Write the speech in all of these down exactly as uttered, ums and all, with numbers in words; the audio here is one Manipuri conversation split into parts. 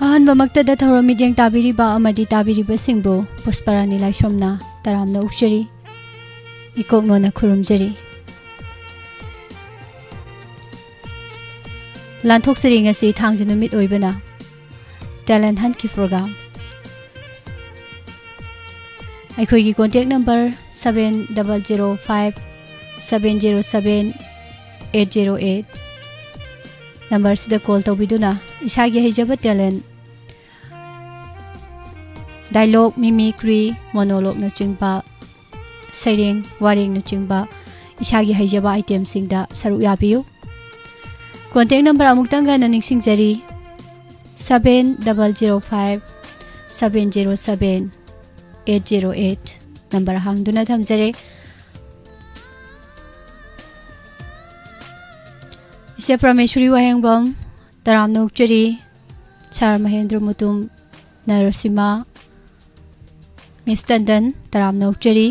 ꯑꯍꯥꯟꯕꯃꯛꯇꯗ ꯊꯧꯔꯝ ꯃꯤꯠꯌꯦꯡ ꯇꯥꯕꯤꯔꯤꯕ ꯑꯃꯗꯤ ꯇꯥꯕꯤꯔꯤꯕꯁꯤꯡꯕꯨ ꯄꯨꯁꯄꯔꯥꯅꯤ ꯂꯥꯏꯁ꯭ꯔꯝꯅ ꯇꯔꯥꯝꯅ ꯑꯣꯛꯆꯔꯤ, ꯏꯀꯣꯛ ꯅꯣꯟꯅ ꯈꯨꯔꯨꯝꯖꯔꯤ꯫ ꯂꯥꯟꯊꯣꯛꯆꯔꯤ ꯉꯁꯤ ꯊꯥꯡꯖ ꯅꯨꯃꯤꯠ ꯑꯣꯏꯕꯅ talent huntꯀꯤ program꯫ ꯑꯩꯈꯣꯏꯒꯤ contact number seven double zero five seven zero seven eight zero eight numberꯁꯤꯗ call ꯇꯧꯕꯤꯗꯨꯅ ꯏꯁꯥꯒꯤ ꯍꯩꯖꯕ talent, dialogue, mimicry, monologueꯅꯆꯤꯡꯕ, ꯁꯩꯔꯦꯡ, ꯋꯥꯔꯦꯡꯅꯆꯤꯡꯕ ꯏꯁꯥꯒꯤ ꯍꯩꯖꯕ itemꯁꯤꯡꯗ ꯁꯔꯨꯛ ꯌꯥꯕꯤꯌꯨ꯫ Contact number ꯑꯃꯨꯛꯇꯪ ꯍꯟꯅ ꯅꯤꯡꯁꯤꯡꯖꯔꯤ, seven double zero five seven zero seven eight zero eight number ꯍꯥꯡꯗꯨꯅ ꯊꯝꯖꯔꯦ꯫ ꯏꯆꯦ ꯄ꯭ꯔꯃꯦꯁꯣꯔꯤ ꯋꯥꯍꯦꯡꯕꯝ, ꯇꯔꯥꯝꯅ ꯑꯣꯛꯆꯔꯤ꯫ Sir ꯃꯍꯦꯟꯗ꯭ꯔ ꯃꯨꯇꯨꯝ, ꯅꯔꯁꯤꯃꯥ, Miss ꯇꯟꯗꯟ, ꯇꯔꯥꯝꯅ ꯑꯣꯛꯆꯔꯤ꯫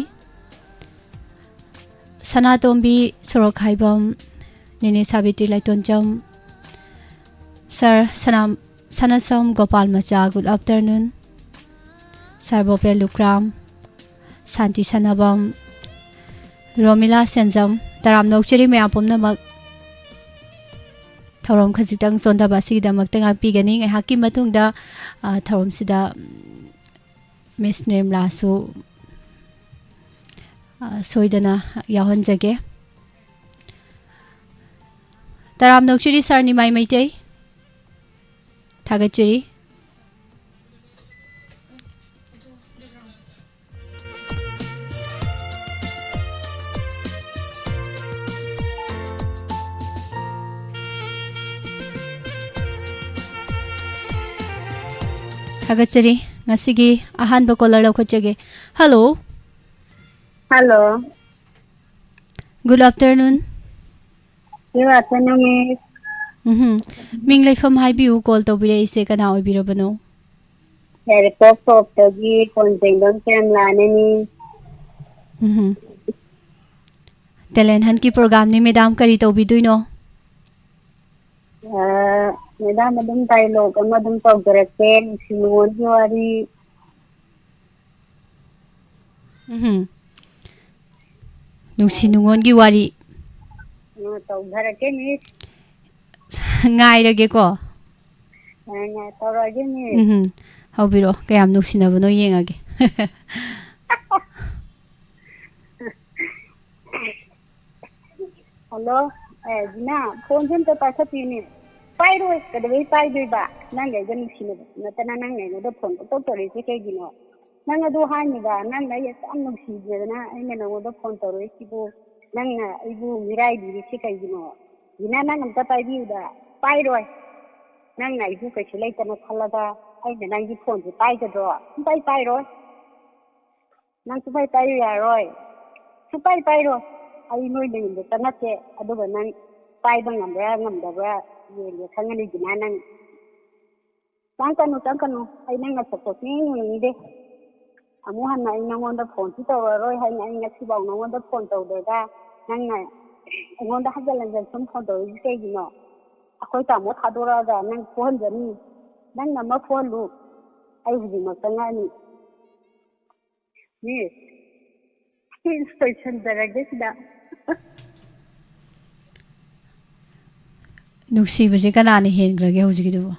ꯁꯅꯥꯇꯣꯝꯕꯤ ꯁꯣꯔꯣꯛꯈꯥꯏꯕꯝ, ꯅꯦꯅꯦ ꯁꯥꯕꯤꯇ꯭ꯔꯤ ꯂꯥꯏꯇꯣꯟꯖꯝ, Sir ꯁꯅꯥꯝ-, ꯁꯅꯥꯁꯝ ꯒꯣꯄꯥꯜ ꯃꯆꯥ, good afternoon꯫ Sir ꯕꯣꯄꯦꯜ ꯂꯨꯀ꯭ꯔꯥꯝ, ꯁꯥꯟꯇꯤ ꯁꯅꯥꯕꯝ, ꯔꯣꯃꯤꯂꯥ ꯁꯦꯟꯖꯝ, ꯇꯔꯥꯝꯅ ꯑꯣꯛꯆꯔꯤ ꯃꯌꯥꯝ ꯄꯨꯝꯅꯃꯛ꯫ ꯊꯧꯔꯝ ꯈꯖꯤꯛꯇꯪ ꯆꯣꯟꯊꯕ ꯑꯁꯤꯒꯤꯗꯃꯛꯇ ꯉꯥꯛꯄꯤꯒꯅꯤ꯫ ꯉꯥꯏꯍꯥꯛꯀꯤ ꯃꯇꯨꯡꯗ, ꯑ, ꯊꯧꯔꯝꯁꯤꯗ, ꯎꯝ, Miss ꯅꯤꯔꯃꯂꯥꯁꯨ, ꯑ, ꯁꯣꯏꯗꯅ ꯌꯥꯎꯍꯟꯖꯒꯦ꯫ ꯇꯔꯥꯝꯅ ꯑꯣꯛꯆꯔꯤ Sir ꯅꯤꯃꯥꯏ ꯃꯩꯇꯩ꯫ ꯊꯥꯒꯠꯆꯔꯤ꯫ ꯊꯥꯒꯠꯆꯔꯤ꯫ ꯉꯁꯤꯒꯤ ꯑꯍꯥꯟꯕ caller ꯂꯧꯈꯠꯆꯒꯦ꯫ Hello꯫ Hello꯫ Good afternoon꯫ Good afternoon, Miss꯫ ꯎꯝꯍꯨꯝ꯫ ꯃꯤꯡ ꯂꯩꯐꯝ ꯍꯥꯏꯕꯤꯌꯨ, call ꯇꯧꯕꯤꯔꯛꯏꯁꯦ ꯀꯅꯥ ꯑꯣꯏꯕꯤꯔꯕꯅꯣ? ꯌꯥꯏꯔꯤꯄꯣꯛ ꯇꯣꯞꯇꯒꯤ ꯀꯣꯟꯖꯦꯡꯕꯝ ꯄ꯭ꯔꯦꯝꯂꯥꯅꯦ, Miss꯫ ꯎꯝꯍꯨꯝ꯫ Talent huntꯀꯤ programꯅꯤ, madam, ꯀꯔꯤ ꯇꯧꯕꯤꯗꯣꯏꯅꯣ? ꯑ, ꯃꯦꯗꯥꯝ, ꯑꯗꯨꯝ ꯗꯥꯏꯂꯣꯛ ꯑꯃ ꯑꯗꯨꯝ ꯇꯧꯖꯔꯛꯀꯦ, ꯅꯨꯡꯁꯤ ꯅꯨꯡꯉꯣꯟꯒꯤ ꯋꯥꯔꯤ꯫ ꯎꯝ꯫ ꯅꯨꯡꯁꯤ ꯅꯨꯡꯉꯣꯟꯒꯤ ꯋꯥꯔꯤ꯫ ꯑ, ꯇꯧꯖꯔꯛꯀꯦ, ꯃꯤꯁ꯫ ꯉꯥꯏꯔꯒꯦꯀꯣ꯫ ꯉꯥꯏ, ꯉꯥꯏ, ꯇꯧꯔꯛꯑꯒꯦ, ꯃꯤꯁ꯫ ꯎꯝ꯫ ꯍꯧꯕꯤꯔꯛꯑꯣ, ꯀꯌꯥꯝ ꯅꯨꯡꯁꯤꯅꯕꯅꯣ ꯌꯦꯡꯉꯒꯦ꯫ ꯍꯜꯂꯣ꯫ ꯑꯦ, ꯖꯤꯅꯥ, ꯐꯣꯟꯁꯦ ꯑꯝꯇ ꯄꯥꯏꯈꯠꯄꯤꯅꯦ꯫ ꯄꯥꯏꯔꯣꯏ, ꯀꯩꯗꯧꯕꯩ ꯄꯥꯏꯗꯣꯏꯕ? ꯅꯪꯒ ꯑꯩꯒ ꯅꯨꯡꯁꯤꯅꯕ ꯅꯠꯇꯅ ꯅꯪꯅ ꯑꯩꯉꯣꯟꯗ ꯐꯣꯟ ꯄꯪꯇꯧ ꯇꯧꯔꯛꯏꯁꯦ ꯀꯩꯒꯤꯅꯣ? ꯅꯪ ꯑꯗꯨ ꯍꯥꯏꯅꯨꯕ, ꯅꯪꯅ ꯑꯩ ꯑꯁꯨꯛ ꯌꯥꯝ ꯅꯨꯡꯁꯤꯗꯅ ꯑꯩꯅ ꯅꯉꯣꯟꯗ ꯐꯣꯟ ꯇꯧꯔꯛꯏꯁꯤꯕꯨ, ꯅꯪꯅ ꯑꯩꯕꯨ ꯃꯤꯔꯥꯏꯕꯤꯔꯤꯁꯤ ꯀꯩꯒꯤꯅꯣ? ꯖꯤꯅꯥ, ꯅꯪ ꯑꯝꯇ ꯄꯥꯏꯕꯤꯌꯨꯗ꯫ ꯄꯥꯏꯔꯣꯏ꯫ ꯅꯪꯅ ꯑꯩꯕꯨ ꯀꯩꯁꯨ ꯂꯩꯇꯅ ꯈꯜꯂꯒ ꯑꯩꯅ ꯅꯪꯒꯤ ꯐꯣꯟꯁꯦ ꯄꯥꯏꯒꯗ꯭ꯔꯣ? ꯁꯨꯡꯄꯥꯏ ꯄꯥꯏꯔꯣꯏ꯫ ꯅꯪ ꯁꯨꯡꯄꯥꯏ ꯄꯥꯏꯌꯨ ꯌꯥꯔꯣꯏ꯫ ꯁꯨꯡꯄꯥꯏ ꯄꯥꯏꯔꯣꯏ꯫ ꯑꯩ ꯅꯣꯏ ꯃꯌꯨꯝꯗ ꯆꯪꯉꯛꯀꯦ꯫ ꯑꯗꯨꯒ ꯅꯪ ꯄꯥꯏꯕ ꯉꯝꯕ꯭ꯔꯥ ꯉꯝꯗꯕ꯭ꯔꯥ ꯌꯦꯡꯒꯦ ꯈꯪꯉꯅꯤꯗꯅ ꯅꯪ꯫ ꯆꯪꯉꯛꯀꯅꯨ, ꯆꯪꯉꯛꯀꯅꯨ꯫ ꯑꯩ ꯅꯪ ꯅꯁꯛꯇꯣ ꯁꯨꯡꯌꯦꯡ ꯌꯦꯡꯅꯤꯡꯗꯦ꯫ ꯑꯃꯨꯛ ꯍꯟꯅ ꯑꯩ ꯅꯉꯣꯟꯗ ꯐꯣꯟꯁꯨ ꯇꯧꯔꯔꯣꯏ ꯍꯥꯏꯅ ꯑꯩ ꯉꯁꯤꯐꯥꯎ ꯅꯉꯣꯟꯗ ꯐꯣꯟ ꯇꯧꯗ꯭ꯔꯒ ꯅꯪꯅ ꯑꯩꯉꯣꯟꯗ ꯍꯟꯖꯤꯟ ꯍꯟꯖꯤꯟ ꯁꯨꯝ ꯐꯣꯟ ꯇꯧꯔꯛꯏꯁꯤ ꯀꯩꯒꯤꯅꯣ? ꯑꯩꯈꯣꯏ ꯇꯥꯃꯣ ꯊꯥꯗꯣꯔꯛꯑꯒ ꯅꯪ ꯐꯨꯍꯟꯖꯅꯤ꯫ ꯅꯪꯅ ꯑꯃ ꯐꯨꯍꯜꯂꯨ꯫ ꯑꯩ ꯍꯧꯖꯤꯛꯃꯛ ꯆꯪꯉꯛꯑꯅꯤ꯫ ꯃꯤꯁ, ꯁꯤ ꯂꯣꯏꯁꯟꯖꯔꯒꯦ ꯁꯤꯗ꯫ ꯅꯨꯡꯁꯤꯕꯁꯦ ꯀꯅꯥꯅ ꯍꯦꯟꯈ꯭ꯔꯒꯦ ꯍꯧꯖꯤꯛꯀꯤꯗꯨꯕꯨ?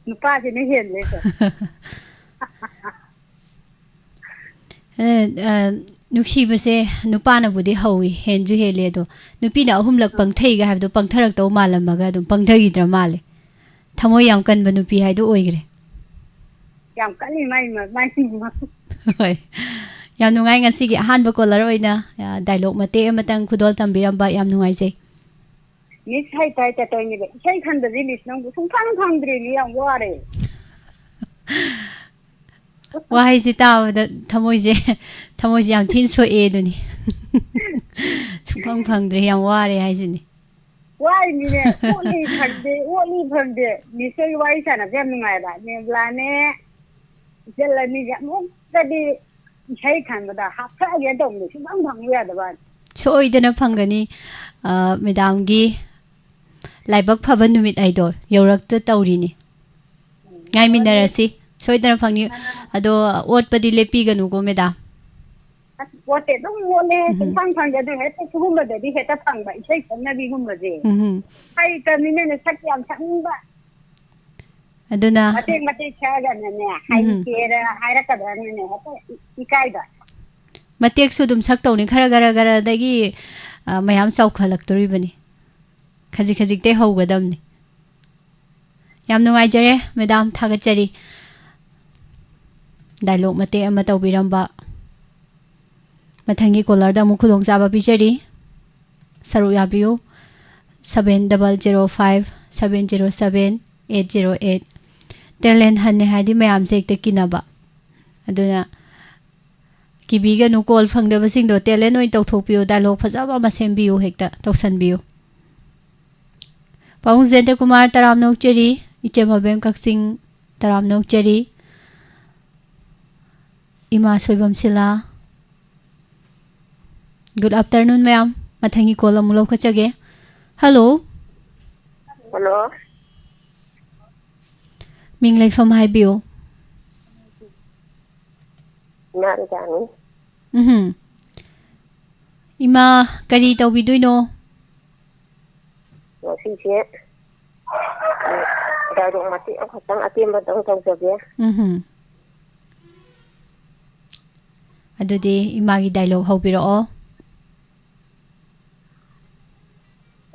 ꯅꯨꯄꯥꯁꯤꯅ ꯍꯦꯜꯂꯦ꯫ ꯑꯦ, ꯑ, ꯅꯨꯡꯁꯤꯕꯁꯦ ꯅꯨꯄꯥꯅꯕꯨꯗꯤ ꯍꯧꯋꯤ, ꯍꯦꯟꯁꯨ ꯍꯦꯜꯂꯦ, ꯑꯗꯣ ꯅꯨꯄꯤꯅ ꯑꯍꯨꯝꯂꯛ ꯄꯪꯊꯩꯒ ꯍꯥꯏꯕꯗꯣ ꯄꯪꯊꯔꯛꯇꯧ ꯃꯥꯜꯂꯝꯃꯒ ꯑꯗꯨꯝ ꯄꯪꯊꯈꯤꯗ꯭ꯔ ꯃꯥꯜꯂꯦ꯫ ꯊꯃꯣꯏ ꯌꯥꯝ ꯀꯟꯕ ꯅꯨꯄꯤ ꯍꯥꯏꯗꯣ ꯑꯣꯏꯈ꯭ꯔꯦ꯫ ꯌꯥꯝ ꯀꯜꯂꯤ ꯃꯥꯏ ꯃ-, ꯃꯥꯏ ꯃ-꯫ ꯍꯣꯏ꯫ ꯌꯥꯝ ꯅꯨꯡꯉꯥꯏ ꯉꯁꯤꯒꯤ ꯑꯍꯥꯟꯕ ꯀꯣꯂꯔ ꯑꯣꯏꯅ, ꯑ, ꯗꯥꯏꯂꯣꯛ ꯃꯇꯦꯛ ꯑꯃꯇꯪ ꯈꯨꯗꯣꯜ ꯇꯝꯕꯤꯔꯝꯕ꯫ ꯌꯥꯝ ꯅꯨꯡꯉꯥꯏꯖꯩ꯫ ꯃꯤꯁ ꯍꯩꯇ ꯍꯩꯇ ꯇꯧꯔꯤꯅꯦꯕ꯫ ꯏꯁꯩ ꯈꯟꯕꯁꯦ ꯃꯤꯁ ꯅꯪꯕꯨ ꯁꯨꯡꯐꯪ ꯐꯪꯗ꯭ꯔꯦ, ꯃꯤ ꯌꯥꯝ ꯋꯥꯔꯦ꯫ ꯋꯥꯍꯩꯁꯦ ꯇꯥꯕꯗ ꯊꯃꯣꯏꯁꯦ, ꯊꯃꯣꯏꯁꯦ ꯌꯥꯝ ꯊꯤꯅ ꯁꯣꯛꯑꯦ ꯑꯗꯨꯅꯤ꯫ ꯁꯨꯡꯐꯪ ꯐꯪꯗ꯭ꯔꯦ, ꯌꯥꯝ ꯋꯥꯔꯦ ꯍꯥꯏꯁꯤꯅꯤ꯫ ꯋꯥꯔꯤꯅꯤꯅꯦ, ꯑꯣꯠꯂꯤ ꯐꯪꯗꯦ, ꯑꯣꯠꯂꯤ ꯐꯪꯗꯦ꯫ ꯃꯤꯁꯇꯔꯒꯤ ꯋꯥꯔꯤ ꯁꯥꯟꯅꯕꯁꯦ ꯌꯥꯝ ꯅꯨꯡꯉꯥꯏꯕ꯫ ꯃꯦꯕ꯭ꯂꯥꯅꯦ, ꯏꯆꯜ ꯑꯅꯤꯁꯦ ꯑꯃꯨꯛꯇꯗꯤ ꯏꯁꯩ ꯈꯟꯕꯗ ꯍꯥꯞꯊꯒꯦ ꯇꯧꯕꯅꯦ, ꯁꯨꯡꯐꯪ ꯐꯪꯉꯨ ꯌꯥꯗꯕ ꯋꯥꯅꯤ꯫ ꯁꯣꯏꯗꯅ ꯐꯪꯒꯅꯤ, ꯑ, ꯃꯦꯗꯥꯝꯒꯤ ꯂꯥꯏꯕꯛ ꯐꯕ ꯅꯨꯃꯤꯠ ꯍꯥꯏꯗꯣ ꯌꯧꯔꯛꯇ ꯇꯧꯔꯤꯅꯤ꯫ ꯉꯥꯏꯃꯤꯟꯅꯔꯁꯤ꯫ ꯁꯣꯏꯗꯅ ꯐꯪꯅꯤ꯫ ꯑꯗꯣ ꯑꯣꯠꯄꯗꯤ ꯂꯦꯞꯄꯤꯒꯅꯨꯀꯣ, ꯃꯦꯗꯥꯝ꯫ ꯑꯁ, ꯑꯣꯠꯇꯦ, ꯑꯗꯨꯝ ꯑꯣꯠꯂꯦ꯫ ꯎꯝ꯫ ꯁꯨꯡꯐꯪ ꯐꯪꯗꯦ꯫ ꯑꯗꯨ ꯍꯦꯛꯇ ꯁꯤꯒꯨꯝꯕꯗꯗꯤ ꯍꯦꯛꯇ ꯐꯪꯕ, ꯏꯁꯩ ꯈꯪꯅꯕꯤꯒꯨꯝꯕꯁꯦ꯫ ꯎꯝ꯫ ꯍꯩꯇꯕꯅꯤꯅꯅꯦ, ꯁꯛ ꯌꯥꯝ ꯁꯛꯅꯤꯡꯕ꯫ ꯑꯗꯨꯅ ꯃꯇꯦꯛ ꯃꯇꯦꯛ ꯁꯛꯑꯒꯅꯅꯦ, ꯎꯝ꯫ ꯍꯩꯇꯦꯅ ꯍꯥꯏꯔꯛꯀꯗ꯭ꯔꯅꯅꯦ, ꯍꯦꯛꯇ ꯏ-, ꯏꯀꯥꯏꯕ꯫ ꯃꯇꯦꯛꯁꯨ ꯑꯗꯨꯝ ꯁꯛꯇꯧꯅꯤ, ꯈꯔ ꯈꯔ ꯈꯔꯗꯒꯤ, ꯑ, ꯃꯌꯥꯝ ꯆꯥꯎꯈꯠꯂꯛꯇꯣꯔꯤꯕꯅꯤ꯫ ꯈꯖꯤꯛ ꯈꯖꯤꯛꯇꯩ ꯍꯧꯒꯗꯕꯅꯤ꯫ ꯌꯥꯝ ꯅꯨꯡꯉꯥꯏꯖꯔꯦ, ꯃꯦꯗꯥꯝ, ꯊꯥꯒꯠꯆꯔꯤ꯫ ꯗꯥꯏꯂꯣꯒ ꯃꯇꯦꯛ ꯑꯃ ꯇꯧꯕꯤꯔꯝꯕ꯫ ꯃꯊꯪꯒꯤ ꯀꯣꯂꯔꯗ ꯑꯃꯨꯛ ꯈꯨꯗꯣꯡꯆꯥꯕ ꯄꯤꯖꯔꯤ꯫ ꯁꯔꯨꯛ ꯌꯥꯕꯤꯌꯨ꯫ Seven double zero five seven zero seven eight zero eight꯫ ꯇꯦꯂꯦꯟ ꯍꯟꯅꯦ ꯍꯥꯏꯗꯤ ꯃꯌꯥꯝꯁꯦ ꯍꯦꯛꯇ ꯀꯤꯅꯕ꯫ ꯑꯗꯨꯅ ꯀꯤꯕꯤꯒꯅꯨ, ꯀꯣꯜ ꯐꯪꯗꯕꯁꯤꯡꯗꯣ ꯇꯦꯂꯦꯟ ꯑꯣꯏꯅ ꯇꯧꯊꯣꯛꯄꯤꯌꯨ, ꯗꯥꯏꯂꯣꯒ ꯐꯖꯕ ꯑꯃ ꯁꯦꯝꯕꯤꯌꯨ, ꯍꯦꯛꯇ ꯇꯧꯁꯟꯕꯤꯌꯨ꯫ ꯄꯥꯕꯨꯡ ꯖꯌꯟꯇ ꯀꯨꯃꯥꯔ ꯇꯔꯥꯝꯅ ꯑꯣꯛꯆꯔꯤ, ꯏꯆꯦ ꯃꯕꯦꯝ ꯀꯛꯆꯤꯡ ꯇꯔꯥꯝꯅ ꯑꯣꯛꯆꯔꯤ, ꯏꯃꯥ ꯁꯣꯏꯕꯝ ꯁꯤꯂꯥ꯫ Good afternoon, ꯃꯌꯥꯝ꯫ ꯃꯊꯪꯒꯤ ꯀꯣꯜ ꯑꯃꯨꯛ ꯂꯧꯈꯠꯆꯒꯦ꯫ ꯍꯜꯂꯣ꯫ ꯍꯜꯂꯣ꯫ ꯃꯤꯡ ꯂꯩꯐꯝ ꯍꯥꯏꯕꯤꯌꯨ꯫ ꯏꯃꯥ ꯔꯤꯇꯥꯅꯤ꯫ ꯎꯝꯍꯨꯝ꯫ ꯏꯃꯥ, ꯀꯔꯤ ꯇꯧꯕꯤꯗꯣꯏꯅꯣ? ꯉꯁꯤꯁꯦ, ꯎꯝ, ꯗꯥꯏꯂꯣꯒ ꯃꯇꯦꯛ ꯑꯃꯈꯛꯇꯪ ꯑꯇꯦꯟꯕꯗꯪ ꯇꯧꯖꯒꯦ꯫ ꯎꯝꯍꯨꯝ꯫ ꯑꯗꯨꯗꯤ ꯏꯃꯥꯒꯤ ꯗꯥꯏꯂꯣꯒ ꯍꯧꯕꯤꯔꯛꯑꯣ꯫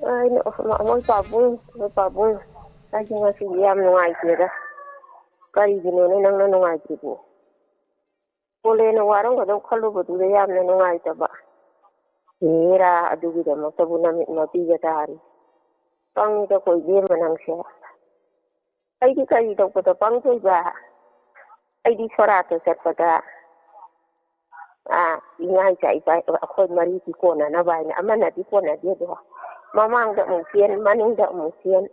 ꯑꯩꯅ, "ꯃꯣꯏ ꯄꯥꯕꯨꯡ, ꯃꯣꯏ ꯄꯥꯕꯨꯡ, ꯑꯩꯗꯤ ꯉꯁꯤꯗꯤ ꯌꯥꯝ ꯅꯨꯡꯉꯥꯏꯇꯦꯗ꯫ ꯀꯔꯤꯒꯤꯅꯣꯅꯦ ꯅꯪꯅ ꯅꯨꯡꯉꯥꯏꯇ꯭ꯔꯤꯕꯨ? ꯀꯣꯂꯦꯟꯅ ꯋꯥꯔꯝꯒꯗꯧ ꯈꯜꯂꯨꯕꯗꯨꯗ ꯌꯥꯝꯅ ꯅꯨꯡꯉꯥꯏꯇꯕ꯫ ꯍꯦꯔꯥ, ꯑꯗꯨꯒꯤꯗꯃꯛꯇꯕꯨ ꯅꯃꯤꯠ ꯃꯄꯤꯒ ꯇꯥꯔꯤ꯫ ꯄꯪꯉꯤꯗꯀꯣ ꯏꯕꯦꯝꯃ ꯅꯪꯁꯦ꯫ ꯑꯩꯗꯤ ꯀꯔꯤ ꯇꯧꯕꯗ ꯄꯪꯗꯣꯏꯕ? ꯑꯩꯗꯤ ꯁꯣꯔꯥꯠꯇ ꯆꯠꯄꯗ, ꯑꯥ, ꯏꯃꯥ ꯏꯆꯥ ꯏꯄꯥ ꯑꯩꯈꯣꯏ ꯃꯔꯤꯗꯤ ꯀꯣꯟꯅꯅꯕ ꯍꯥꯏꯅ ꯑꯃꯅꯗꯤ ꯀꯣꯟꯅꯗꯦꯗꯣ꯫ ꯃꯃꯥꯡꯗ ꯑꯃꯨꯛ ꯆꯦꯟ, ꯃꯅꯤꯡꯗ ꯑꯃꯨꯛ ꯆꯦꯟ꯫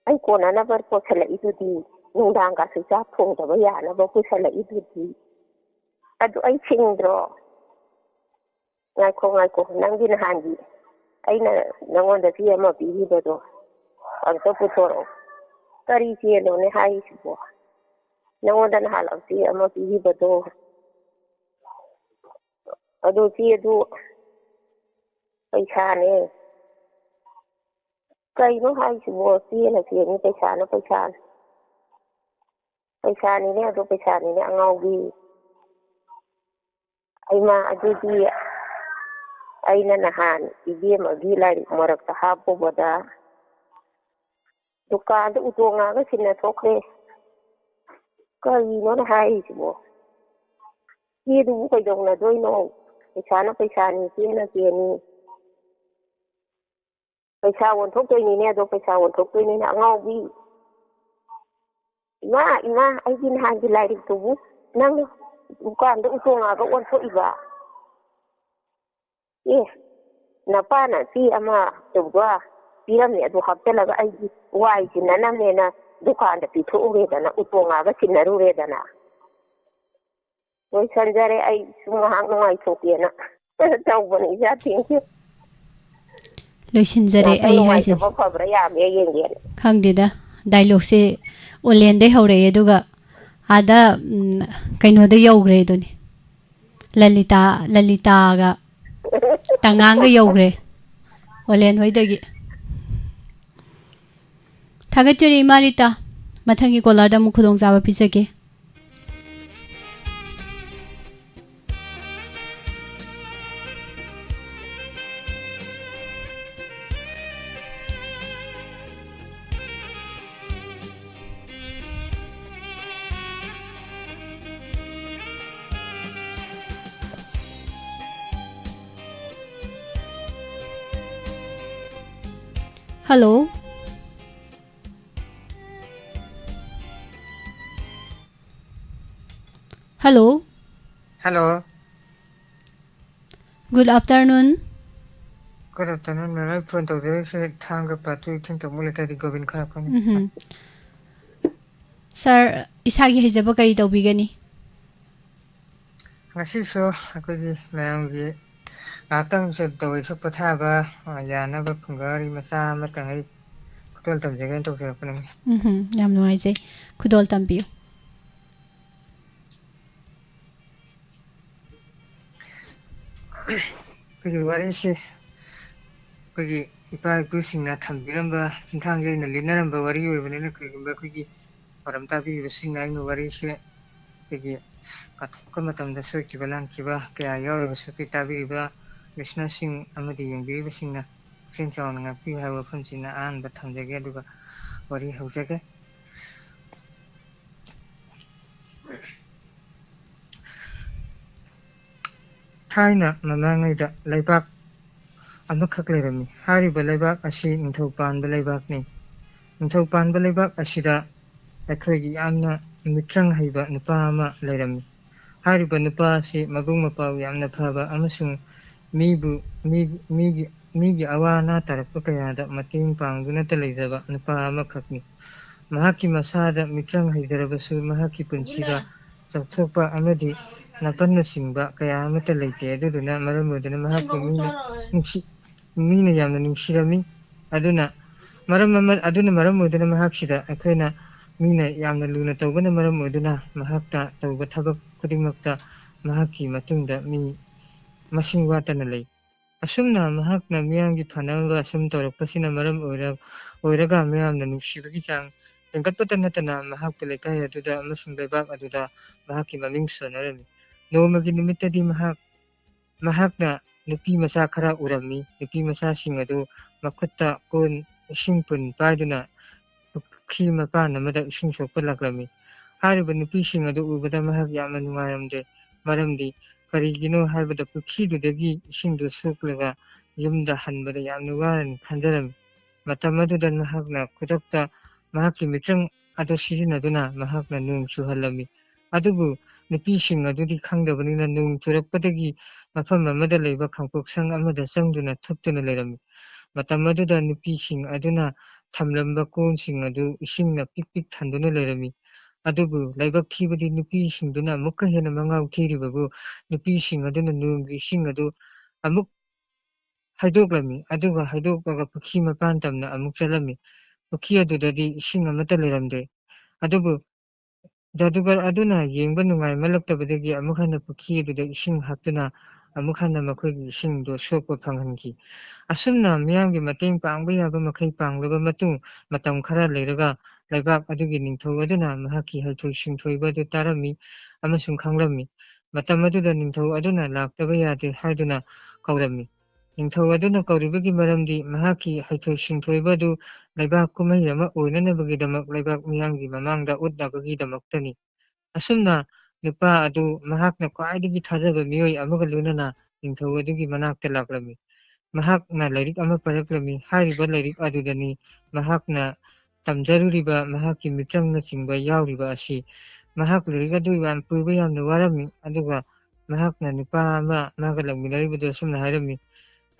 ꯑꯩ ꯀꯣꯟꯅꯅꯕ ꯄꯨꯁꯜꯂꯛꯏꯗꯨꯗꯤ, ꯅꯨꯡꯗꯥꯡꯒꯁꯨ ꯆꯥꯛ ꯊꯣꯡꯗꯕ ꯌꯥꯅꯕ ꯄꯨꯁꯜꯂꯛꯏꯗꯨꯗꯤ꯫ ꯑꯗꯨ ꯑꯩ ꯁꯤꯡꯗ꯭ꯔꯣ?" ꯉꯥꯏꯈꯣ, ꯉꯥꯏꯈꯣ, ꯅꯪꯒꯤ ꯅꯍꯥꯟꯒꯤ ꯑꯩꯅ ꯅꯉꯣꯟꯗ ꯆꯦ ꯑꯃ ꯄꯤꯈꯤꯕꯗꯣ ꯑꯝꯇ ꯄꯨꯊꯣꯔꯛꯑꯣ꯫ ꯀꯔꯤ ꯆꯦꯅꯣꯅꯦ ꯍꯥꯏꯔꯤꯁꯤꯕꯣ? ꯅꯉꯣꯟꯗ ꯅꯍꯥꯟ ꯆꯦ ꯑꯃ ꯄꯤꯈꯤꯕꯗꯣ, ꯑꯗꯨ ꯆꯦꯗꯨ ꯄꯩꯁꯥꯅꯦ꯫ ꯀꯩꯅꯣ ꯍꯥꯏꯁꯤꯕꯣ? ꯆꯦꯅ ꯆꯦꯅꯤ, ꯄꯩꯁꯥꯅ ꯄꯩꯁꯥꯅꯤ꯫ ꯄꯩꯁꯥꯅꯤꯅꯦ, ꯑꯗꯨ ꯄꯩꯁꯥꯅꯤꯅꯦ, ꯑꯉꯥꯎꯕꯤ꯫ ꯑꯩꯃ, ꯑꯗꯨꯗꯤ ꯑꯩꯅ ꯅꯍꯥꯟ ꯏꯕꯦꯝꯃꯒꯤ ꯂꯥꯏꯔꯤꯛ ꯃꯔꯛꯇ ꯍꯥꯞꯄꯨꯕꯗ ꯗꯨꯀꯥꯟꯗ ꯎꯇꯣꯡ ꯉꯥꯒ ꯁꯤꯟꯅ ꯊꯣꯛꯈ꯭ꯔꯦ꯫ ꯀꯔꯤꯅꯣꯅ ꯍꯥꯏꯔꯤꯁꯤꯕꯣ? ꯆꯦꯗꯨꯕꯨ ꯀꯩꯗꯧꯅꯗꯣꯏꯅꯣ? ꯄꯩꯁꯥꯅ ꯄꯩꯁꯥꯅꯤ, ꯆꯦꯅ ꯆꯦꯅꯤ꯫ ꯄꯩꯁꯥ ꯑꯣꯟꯊꯣꯛꯇꯣꯏꯅꯤꯅꯦ, ꯑꯗꯣ ꯄꯩꯁꯥ ꯑꯣꯟꯊꯣꯛꯇꯣꯏꯅꯤꯅꯦ, ꯑꯉꯥꯎꯕꯤ꯫ ꯏꯃꯥ, ꯏꯃꯥ, ꯑꯩꯒꯤ ꯅꯍꯥꯟꯒꯤ ꯂꯥꯏꯔꯤꯛꯇꯨꯕꯨ ꯅꯪ ꯗꯨꯀꯥꯟꯗ ꯎꯇꯣꯡꯉꯥꯒ ꯑꯣꯟꯊꯣꯛꯏꯕ? ꯑꯦ, ꯅꯄꯥꯅ ꯆꯦ ꯑꯃ ꯇꯧꯕ ꯄꯤꯔꯝꯃꯦ, ꯑꯗꯨ ꯍꯥꯞꯆꯜꯂꯒ ꯑꯩꯒꯤ ꯋꯥꯏ ꯆꯤꯟꯅꯅꯕꯅꯦꯅ ꯗꯨꯀꯥꯟꯗ ꯄꯤꯊꯣꯛꯎꯔꯦꯗꯅ, ꯎꯇꯣꯡꯉꯥꯒ ꯁꯤꯟꯅꯔꯨꯔꯦꯗꯅ꯫ ꯂꯣꯏꯁꯟꯖꯔꯦ, ꯑꯩ ꯁꯨꯝ ꯉꯥꯏꯍꯥꯛ ꯅꯨꯡꯉꯥꯏꯊꯣꯛꯀꯦꯅ ꯇꯧꯕꯅꯤ, ꯏꯆꯥ, ꯊꯦꯡꯀ꯭ꯌꯨ꯫ ꯂꯣꯏꯁꯤꯟꯖꯔꯦ ꯉꯥꯛꯇꯪ ꯑꯩ ꯍꯥꯏꯁꯦ꯫ ꯅꯨꯡꯉꯥꯏꯊꯣꯛꯄ ꯐꯕ꯭ꯔꯥ ꯌꯥꯕ꯭ꯔꯥ ꯌꯦꯡꯒꯦꯅ꯫ ꯈꯪꯗꯦꯗ, ꯗꯥꯏꯂꯣꯛꯁꯦ ꯑꯣꯂꯦꯟꯗꯩ ꯍꯧꯔꯛꯑꯦ, ꯑꯗꯨꯒ ꯑꯥꯗ, ꯎꯝ, ꯀꯩꯅꯣꯗ ꯌꯧꯈ꯭ꯔꯦ ꯑꯗꯨꯅꯤ꯫ ꯂꯂꯤꯇꯥ, ꯂꯂꯤꯇꯥꯒ ꯇꯉꯥꯡꯒ ꯌꯧꯈ꯭ꯔꯦ ꯑꯣꯂꯦꯟ ꯍꯣꯏꯗꯒꯤ꯫ ꯊꯥꯒꯠꯆꯔꯤ ꯏꯃꯥ ꯔꯤꯇꯥ꯫ ꯃꯊꯪꯒꯤ ꯀꯣꯂꯔꯗ ꯑꯃꯨꯛ ꯈꯨꯗꯣꯡꯆꯥꯕ ꯄꯤꯖꯒꯦ꯫ Hello. Hello. Hello. Good afternoon. Good afternoon, ma'am. ꯑꯩ ꯐꯣꯟ ꯇꯧꯖꯔꯛꯏꯁꯦ ꯊꯥꯡꯒ ꯄꯥꯠꯇꯨ ꯏꯊꯤꯡ ꯇꯧꯕ ꯂꯩꯀꯥꯏꯗꯤ ꯒꯣꯕꯤꯟ ꯈꯔ ꯐꯪꯉꯤ꯫ ꯎꯝꯍꯨꯝ꯫ ꯁꯥꯔ, ꯏꯁꯥꯒꯤ ꯍꯩꯖꯕ ꯀꯔꯤ ꯇꯧꯕꯤꯒꯅꯤ? ꯉꯁꯤꯁꯨ ꯑꯩꯈꯣꯏꯒꯤ ꯃꯌꯥꯝꯒꯤ ꯉꯥꯏꯍꯥꯛꯇꯪ ꯁꯦ ꯇꯧꯔꯤꯁꯨ ꯄꯣꯊꯥꯕ, ꯑ, ꯌꯥꯅꯕ ꯐꯨꯡꯒꯥꯋꯥꯔꯤ ꯃꯆꯥ ꯑꯃꯇꯪ ꯑꯩ ꯈꯨꯗꯣꯜ ꯇꯝꯖꯒꯦꯅ ꯇꯧꯖꯔꯛꯄꯅꯤ꯫ ꯎꯝ, ꯌꯥꯝ ꯅꯨꯡꯉꯥꯏꯖꯩ꯫ ꯈꯨꯗꯣꯜ ꯇꯝꯕꯤꯌꯨ꯫ ꯑꯩꯈꯣꯏꯒꯤ ꯋꯥꯔꯤꯁꯤ ꯑꯩꯈꯣꯏꯒꯤ ꯏꯄꯥ ꯏꯄꯨꯁꯤꯡꯅ ꯊꯝꯕꯤꯔꯝꯕ, ꯆꯤꯟꯊꯥꯡꯁꯦ ꯑꯩꯅ ꯂꯤꯅꯔꯝꯕ ꯋꯥꯔꯤ ꯑꯣꯏꯕꯅꯤꯅ, ꯀꯔꯤꯒꯨꯝꯕ ꯑꯩꯈꯣꯏꯒꯤ ꯄꯥꯎꯗꯝ ꯇꯥꯕꯤꯔꯤꯕꯁꯤꯡꯅ ꯑꯩꯅ ꯋꯥꯔꯤꯁꯦ ꯑꯩꯈꯣꯏꯒꯤ ꯄꯥꯊꯣꯛꯄ ꯃꯇꯝꯗ ꯁꯣꯏꯈꯤꯕ ꯂꯥꯟꯈꯤꯕ ꯀꯌꯥ ꯌꯥꯎꯔꯒꯁꯨ, ꯑꯩꯈꯣꯏ ꯇꯥꯕꯤꯔꯤꯕ listenerꯁꯤꯡ ꯑꯃꯗꯤ ꯌꯦꯡꯕꯤꯔꯤꯕꯁꯤꯡꯅ ꯄꯨꯛꯅꯤꯡ ꯆꯥꯎꯅ ꯉꯥꯛꯄꯤꯌꯨ ꯍꯥꯏꯕ ꯋꯥꯐꯝꯁꯤꯅ ꯑꯍꯥꯟꯕ ꯊꯝꯖꯒꯦ, ꯑꯗꯨꯒ ꯋꯥꯔꯤ ꯍꯧꯖꯒꯦ꯫ ꯊꯥꯏꯅ ꯃꯃꯥꯡꯉꯩꯗ ꯂꯩꯕꯥꯛ ꯑꯃꯈꯛ ꯂꯩꯔꯝꯃꯤ꯫ ꯍꯥꯏꯔꯤꯕ ꯂꯩꯕꯥꯛ ꯑꯁꯤ ꯅꯤꯡꯊꯧ ꯄꯥꯟꯕ ꯂꯩꯕꯥꯛꯅꯤ꯫ ꯅꯤꯡꯊꯧ ꯄꯥꯟꯕ ꯂꯩꯕꯥꯛ ꯑꯁꯤꯗ ꯑꯩꯈꯣꯏꯒꯤ ꯌꯥꯝꯅ ꯃꯤꯇ꯭ꯔꯪ ꯍꯩꯕ ꯅꯨꯄꯥ ꯑꯃ ꯂꯩꯔꯝꯃꯤ꯫ ꯍꯥꯏꯔꯤꯕ ꯅꯨꯄꯥ ꯑꯁꯤ ꯃꯕꯨꯛ ꯃꯄꯥꯎ ꯌꯥꯝꯅ ꯐꯕ ꯑꯃꯁꯨꯡ ꯃꯤꯕꯨ, ꯃꯤ-, ꯃꯤꯒꯤ, ꯃꯤꯒꯤ ꯑꯋꯥ ꯑꯅꯥ ꯇꯥꯔꯛꯄ ꯀꯌꯥꯗ ꯃꯇꯦꯡ ꯄꯥꯡꯗꯨꯅꯇ ꯂꯩꯖꯕ ꯅꯨꯄꯥ ꯑꯃꯈꯛꯅꯤ꯫ ꯃꯍꯥꯛꯀꯤ ꯃꯁꯥꯗ ꯃꯤꯇ꯭ꯔꯪ ꯍꯩꯖꯔꯕꯁꯨ, ꯃꯍꯥꯛꯀꯤ ꯄꯨꯟꯁꯤꯗ ꯆꯥꯎꯊꯣꯛꯄ ꯑꯃꯗꯤ ꯅꯥꯄꯟꯅꯆꯤꯡꯕ ꯀꯌꯥ ꯑꯃꯠꯇ ꯂꯩꯇꯦ꯫ ꯑꯗꯨꯗꯨꯅ ꯃꯔꯝ ꯑꯣꯏꯗꯨꯅ ꯃꯍꯥꯛꯄꯨ ꯃꯤꯅ ꯅꯨꯡꯁꯤ-, ꯃꯤꯅ ꯌꯥꯝꯅ ꯅꯨꯡꯁꯤꯔꯝꯃꯤ꯫ ꯑꯗꯨꯅ ꯃꯔꯝ ꯑꯃ, ꯑꯗꯨꯅ ꯃꯔꯝ ꯑꯣꯏꯗꯨꯅ ꯃꯍꯥꯛꯁꯤꯗ ꯑꯩꯈꯣꯏꯅ ꯃꯤꯅ ꯌꯥꯝꯅ ꯂꯨꯅ ꯇꯧꯕꯅ ꯃꯔꯝ ꯑꯣꯏꯗꯨꯅ ꯃꯍꯥꯛꯇ ꯇꯧꯕ ꯊꯕꯛ ꯈꯨꯗꯤꯡꯃꯛꯇ ꯃꯍꯥꯛꯀꯤ ꯃꯇꯨꯡꯗ ꯃꯤ ꯃꯁꯤꯡ ꯋꯥꯠꯇꯅ ꯂꯩ꯫ ꯑꯁꯨꯝꯅ ꯃꯍꯥꯛꯅ ꯃꯤꯌꯥꯝꯒꯤ ꯐꯅꯕ ꯑꯁꯨꯝ ꯇꯧꯔꯛꯄꯁꯤꯅ ꯃꯔꯝ ꯑꯣꯏꯔ-, ꯑꯣꯏꯔꯒ ꯃꯤꯌꯥꯝꯅ ꯅꯨꯡꯁꯤꯕꯒꯤ ꯆꯥꯡ ꯍꯦꯟꯒꯠꯄꯇ ꯅꯠꯇꯅ ꯃꯍꯥꯛꯄꯨ ꯂꯩꯀꯥꯏ ꯑꯗꯨꯗ ꯑꯃꯁꯨꯡ ꯂꯩꯕꯥꯛ ꯑꯗꯨꯗ ꯃꯍꯥꯛꯀꯤ ꯃꯃꯤꯡ ꯁꯣꯟꯅꯔꯝꯃꯤ꯫ ꯅꯣꯡꯃꯒꯤ ꯅꯨꯃꯤꯠꯇꯗꯤ ꯃꯍꯥꯛ, ꯃꯍꯥꯛꯅ ꯅꯨꯄꯤ ꯃꯆꯥ ꯈꯔ ꯎꯔꯝꯃꯤ꯫ ꯅꯨꯄꯤ ꯃꯆꯥꯁꯤꯡ ꯑꯗꯨ ꯃꯈꯨꯠꯇ ꯀꯣꯟ ꯏꯁꯤꯡ ꯄꯨꯟ ꯄꯥꯏꯗꯨꯅ ꯄꯨꯈ꯭ꯔꯤ ꯃꯄꯥꯟ ꯑꯃꯗ ꯏꯁꯤꯡ ꯁꯣꯛꯄ ꯂꯥꯛꯂꯝꯃꯤ꯫ ꯍꯥꯏꯔꯤꯕ ꯅꯨꯄꯤꯁꯤꯡ ꯑꯗꯨ ꯎꯕꯗ ꯃꯍꯥꯛ ꯌꯥꯝꯅ ꯅꯨꯡꯉꯥꯏꯔꯝꯗꯦ꯫ ꯃꯔꯝꯗꯤ ꯀꯔꯤꯒꯤꯅꯣ ꯍꯥꯏꯕꯗ ꯄꯨꯈ꯭ꯔꯤꯗꯨꯗꯒꯤ ꯏꯁꯤꯡꯗꯨ ꯁꯣꯛꯂꯒ ꯌꯨꯝꯗ ꯍꯟꯕꯗ ꯌꯥꯝꯅ ꯋꯥꯔꯅꯤ ꯈꯟꯖꯔꯝꯃꯤ꯫ ꯃꯇꯝ ꯑꯗꯨꯗ ꯃꯍꯥꯛꯅ ꯈꯨꯗꯛꯇ ꯃꯍꯥꯛꯀꯤ ꯃꯤꯇ꯭ꯔꯪ ꯑꯗꯨ ꯁꯤꯖꯤꯟꯅꯗꯨꯅ ꯃꯍꯥꯛꯅ ꯅꯣꯡ ꯆꯨꯍꯜꯂꯝꯃꯤ꯫ ꯑꯗꯨꯕꯨ ꯅꯨꯄꯤꯁꯤꯡ ꯑꯗꯨꯗꯤ ꯈꯪꯗꯕꯅꯤꯅ ꯅꯣꯡ ꯆꯨꯔꯛꯄꯗꯒꯤ ꯃꯐꯝ ꯑꯃꯗ ꯂꯩꯕ ꯈꯥꯡꯄꯣꯛꯁꯪ ꯑꯃꯗ ꯆꯪꯗꯨꯅ ꯊꯨꯞꯇꯨꯅ ꯂꯩꯔꯝꯃꯤ꯫ ꯃꯇꯝ ꯑꯗꯨꯗ ꯅꯨꯄꯤꯁꯤꯡ ꯑꯗꯨꯅ ꯊꯝꯂꯝꯕ ꯀꯣꯟꯁꯤꯡ ꯑꯗꯨ ꯏꯁꯤꯡꯅ ꯄꯤꯛ ꯄꯤꯛ ꯊꯟꯗꯨꯅ ꯂꯩꯔꯝꯃꯤ꯫ ꯑꯗꯨꯕꯨ ꯂꯥꯏꯕꯛ ꯊꯤꯕꯗꯤ ꯅꯨꯄꯤꯁꯤꯡꯗꯨꯅ ꯑꯃꯨꯛꯀ ꯍꯦꯟꯅ ꯃꯉꯥꯎ ꯊꯤꯔꯤꯕꯕꯨ ꯅꯨꯄꯤꯁꯤꯡ ꯑꯗꯨꯅ ꯅꯣꯡꯒꯤ ꯏꯁꯤꯡ ꯑꯗꯨ ꯑꯃꯨꯛ ꯍꯩꯗꯣꯛꯂꯝꯃꯤ꯫ ꯑꯗꯨꯒ ꯍꯩꯗꯣꯛꯂꯒ ꯄꯨꯈ꯭ꯔꯤ ꯃꯄꯥꯟ ꯇꯝꯅ ꯑꯃꯨꯛ ꯆꯠꯂꯝꯃꯤ꯫ ꯄꯨꯈ꯭ꯔꯤ ꯑꯗꯨꯗꯗꯤ ꯏꯁꯤꯡ ꯑꯃꯠꯇ ꯂꯩꯔꯝꯗꯦ꯫ ꯑꯗꯨꯕꯨ ꯖꯥꯗꯨꯒꯔ ꯑꯗꯨꯅ ꯌꯦꯡꯕ ꯅꯨꯡꯉꯥꯏꯃꯜꯂꯛꯇꯕꯗꯒꯤ ꯑꯃꯨꯛ ꯍꯟꯅ ꯄꯨꯈ꯭ꯔꯤ ꯑꯗꯨꯗ ꯏꯁꯤꯡ ꯍꯥꯞꯇꯨꯅ ꯑꯃꯨꯛ ꯍꯟꯅ ꯃꯈꯣꯏꯒꯤ ꯏꯁꯤꯡꯗꯣ ꯁꯣꯛꯄ ꯐꯪꯍꯟꯈꯤ꯫ ꯑꯁꯨꯝꯅ ꯃꯤꯌꯥꯝꯒꯤ ꯃꯇꯦꯡ ꯄꯥꯡꯕ ꯌꯥꯕ ꯃꯈꯩ ꯄꯥꯡꯂꯕ ꯃꯇꯨꯡ, ꯃꯇꯝ ꯈꯔ ꯂꯩꯔꯒ ꯂꯩꯕꯥꯛ ꯑꯗꯨꯒꯤ ꯅꯤꯡꯊꯧ ꯑꯗꯨꯅ ꯃꯍꯥꯛꯀꯤ ꯍꯩꯊꯣꯏ ꯁꯤꯡꯊꯣꯏꯕ ꯑꯗꯨ ꯇꯥꯔꯝꯃꯤ ꯑꯃꯁꯨꯡ ꯈꯪꯂꯝꯃꯤ꯫ ꯃꯇꯝ ꯑꯗꯨꯗ ꯅꯤꯡꯊꯧ ꯑꯗꯨꯅ ꯂꯥꯛꯇꯕ ꯌꯥꯗꯦ ꯍꯥꯏꯗꯨꯅ ꯀꯧꯔꯝꯃꯤ꯫ ꯅꯤꯡꯊꯧ ꯑꯗꯨꯅ ꯀꯧꯔꯤꯕꯒꯤ ꯃꯔꯝꯗꯤ ꯃꯍꯥꯛꯀꯤ ꯍꯩꯊꯣꯏ ꯁꯤꯡꯊꯣꯏꯕ ꯑꯗꯨ ꯂꯩꯕꯥꯛ ꯀꯨꯝꯍꯩ ꯑꯃ ꯑꯣꯏꯅꯅꯕꯒꯤꯗꯃꯛ ꯂꯩꯕꯥꯛ ꯃꯤꯌꯥꯝꯒꯤ ꯃꯃꯥꯡꯗ ꯎꯠꯅꯕꯒꯤꯗꯃꯛꯇꯅꯤ꯫ ꯑꯁꯨꯝꯅ ꯅꯨꯄꯥ ꯑꯗꯨ ꯃꯍꯥꯛꯅ ꯈ꯭ꯋꯥꯏꯗꯒꯤ ꯊꯥꯖꯕ ꯃꯤꯑꯣꯏ ꯑꯃꯒ ꯂꯣꯏꯅꯅ ꯅꯤꯡꯊꯧ ꯑꯗꯨꯒꯤ ꯃꯅꯥꯛꯇ ꯂꯥꯛꯂꯝꯃꯤ꯫ ꯃꯍꯥꯛꯅ ꯂꯥꯏꯔꯤꯛ ꯑꯃ ꯄꯔꯛꯂꯝꯃꯤ꯫ ꯍꯥꯏꯔꯤꯕ ꯂꯥꯏꯔꯤꯛ ꯑꯗꯨꯗꯅꯤ ꯃꯍꯥꯛꯅ ꯇꯝꯖꯔꯨꯔꯤꯕ ꯃꯍꯥꯛꯀꯤ ꯃꯤꯇ꯭ꯔꯪꯅꯆꯤꯡꯕ ꯌꯥꯎꯔꯤꯕ ꯑꯁꯤ꯫ ꯃꯍꯥꯛ ꯂꯥꯏꯔꯤꯛ ꯑꯗꯨ ꯌꯥꯝ ꯄꯨꯕ ꯌꯥꯝꯅ ꯋꯥꯔꯝꯃꯤ, ꯑꯗꯨꯒ ꯃꯍꯥꯛꯅ ꯅꯨꯄꯥ ꯑꯃ ꯃꯥꯒ ꯂꯥꯛꯃꯤꯟꯅꯔꯤꯕꯗꯨ ꯑꯁꯨꯝꯅ ꯍꯥꯏꯔꯝꯃꯤ,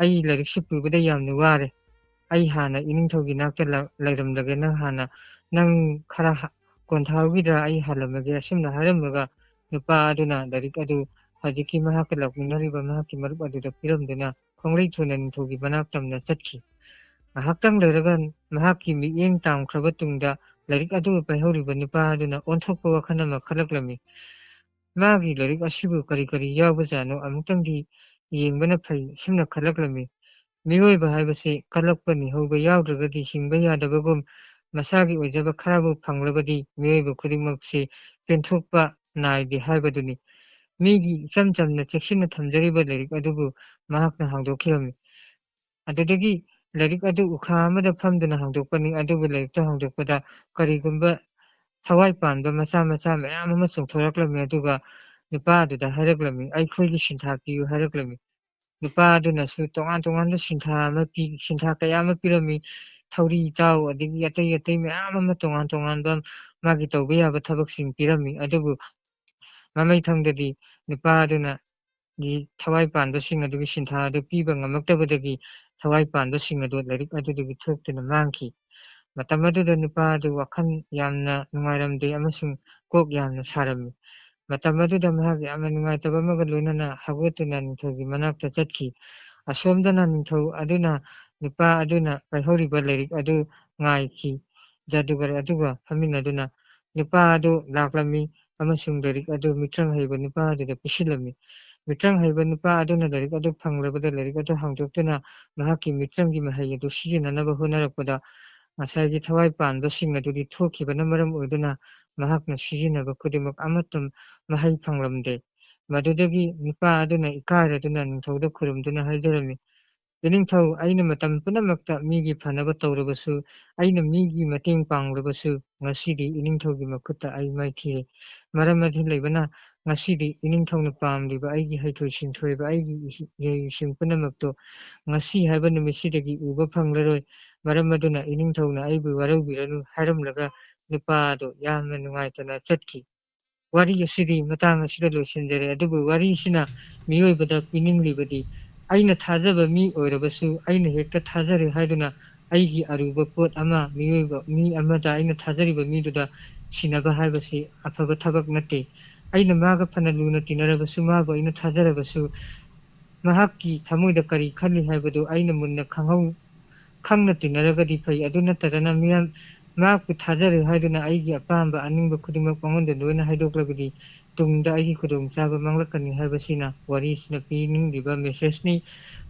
"ꯑꯩ ꯂꯥꯏꯔꯤꯛꯁꯤ ꯄꯨꯕꯗ ꯌꯥꯝꯅ ꯋꯥꯔꯦ꯫ ꯑꯩ ꯍꯥꯟꯅ ꯏꯅꯤꯡꯊꯧꯒꯤ ꯅꯥꯛꯇ ꯂ-, ꯂꯩꯔꯝꯂꯒꯦ, ꯅꯪ ꯍꯥꯟꯅ, ꯅꯪ ꯈꯔ ꯍ-, ꯀꯣꯟꯊꯍꯧꯈꯤꯗ꯭ꯔꯥ? ꯑꯩ ꯍꯜꯂꯝꯃꯒꯦ", ꯑꯁꯨꯝꯅ ꯍꯥꯏꯔꯝꯃꯒ ꯅꯨꯄꯥ ꯑꯗꯨꯅ ꯂꯥꯏꯔꯤꯛ ꯑꯗꯨ ꯍꯧꯖꯤꯛꯀꯤ ꯃꯍꯥꯛꯀ ꯂꯥꯛꯃꯤꯟꯅꯔꯤꯕ ꯃꯍꯥꯛꯀꯤ ꯃꯔꯨꯞ ꯑꯗꯨꯗ ꯄꯤꯔꯝꯗꯨꯅ ꯈꯣꯡꯂꯩ ꯊꯨꯅ ꯅꯤꯡꯊꯧꯒꯤ ꯃꯅꯥꯛ ꯇꯝꯅ ꯆꯠꯈꯤ꯫ ꯉꯥꯏꯍꯥꯛꯇꯪ ꯂꯩꯔꯒ ꯃꯍꯥꯛꯀꯤ ꯃꯤꯠꯌꯦꯡ ꯇꯥꯝꯈ꯭ꯔꯕ ꯇꯨꯡꯗ ꯂꯥꯏꯔꯤꯛ ꯑꯗꯨ ꯄꯥꯏꯍꯧꯔꯤꯕ ꯅꯨꯄꯥ ꯑꯗꯨꯅ ꯑꯣꯟꯊꯣꯛꯄ ꯋꯥꯈꯜ ꯑꯃ ꯈꯜꯂꯛꯂꯝꯃꯤ꯫ ꯃꯥꯒꯤ ꯂꯥꯏꯔꯤꯛ ꯑꯁꯤꯕꯨ ꯀꯔꯤ ꯀꯔꯤ ꯌꯥꯎꯕꯖꯥꯠꯅꯣ? ꯑꯃꯨꯛꯇꯪꯗꯤ ꯌꯦꯡꯕꯅ ꯐꯩ, ꯁꯨꯝꯅ ꯈꯜꯂꯛꯂꯝꯃꯤ꯫ ꯃꯤꯑꯣꯏꯕ ꯍꯥꯏꯕꯁꯤ ꯀꯜꯂꯛꯄ ꯅꯤꯍꯧꯕ ꯌꯥꯎꯗ꯭ꯔꯒꯗꯤ ꯍꯤꯡꯕ ꯌꯥꯗꯕꯒꯨꯝ, ꯃꯁꯥꯒꯤ ꯑꯣꯏꯖꯕ ꯈꯔꯕꯨ ꯐꯪꯂꯕꯗꯤ ꯃꯤꯑꯣꯏꯕ ꯈꯨꯗꯤꯡꯃꯛꯁꯤ ꯄꯦꯟꯊꯣꯛꯄ ꯅꯥꯏꯗꯦ ꯍꯥꯏꯕꯗꯨꯅꯤ꯫ ꯃꯤꯒꯤ ꯏꯆꯝ ꯆꯝꯅ ꯆꯦꯛꯁꯤꯟꯅ ꯊꯝꯖꯔꯤꯕ ꯂꯥꯏꯔꯤꯛ ꯑꯗꯨꯕꯨ ꯃꯍꯥꯛꯅ ꯍꯥꯡꯗꯣꯛꯈꯤꯔꯝꯃꯤ꯫ ꯑꯗꯨꯗꯒꯤ ꯂꯥꯏꯔꯤꯛ ꯑꯗꯨ ꯎꯈꯥ ꯑꯃꯗ ꯐꯝꯗꯨꯅ ꯍꯥꯡꯗꯣꯛꯄꯅꯤ꯫ ꯑꯗꯨꯕꯨ ꯂꯥꯏꯔꯤꯛꯇꯨ ꯍꯥꯡꯗꯣꯛꯄꯗ ꯀꯔꯤꯒꯨꯝꯕ ꯊꯋꯥꯏ ꯄꯥꯟꯕ ꯃꯆꯥ ꯃꯆꯥ ꯃꯌꯥꯝ ꯑꯃ ꯆꯣꯡꯊꯣꯔꯛꯂꯝꯃꯤ꯫ ꯑꯗꯨꯒ ꯅꯨꯄꯥ ꯑꯗꯨꯗ ꯍꯥꯏꯔꯛꯂꯝꯃꯤ, "ꯑꯩꯈꯣꯏꯒꯤ ꯁꯤꯟꯊꯥ ꯄꯤꯌꯨ" ꯍꯥꯏꯔꯛꯂꯝꯃꯤ꯫ ꯅꯨꯄꯥ ꯑꯗꯨꯅꯁꯨ ꯇꯣꯉꯥꯟ ꯇꯣꯉꯥꯟꯕ ꯁꯤꯟꯊꯥ ꯑꯃ ꯄꯤ-, ꯁꯤꯟꯊꯥ ꯀꯌꯥ ꯑꯃ ꯄꯤꯔꯝꯃꯤ꯫ ꯊꯧꯔꯤ ꯇꯥꯎ, ꯑꯗꯒꯤ ꯑꯇꯩ ꯑꯇꯩ ꯃꯌꯥꯝ ꯑꯃ ꯇꯣꯉꯥꯟ ꯇꯣꯉꯥꯟꯕ ꯃꯥꯒꯤ ꯇꯧꯕ ꯌꯥꯕ ꯊꯕꯛꯁꯤꯡ ꯄꯤꯔꯝꯃꯤ꯫ ꯑꯗꯨꯕꯨ ꯃꯃꯩꯊꯪꯗꯗꯤ ꯅꯨꯄꯥ ꯑꯗꯨꯅ ꯒꯤ ꯊꯋꯥꯏ ꯄꯥꯟꯕꯁꯤꯡ ꯑꯗꯨꯒꯤ ꯁꯤꯟꯊꯥ ꯑꯗꯨ ꯄꯤꯕ ꯉꯝꯂꯛꯇꯕꯗꯒꯤ ꯊꯋꯥꯏ ꯄꯥꯟꯕꯁꯤꯡ ꯑꯗꯨ ꯂꯥꯏꯔꯤꯛ ꯑꯗꯨꯗꯒꯤ ꯊꯣꯛꯇꯨꯅ ꯃꯥꯡꯈꯤ꯫ ꯃꯇꯝ ꯑꯗꯨꯗ ꯅꯨꯄꯥ ꯑꯗꯨ ꯋꯥꯈꯜ ꯌꯥꯝꯅ ꯅꯨꯡꯉꯥꯏꯔꯝꯗꯦ ꯑꯃꯁꯨꯡ ꯀꯣꯛ ꯌꯥꯝꯅ ꯁꯥꯔꯝꯃꯤ꯫ ꯃꯇꯝ ꯑꯗꯨꯗ ꯃꯍꯥꯛ ꯌꯥꯝꯅ ꯅꯨꯡꯉꯥꯏꯇꯕ ꯑꯃꯒ ꯂꯣꯏꯅꯅ ꯍꯧꯒꯠꯇꯨꯅ ꯅꯤꯡꯊꯧꯒꯤ ꯃꯅꯥꯛꯇ ꯆꯠꯈꯤ꯫ ꯑꯁꯣꯝꯗꯅ ꯅꯤꯡꯊꯧ ꯑꯗꯨꯅ ꯅꯨꯄꯥ ꯑꯗꯨꯅ ꯄꯥꯏꯍꯧꯔꯤꯕ ꯂꯥꯏꯔꯤꯛ ꯑꯗꯨ ꯉꯥꯏꯈꯤ꯫ ꯖꯥꯗꯨꯒꯔ ꯑꯗꯨꯒ ꯐꯝꯃꯤꯟꯅꯗꯨꯅ ꯅꯨꯄꯥ ꯑꯗꯨ ꯂꯥꯛꯂꯝꯃꯤ ꯑꯃꯁꯨꯡ ꯂꯥꯏꯔꯤꯛ ꯑꯗꯨ ꯃꯤꯇ꯭ꯔꯪ ꯍꯩꯕ ꯅꯨꯄꯥ ꯑꯗꯨꯗ ꯄꯤꯁꯤꯜꯂꯝꯃꯤ꯫ ꯃꯤꯇ꯭ꯔꯪ ꯍꯩꯕ ꯅꯨꯄꯥ ꯑꯗꯨꯅ ꯂꯥꯏꯔꯤꯛ ꯑꯗꯨ ꯐꯪꯂꯕꯗ ꯂꯥꯏꯔꯤꯛ ꯑꯗꯨ ꯍꯥꯡꯗꯣꯛꯇꯨꯅ ꯃꯍꯥꯛꯀꯤ ꯃꯤꯇ꯭ꯔꯪꯒꯤ ꯃꯍꯩ ꯑꯗꯨ ꯁꯤꯖꯤꯟꯅꯅꯕ ꯍꯣꯠꯅꯔꯛꯄꯗ ꯉꯁꯥꯏꯒꯤ ꯊꯋꯥꯏ ꯄꯥꯟꯕꯁꯤꯡ ꯑꯗꯨꯗꯤ ꯊꯣꯛꯈꯤꯕꯅ ꯃꯔꯝ ꯑꯣꯏꯗꯨꯅ ꯃꯍꯥꯛꯅ ꯁꯤꯖꯤꯟꯅꯕ ꯈꯨꯗꯤꯡꯃꯛ ꯑꯃꯠꯇ ꯃꯍꯩ ꯐꯪꯂꯝꯗꯦ꯫ ꯃꯗꯨꯗꯒꯤ ꯅꯨꯄꯥ ꯑꯗꯨꯅ ꯏꯀꯥꯏꯔꯗꯨꯅ ꯅꯤꯡꯊꯧꯗ ꯈꯨꯔꯨꯝꯗꯨꯅ ꯍꯥꯏꯖꯔꯝꯃꯤ, "ꯏꯅꯤꯡꯊꯧ, ꯑꯩꯅ ꯃꯇꯝ ꯄꯨꯝꯅꯃꯛꯇ ꯃꯤꯒꯤ ꯐꯅꯕ ꯇꯧꯔꯕꯁꯨ, ꯑꯩꯅ ꯃꯤꯒꯤ ꯃꯇꯦꯡ ꯄꯥꯡꯂꯕꯁꯨ, ꯉꯁꯤꯗꯤ ꯏꯅꯤꯡꯊꯧꯒꯤ ꯃꯈꯨꯠꯇ ꯑꯩ ꯃꯥꯏꯊꯤꯔꯦ꯫ ꯃꯔꯝ ꯑꯗꯨ ꯂꯩꯕꯅ ꯉꯁꯤꯗꯤ ꯏꯅꯤꯡꯊꯧꯅ ꯄꯥꯝꯂꯤꯕ ꯑꯩꯒꯤ ꯍꯩꯊꯣꯏ ꯁꯤꯡꯊꯣꯏꯕ ꯑꯩꯒꯤ ꯏꯍꯩꯁꯤꯡ ꯄꯨꯝꯅꯃꯛꯇꯨ ꯉꯁꯤ ꯍꯥꯏꯕ ꯅꯨꯃꯤꯠꯁꯤꯗꯒꯤ ꯎꯕ ꯐꯪꯂꯔꯣꯏ꯫ ꯃꯔꯝ ꯑꯗꯨꯅ ꯏꯅꯤꯡꯊꯧꯅ ꯑꯩꯕꯨ ꯋꯥꯔꯧꯕꯤꯔꯅꯨ" ꯍꯥꯏꯔꯝꯂꯒ ꯅꯨꯄꯥ ꯑꯗꯨ ꯌꯥꯝꯅ ꯅꯨꯡꯉꯥꯏꯇꯅ ꯆꯠꯈꯤ꯫ ꯋꯥꯔꯤ ꯑꯁꯤꯗꯤ ꯃꯇꯥꯡ ꯑꯁꯤꯗ ꯂꯣꯏꯁꯤꯟꯖꯔꯦ꯫ ꯑꯗꯨꯕꯨ ꯋꯥꯔꯤꯁꯤꯅ ꯃꯤꯑꯣꯏꯕꯗ ꯄꯤꯅꯤꯡꯂꯤꯕꯗꯤ, ꯑꯩꯅ ꯊꯥꯖꯕ ꯃꯤ ꯑꯣꯏꯔꯕꯁꯨ, ꯑꯩꯅ ꯍꯦꯛꯇ ꯊꯥꯖꯔꯦ ꯍꯥꯏꯗꯨꯅ ꯑꯩꯒꯤ ꯑꯔꯨꯕ ꯄꯣꯠ ꯑꯃ ꯃꯤꯑꯣꯏꯕ, ꯃꯤ ꯑꯃꯗ, ꯑꯩꯅ ꯊꯥꯖꯔꯤꯕ ꯃꯤꯗꯨꯗ ꯁꯤꯟꯅꯕ ꯍꯥꯏꯕꯁꯤ ꯑꯐꯕ ꯊꯕꯛ ꯅꯠꯇꯦ꯫ ꯑꯩꯅ ꯃꯥꯒ ꯐꯅ ꯂꯨꯅ ꯇꯤꯟꯅꯔꯕꯁꯨ, ꯃꯥꯕꯨ ꯑꯩꯅ ꯊꯥꯖꯔꯕꯁꯨ, ꯃꯍꯥꯛꯀꯤ ꯊꯃꯣꯏꯗ ꯀꯔꯤ ꯈꯜꯂꯤ ꯍꯥꯏꯕꯗꯨ ꯑꯩꯅ ꯃꯨꯟꯅ ꯈꯪꯍꯧ-, ꯈꯪꯅ ꯇꯤꯟꯅꯔꯒꯗꯤ ꯐꯩ꯫ ꯑꯗꯨ ꯅꯠꯇꯗꯅ ꯃꯤꯌꯥꯝ, ꯃꯍꯥꯛꯄꯨ ꯊꯥꯖꯔꯦ ꯍꯥꯏꯗꯨꯅ ꯑꯩꯒꯤ ꯑꯄꯥꯝꯕ ꯑꯅꯤꯡꯕ ꯈꯨꯗꯤꯡꯃꯛ ꯃꯉꯣꯟꯗ ꯂꯣꯏꯅ ꯍꯥꯏꯗꯣꯛꯂꯕꯗꯤ ꯇꯨꯡꯗ ꯑꯩꯒꯤ ꯈꯨꯗꯣꯡꯆꯥꯕ ꯃꯥꯡꯂꯛꯀꯅꯤ ꯍꯥꯏꯕꯁꯤꯅ ꯋꯥꯔꯤꯁꯤꯅ ꯄꯤꯅꯤꯡꯂꯤꯕ message ꯅꯤ꯫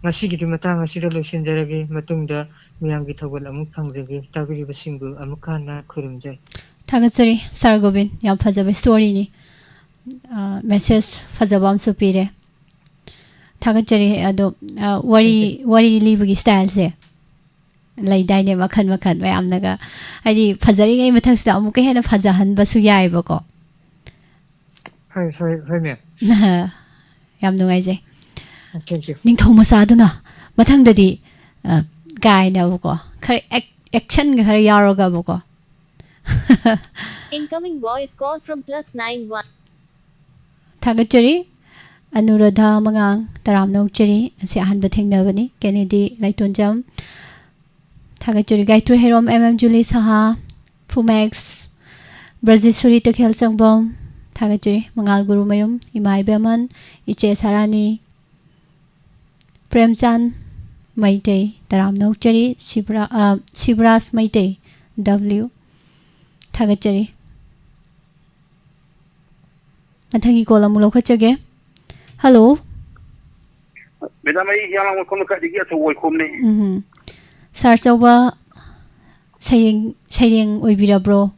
ꯉꯁꯤꯒꯤꯗꯤ ꯃꯇꯥꯡ ꯑꯁꯤꯗ ꯂꯣꯏꯁꯤꯟꯖꯔꯒꯦ꯫ ꯃꯇꯨꯡꯗ ꯃꯤꯌꯥꯝꯒꯤ ꯊꯧꯒꯜ ꯑꯃꯨꯛ ꯐꯪꯖꯒꯦ꯫ ꯇꯥꯕꯤꯔꯤꯕꯁꯤꯡꯕꯨ ꯑꯃꯨꯛ ꯍꯟꯅ ꯈꯨꯔꯨꯝꯖꯔꯤ꯫ ꯊꯥꯒꯠꯆꯔꯤ ꯁꯥꯔ ꯒꯣꯕꯤꯟ, ꯌꯥꯝ ꯐꯖꯕ story ꯅꯤ꯫ ꯑ, message ꯐꯖꯕ ꯑꯃꯁꯨ ꯄꯤꯔꯦ꯫ ꯊꯥꯒꯠꯆꯔꯤ꯫ ꯑꯗꯣ, ꯑ, ꯋꯥꯔꯤ, ꯋꯥꯔꯤ ꯂꯤꯕꯒꯤ style ꯁꯦ ꯂꯩꯗꯥꯏꯅꯦ, ꯃꯈꯜ ꯃꯈꯜ ꯃꯌꯥꯝꯅꯒ, ꯍꯥꯏꯗꯤ, ꯐꯖꯔꯤꯉꯩ ꯃꯊꯛꯁꯤꯗ ꯑꯃꯨꯛꯀ ꯍꯦꯟꯅ ꯐꯖꯍꯟꯕꯁꯨ ꯌꯥꯏꯑꯕꯀꯣ꯫ ꯍꯣꯏ, ꯍꯣꯏ, ꯍꯣꯏ, ma'am꯫ ꯌꯥꯝ ꯅꯨꯡꯉꯥꯏꯖꯩ꯫ Thank you꯫ ꯅꯤꯡꯊꯧ ꯃꯆꯥꯗꯨꯅ ꯃꯊꯪꯗꯗꯤ, ꯑ, ꯀꯥꯏꯅꯕꯀꯣ, ꯈꯔ act-, action ꯒ ꯈꯔ ꯌꯥꯎꯔꯒꯕꯀꯣ꯫ Incoming voice call from plus nine one꯫ ꯊꯥꯒꯠꯆꯔꯤ꯫ ꯑꯅꯨꯔꯥꯙꯥ ꯃꯉꯥꯡ, ꯇꯔꯥꯝꯅ ꯑꯣꯛꯆꯔꯤ꯫ ꯑꯁꯤ ꯑꯍꯥꯟꯕ ꯊꯦꯡꯅꯕꯅꯤ꯫ ꯀꯦꯅꯦꯗꯤ ꯂꯥꯏꯇꯣꯟꯖꯝ꯫ ꯊꯥꯒꯠꯆꯔꯤ꯫ ꯒꯥꯏꯇ꯭ꯔꯤ ꯍꯩꯔꯣꯝ, M M ꯖꯨꯂꯤ ꯁꯍꯥ, ꯐꯨꯃꯦꯛꯁ, ꯕ꯭ꯔꯖꯦꯁꯣꯔꯤ ꯇꯈꯦꯜ ꯁꯪꯕꯝ꯫ ꯊꯥꯒꯠꯆꯔꯤ꯫ ꯃꯉꯥꯜ ꯒꯨꯔꯨꯃꯌꯨꯝ, ꯏꯃꯥ ꯏꯕꯦꯝꯍꯟ, ꯏꯆꯦ ꯁꯥꯔꯥꯅꯤ, ꯄ꯭ꯔꯦꯝꯆꯥꯟ ꯃꯩꯇꯩ, ꯇꯔꯥꯝꯅ ꯑꯣꯛꯆꯔꯤ꯫ ꯁꯤꯕ꯭ꯔꯥ-, ꯑ, ꯁꯤꯕ꯭ꯔꯥꯖ ꯃꯩꯇꯩ, W, ꯊꯥꯒꯠꯆꯔꯤ꯫ ꯃꯊꯪꯒꯤ ꯀꯣꯜ ꯑꯃꯨꯛ ꯂꯧꯈꯠꯆꯒꯦ꯫ ꯍꯜꯂꯣ꯫ ꯃꯦꯗꯥꯝ, ꯑꯩ ꯍꯤꯌꯥꯡꯂꯥꯡ ꯃꯈꯣꯡ ꯂꯩꯀꯥꯏꯗꯒꯤ ꯑꯆꯧꯕ ꯑꯣꯏꯈꯣꯝꯅꯤ꯫ ꯎꯝ꯫ ꯁꯥꯔ ꯑꯆꯧꯕ, ꯁꯩꯔꯦꯡ, ꯁꯩꯔꯦꯡ ꯑꯣꯏꯕꯤꯔꯕ꯭ꯔꯣ?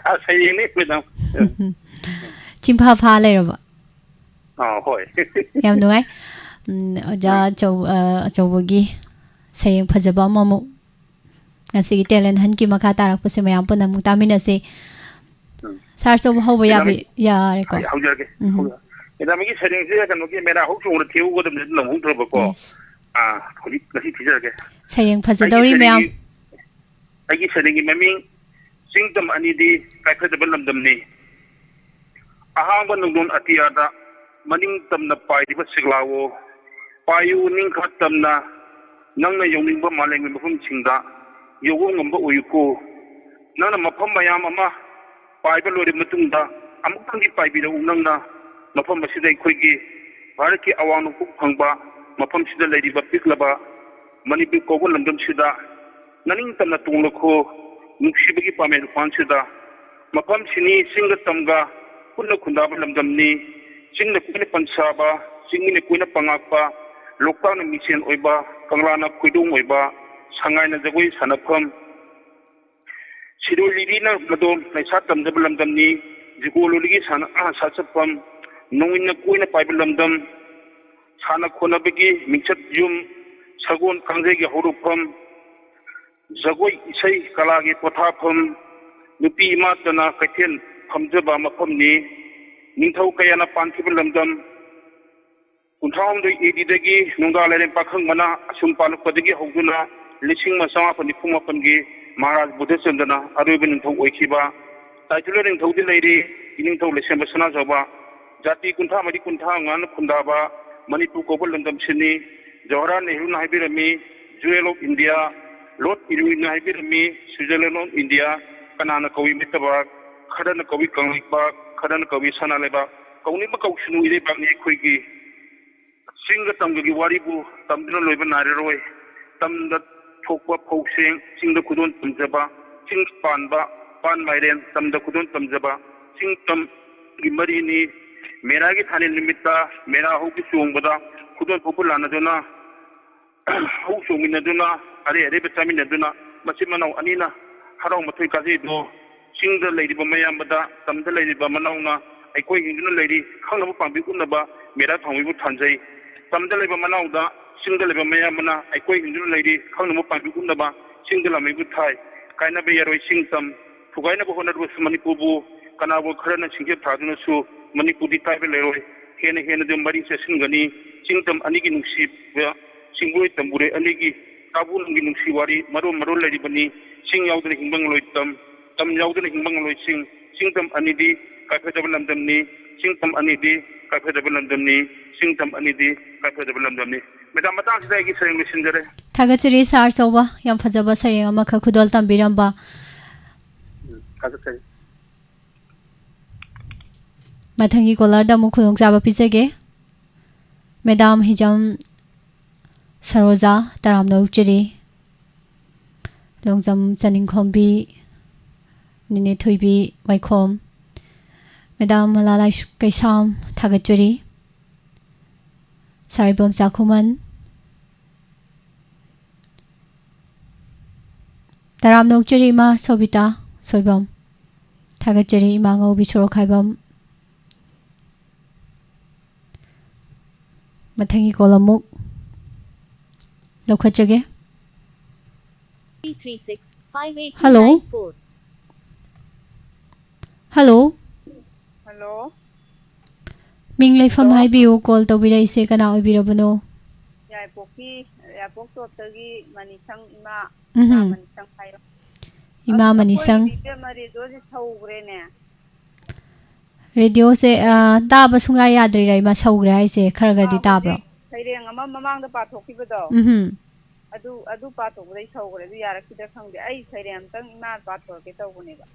ꯑ, ꯁꯩꯔꯦꯡꯅꯤ, ꯃꯦꯗꯥꯝ꯫ ꯆꯤꯟꯐꯥ ꯐꯥ ꯂꯩꯔꯕ? ꯑꯥ, ꯍꯣꯏ꯫ ꯌꯥꯝ ꯅꯨꯡꯉꯥꯏ꯫ ꯎꯝ, ꯑꯣꯖꯥ ꯎꯝ꯫ ꯑꯆꯧ-, ꯑ, ꯑꯆꯧꯕꯒꯤ ꯁꯩꯔꯦꯡ ꯐꯖꯕ ꯑꯃꯃꯨꯛ ꯉꯁꯤꯒꯤ ꯇꯦꯂꯦꯟ ꯍꯟꯀꯤ ꯃꯈꯥ ꯇꯥꯔꯛꯄꯁꯦ ꯃꯌꯥꯝ ꯄꯨꯟꯅ ꯑꯃꯨꯛ ꯇꯥꯃꯤꯟꯅꯁꯤ꯫ ꯎꯝ꯫ ꯁꯥꯔ ꯑꯆꯧꯕ ꯍꯧꯕ ꯃꯦꯗꯥꯝ, ꯌꯥꯕ-, ꯌꯥꯔꯦꯀꯣ? ꯑꯩ ꯍꯧꯖꯔꯒꯦ꯫ ꯎꯝ꯫ ꯍꯧꯖꯔꯒꯦ꯫ ꯃꯦꯗꯥꯝꯒꯤ ꯁꯩꯔꯦꯡꯁꯦ ꯀꯩꯅꯣꯒꯤ ꯃꯦꯔꯥ ꯍꯧ ꯆꯣꯡꯗ ꯊꯦꯡꯎꯒꯗꯕꯅꯤ ꯑꯗꯨ ꯅꯪꯍꯧꯗ꯭ꯔꯕꯀꯣ꯫ Yes꯫ ꯑꯥ, ꯍꯧꯖꯤꯛ ꯉꯁꯤ ꯊꯤꯖꯔꯒꯦ꯫ ꯁꯩꯔꯦꯡ ꯑꯩꯒꯤ ꯐꯖꯗꯧꯔꯤ ꯁꯩꯔꯦꯡꯒꯤ ꯃꯌꯥꯝ꯫ ꯑꯩꯒꯤ ꯁꯩꯔꯦꯡꯒꯤ ꯃꯃꯤꯡ ꯆꯤꯡ ꯇꯝ ꯑꯅꯤꯗꯤ ꯀꯥꯏꯐꯗꯕ ꯂꯝꯗꯝꯅꯤ꯫ ꯑꯍꯥꯡꯕ ꯅꯣꯡꯗꯣꯟ ꯑꯇꯤꯌꯥꯗ ꯃꯅꯤꯡ ꯇꯝꯅ ꯄꯥꯏꯔꯤꯕ ꯁꯤꯛꯂꯥꯋꯣ, ꯄꯥꯏꯌꯨ ꯅꯤꯡꯈꯥ ꯇꯝꯅ ꯅꯪꯅ ꯌꯧꯅꯤꯡꯕ ꯃꯥꯂꯦꯝꯒꯤ ꯃꯐꯝꯁꯤꯡꯗ ꯌꯧꯕ ꯉꯝꯕ ꯑꯣꯏꯌꯨꯀꯣ꯫ ꯅꯪꯅ ꯃꯐꯝ ꯃꯌꯥꯝ ꯑꯃ ꯄꯥꯏꯕ ꯂꯣꯏꯔꯕ ꯃꯇꯨꯡꯗ ꯑꯃꯨꯛꯇꯪꯗꯤ ꯄꯥꯏꯕꯤꯔꯛꯎ ꯅꯪꯅ꯫ ꯃꯐꯝ ꯑꯁꯤꯗ ꯑꯩꯈꯣꯏꯒꯤ ꯚꯥꯔꯠꯀꯤ ꯑꯋꯥꯡ ꯅꯣꯡꯄꯣꯛ ꯊꯪꯕ ꯃꯐꯝꯁꯤꯗ ꯂꯩꯔꯤꯕ ꯄꯤꯛꯂꯕ ꯃꯅꯤꯄꯨꯔ ꯀꯧꯕ ꯂꯝꯗꯝꯁꯤꯗ ꯅꯅꯤꯡ ꯇꯝꯅ ꯇꯣꯡꯂꯛꯈꯣ ꯅꯨꯡꯁꯤꯕꯒꯤ ꯄꯥꯃꯦꯟ ꯈ꯭ꯋꯥꯡꯁꯤꯗ꯫ ꯃꯐꯝꯁꯤꯅꯤ ꯆꯤꯡꯒ ꯇꯝꯒ ꯄꯨꯟꯅ ꯈꯨꯟꯗꯥꯕ ꯂꯝꯗꯝꯅꯤ꯫ ꯆꯤꯡꯅ ꯀꯣꯏꯅ ꯄꯟꯁꯥꯕ, ꯆꯤꯡꯃꯤꯅ ꯀꯣꯏꯅ ꯄꯉꯥꯛꯄ, ꯂꯣꯛꯇꯥꯛꯅ ꯃꯤꯡꯁꯦꯟ ꯑꯣꯏꯕ, ꯀꯪꯂꯥꯅ ꯈꯣꯏꯗꯣꯝ ꯑꯣꯏꯕ, ꯁꯉꯥꯏꯅ ꯖꯒꯣꯏ ꯁꯥꯟꯅꯐꯝ, ꯁꯤꯔꯣꯏ ꯂꯤꯂꯤꯅ ꯃꯗꯣꯝ ꯂꯩꯁꯥ ꯇꯝꯖꯕ ꯂꯝꯗꯝꯅꯤ꯫ ꯖꯨꯀꯣ ꯂꯣꯂꯤꯒꯤ ꯁꯥꯟꯅ-, ꯑ, ꯁꯥꯠꯆꯐꯝ, ꯅꯣꯡꯏꯟꯅ ꯀꯣꯏꯅ ꯄꯥꯏꯕ ꯂꯝꯗꯝ, ꯁꯥꯟꯅ ꯈꯣꯠꯅꯕꯒꯤ ꯃꯤꯡꯆꯠ ꯌꯨꯝ, ꯁꯒꯣꯜ ꯀꯥꯡꯖꯩꯒꯤ ꯍꯧꯔꯛꯐꯝ, ꯖꯒꯣꯏ ꯏꯁꯩ ꯀꯂꯥꯒꯤ ꯄꯣꯊꯥꯐꯝ, ꯅꯨꯄꯤ ꯏꯃꯥꯇꯅ ꯀꯩꯊꯦꯜ ꯐꯝꯖꯕ ꯃꯐꯝꯅꯤ꯫ ꯅꯤꯡꯊꯧ ꯀꯌꯥꯅ ꯄꯥꯟꯈꯤꯕ ꯂꯝꯗꯝ꯫ ꯀꯨꯟꯊ꯭ꯔꯥꯍꯨꯝꯗꯣꯏ ADꯗꯒꯤ ꯅꯨꯡꯗꯥ ꯂꯥꯏꯔꯦꯝ ꯄꯥꯈꯪꯕꯅ ꯑꯁꯨꯝ ꯄꯥꯜꯂꯛꯄꯗꯒꯤ ꯍꯧꯗꯨꯅ ꯂꯤꯁꯤꯡ ꯑꯃ ꯆꯃꯥꯄꯟ ꯅꯤꯐꯨ ꯃꯥꯄꯟꯒꯤ ꯃꯍꯥꯔꯥꯖ ꯕꯨꯙꯆꯟꯗ꯭ꯔꯅ ꯑꯔꯣꯏꯕ ꯅꯤꯡꯊꯧ ꯑꯣꯏꯈꯤꯕ꯫ ꯇꯥꯏꯇꯨꯂ ꯅꯤꯡꯊꯧꯗꯤ ꯂꯩꯔꯤ, ꯏꯅꯤꯡꯊꯧ ꯂꯩꯁꯦꯝꯕ ꯁꯅꯥꯖꯥꯎꯕ꯫ ꯖꯥꯇꯤ ꯀꯨꯟꯊ꯭ꯔꯥ ꯃꯔꯤ ꯀꯨꯟꯊ꯭ꯔꯥ ꯃꯉꯥꯅ ꯈꯨꯟꯗꯥꯕ ꯃꯅꯤꯄꯨꯔ ꯀꯧꯕ ꯂꯝꯗꯝꯁꯤꯅꯤ꯫ Jawaharlal ꯅꯦꯍꯔꯨꯅ ꯍꯥꯏꯕꯤꯔꯝꯃꯤ, Jewel of India, Lord Irwinꯅ ꯍꯥꯏꯕꯤꯔꯝꯃꯤ, Switzerland of India꯫ ꯀꯅꯥꯅ ꯀꯧꯏ ꯃꯩꯇꯕꯥꯛ? ꯈꯔꯅ ꯀꯧꯏ ꯀꯪꯂꯩꯄꯥꯛ, ꯈꯔꯅ ꯀꯧꯏ ꯁꯅꯥ ꯂꯩꯕꯥꯛ, ꯀꯧꯅꯤꯡꯕ ꯀꯧꯁꯅꯨ, ꯏꯔꯩꯕꯥꯛꯅꯤ ꯑꯩꯈꯣꯏꯒꯤ꯫ ꯆꯤꯡꯒ ꯇꯝꯒꯒꯤ ꯋꯥꯔꯤꯕꯨ ꯇꯝꯗꯨꯅ ꯂꯣꯏꯕ ꯅꯥꯏꯔꯔꯣꯏ꯫ ꯇꯝꯗ ꯊꯣꯛꯄ ꯐꯧꯁꯦꯡ, ꯆꯤꯡꯗ ꯈꯨꯗꯣꯜ ꯇꯝꯖꯕ, ꯆꯤꯡ ꯄꯥꯟꯕ, ꯄꯥꯟ ꯃꯥꯏꯔꯦꯟ, ꯇꯝꯗ ꯈꯨꯗꯣꯜ ꯇꯝꯖꯕ, ꯆꯤꯡ ꯇꯝꯒꯤ ꯃꯔꯤꯅꯤ꯫ ꯃꯦꯔꯥꯒꯤ ꯊꯥꯅꯤꯜ ꯅꯨꯃꯤꯠꯇ ꯃꯦꯔꯥ ꯍꯧꯒꯤ ꯆꯣꯡꯕꯗ ꯈꯨꯗꯣꯜ ꯐꯥꯎꯕ ꯂꯥꯟꯅꯗꯨꯅ ꯍꯧ ꯆꯣꯡꯃꯤꯟꯅꯗꯨꯅ, ꯑꯔꯩ ꯑꯔꯩꯕ ꯆꯥꯃꯤꯟꯅꯗꯨꯅ, ꯃꯆꯤꯟ ꯃꯅꯥꯎ ꯑꯅꯤꯅ ꯍꯔꯥꯎ ꯃꯊꯣꯏ ꯀꯥꯖꯩꯗꯣ, ꯆꯤꯡꯗ ꯂꯩꯔꯤꯕ ꯃꯌꯥꯝꯕꯗ, ꯇꯝꯗ ꯂꯩꯔꯤꯕ ꯃꯅꯥꯎꯅ ꯑꯩꯈꯣꯏ ꯍꯤꯡꯗꯨꯅ ꯂꯩꯔꯤ ꯈꯪꯅꯕ ꯄꯥꯡꯕꯤ ꯎꯠꯅꯕ ꯃꯦꯔꯥ ꯊꯧꯃꯤꯕꯨ ꯊꯥꯟꯖꯩ꯫ ꯇꯝꯗ ꯂꯩꯕ ꯃꯅꯥꯎꯗ, ꯆꯤꯡꯗ ꯂꯩꯕ ꯃꯌꯥꯝꯕꯅ ꯑꯩꯈꯣꯏ ꯍꯤꯡꯗꯨꯅ ꯂꯩꯔꯤ ꯈꯪꯅꯕ ꯄꯥꯡꯕꯤ ꯎꯠꯅꯕ ꯆꯤꯡꯗ ꯂꯥꯛꯃꯤꯕꯨ ꯊꯥꯏ꯫ ꯀꯥꯏꯅꯕ ꯌꯥꯔꯣꯏ ꯆꯤꯡ ꯇꯝ꯫ ꯊꯨꯒꯥꯏꯅꯕ ꯍꯣꯠꯅꯔꯕꯁꯨ ꯃꯅꯤꯄꯨꯔꯕꯨ ꯀꯅꯥꯒꯨꯝꯕ ꯈꯔꯅ ꯁꯤꯡꯆꯦꯞ ꯊꯥꯗꯨꯅꯁꯨ ꯃꯅꯤꯄꯨꯔꯗꯤ ꯀꯥꯏꯕ ꯂꯩꯔꯣꯏ꯫ ꯍꯦꯟꯅ ꯍꯦꯟꯅꯗꯨ ꯃꯔꯤ ꯆꯠꯁꯤꯟꯒꯅꯤ꯫ ꯆꯤꯡ ꯇꯝ ꯑꯅꯤꯒꯤ ꯅꯨꯡꯁꯤꯕ, ꯆꯤꯡꯕꯣꯏ ꯇꯝꯕꯨꯔꯦ ꯑꯅꯤꯒꯤ ꯀꯥꯕꯨꯅꯨꯡꯒꯤ ꯅꯨꯡꯁꯤ ꯋꯥꯔꯤ ꯃꯔꯣꯟ ꯃꯔꯣꯟ ꯂꯩꯔꯤꯕꯅꯤ꯫ ꯆꯤꯡ ꯌꯥꯎꯗꯅ ꯍꯤꯡꯕ ꯉꯝꯂꯣꯏ ꯇꯝ, ꯇꯝ ꯌꯥꯎꯗꯅ ꯍꯤꯡꯕ ꯉꯝꯂꯣꯏ ꯆꯤꯡ꯫ ꯆꯤꯡ ꯇꯝ ꯑꯅꯤꯗꯤ ꯀꯥꯏꯐꯗꯕ ꯂꯝꯗꯝꯅꯤ꯫ ꯆꯤꯡ ꯇꯝ ꯑꯅꯤꯗꯤ ꯀꯥꯏꯐꯗꯕ ꯂꯝꯗꯝꯅꯤ꯫ ꯆꯤꯡ ꯇꯝ ꯑꯅꯤꯗꯤ ꯀꯥꯏꯐꯗꯕ ꯂꯝꯗꯝꯅꯤ꯫ ꯃꯦꯗꯥꯝ, ꯃꯇꯥꯡꯁꯤꯗ ꯑꯩꯒꯤ ꯁꯩꯔꯦꯡ ꯂꯣꯏꯁꯤꯟꯖꯔꯦ꯫ ꯊꯥꯒꯠꯆꯔꯤ ꯁꯥꯔ ꯑꯆꯧꯕ, ꯌꯥꯝ ꯐꯖꯕ ꯁꯩꯔꯦꯡ ꯑꯃꯈꯛ ꯈꯨꯗꯣꯜ ꯇꯝꯕꯤꯔꯝꯕ꯫ ꯎꯝ, ꯊꯥꯒꯠꯆꯔꯤ꯫ ꯃꯊꯪꯒꯤ ꯀꯣꯂꯔꯗ ꯑꯃꯨꯛ ꯈꯨꯗꯣꯡꯆꯥꯕ ꯄꯤꯖꯒꯦ꯫ ꯃꯦꯗꯥꯝ ꯍꯤꯖꯝ ꯁꯔꯣꯖꯥ, ꯇꯔꯥꯝꯅ ꯑꯣꯛꯆꯔꯤ꯫ ꯂꯣꯡꯖꯝ ꯆꯅꯤꯡꯈꯣꯝꯕꯤ, ꯅꯤꯅꯦ ꯊꯣꯏꯕꯤ ꯋꯥꯏꯈꯣꯝ, ꯃꯦꯗꯥꯝ ꯃꯂꯥ ꯂꯥꯏꯁ-, ꯀꯩꯁꯥꯝ, ꯊꯥꯒꯠꯆꯔꯤ꯫ ꯁꯥꯔ ꯏꯕꯣꯝꯆꯥ ꯈꯨꯃꯟ, ꯇꯔꯥꯝꯅ ꯑꯣꯛꯆꯔꯤ ꯏꯃꯥ ꯁꯣꯕꯤꯇꯥ ꯁꯣꯏꯕꯝ, ꯊꯥꯒꯠꯆꯔꯤ ꯏꯃꯥ ꯉꯧꯕꯤ ꯁꯣꯔꯣꯛꯈꯥꯏꯕꯝ꯫ ꯃꯊꯪꯒꯤ ꯀꯣꯜ ꯑꯃꯨꯛ ꯂꯧꯈꯠꯆꯒꯦ꯫ Three three six five eight two nine four. Hello. Hello. Hello. ꯃꯤꯡ ꯂꯩꯐꯝ ꯍꯜꯂꯣ꯫ ꯍꯥꯏꯕꯤꯌꯨ, ꯀꯣꯜ ꯇꯧꯕꯤꯔꯛꯏꯁꯦ ꯀꯅꯥ ꯑꯣꯏꯕꯤꯔꯕꯅꯣ? ꯌꯥꯏꯄꯣꯛꯀꯤ, ꯌꯥꯏꯄꯣꯛ ꯇꯣꯞꯇꯒꯤ ꯃꯅꯤꯁꯪ ꯏꯃꯥ, ꯎꯝꯍꯨꯝ꯫ ꯏꯃꯥ ꯃꯅꯤꯁꯪ ꯍꯥꯏꯌꯣ꯫ ꯏꯃꯥ ꯑꯁ, ꯃꯅꯤꯁꯪ꯫ ꯑꯩꯈꯣꯏꯒꯤꯗꯤ ꯏꯕꯦꯝꯃ ꯔꯦꯗꯤꯑꯣꯁꯦ ꯁꯧꯈ꯭ꯔꯦꯅꯦ꯫ ꯔꯦꯗꯤꯑꯣꯁꯦ, ꯑ, ꯇꯥꯕ ꯁꯨꯡꯌꯥ ꯌꯥꯗ꯭ꯔꯤꯔꯥ ꯏꯃꯥ? ꯁꯧꯈ꯭ꯔꯦ ꯍꯥꯏꯁꯦ ꯈꯔ ꯈꯔꯗꯤ ꯑꯥ, ꯇꯥꯕ꯭ꯔꯣ? ꯍꯧꯖꯤꯛ ꯁꯩꯔꯦꯡ ꯑꯃ ꯃꯃꯥꯡꯗ ꯄꯥꯊꯣꯛꯈꯤꯕꯗꯣ, ꯎꯝꯍꯨꯝ꯫ ꯑꯗꯨ, ꯑꯗꯨ ꯄꯥꯊꯣꯛꯄꯗꯩ ꯁꯧꯈ꯭ꯔꯦ꯫ ꯑꯗꯨ ꯌꯥꯔꯛꯈꯤꯗ꯭ꯔꯥ ꯈꯪꯗꯦ꯫ ꯑꯩ ꯁꯩꯔꯦꯡ ꯑꯝꯇꯪ ꯏꯃꯥ ꯄꯥꯊꯣꯛꯀꯦ ꯇꯧꯕꯅꯦꯕ꯫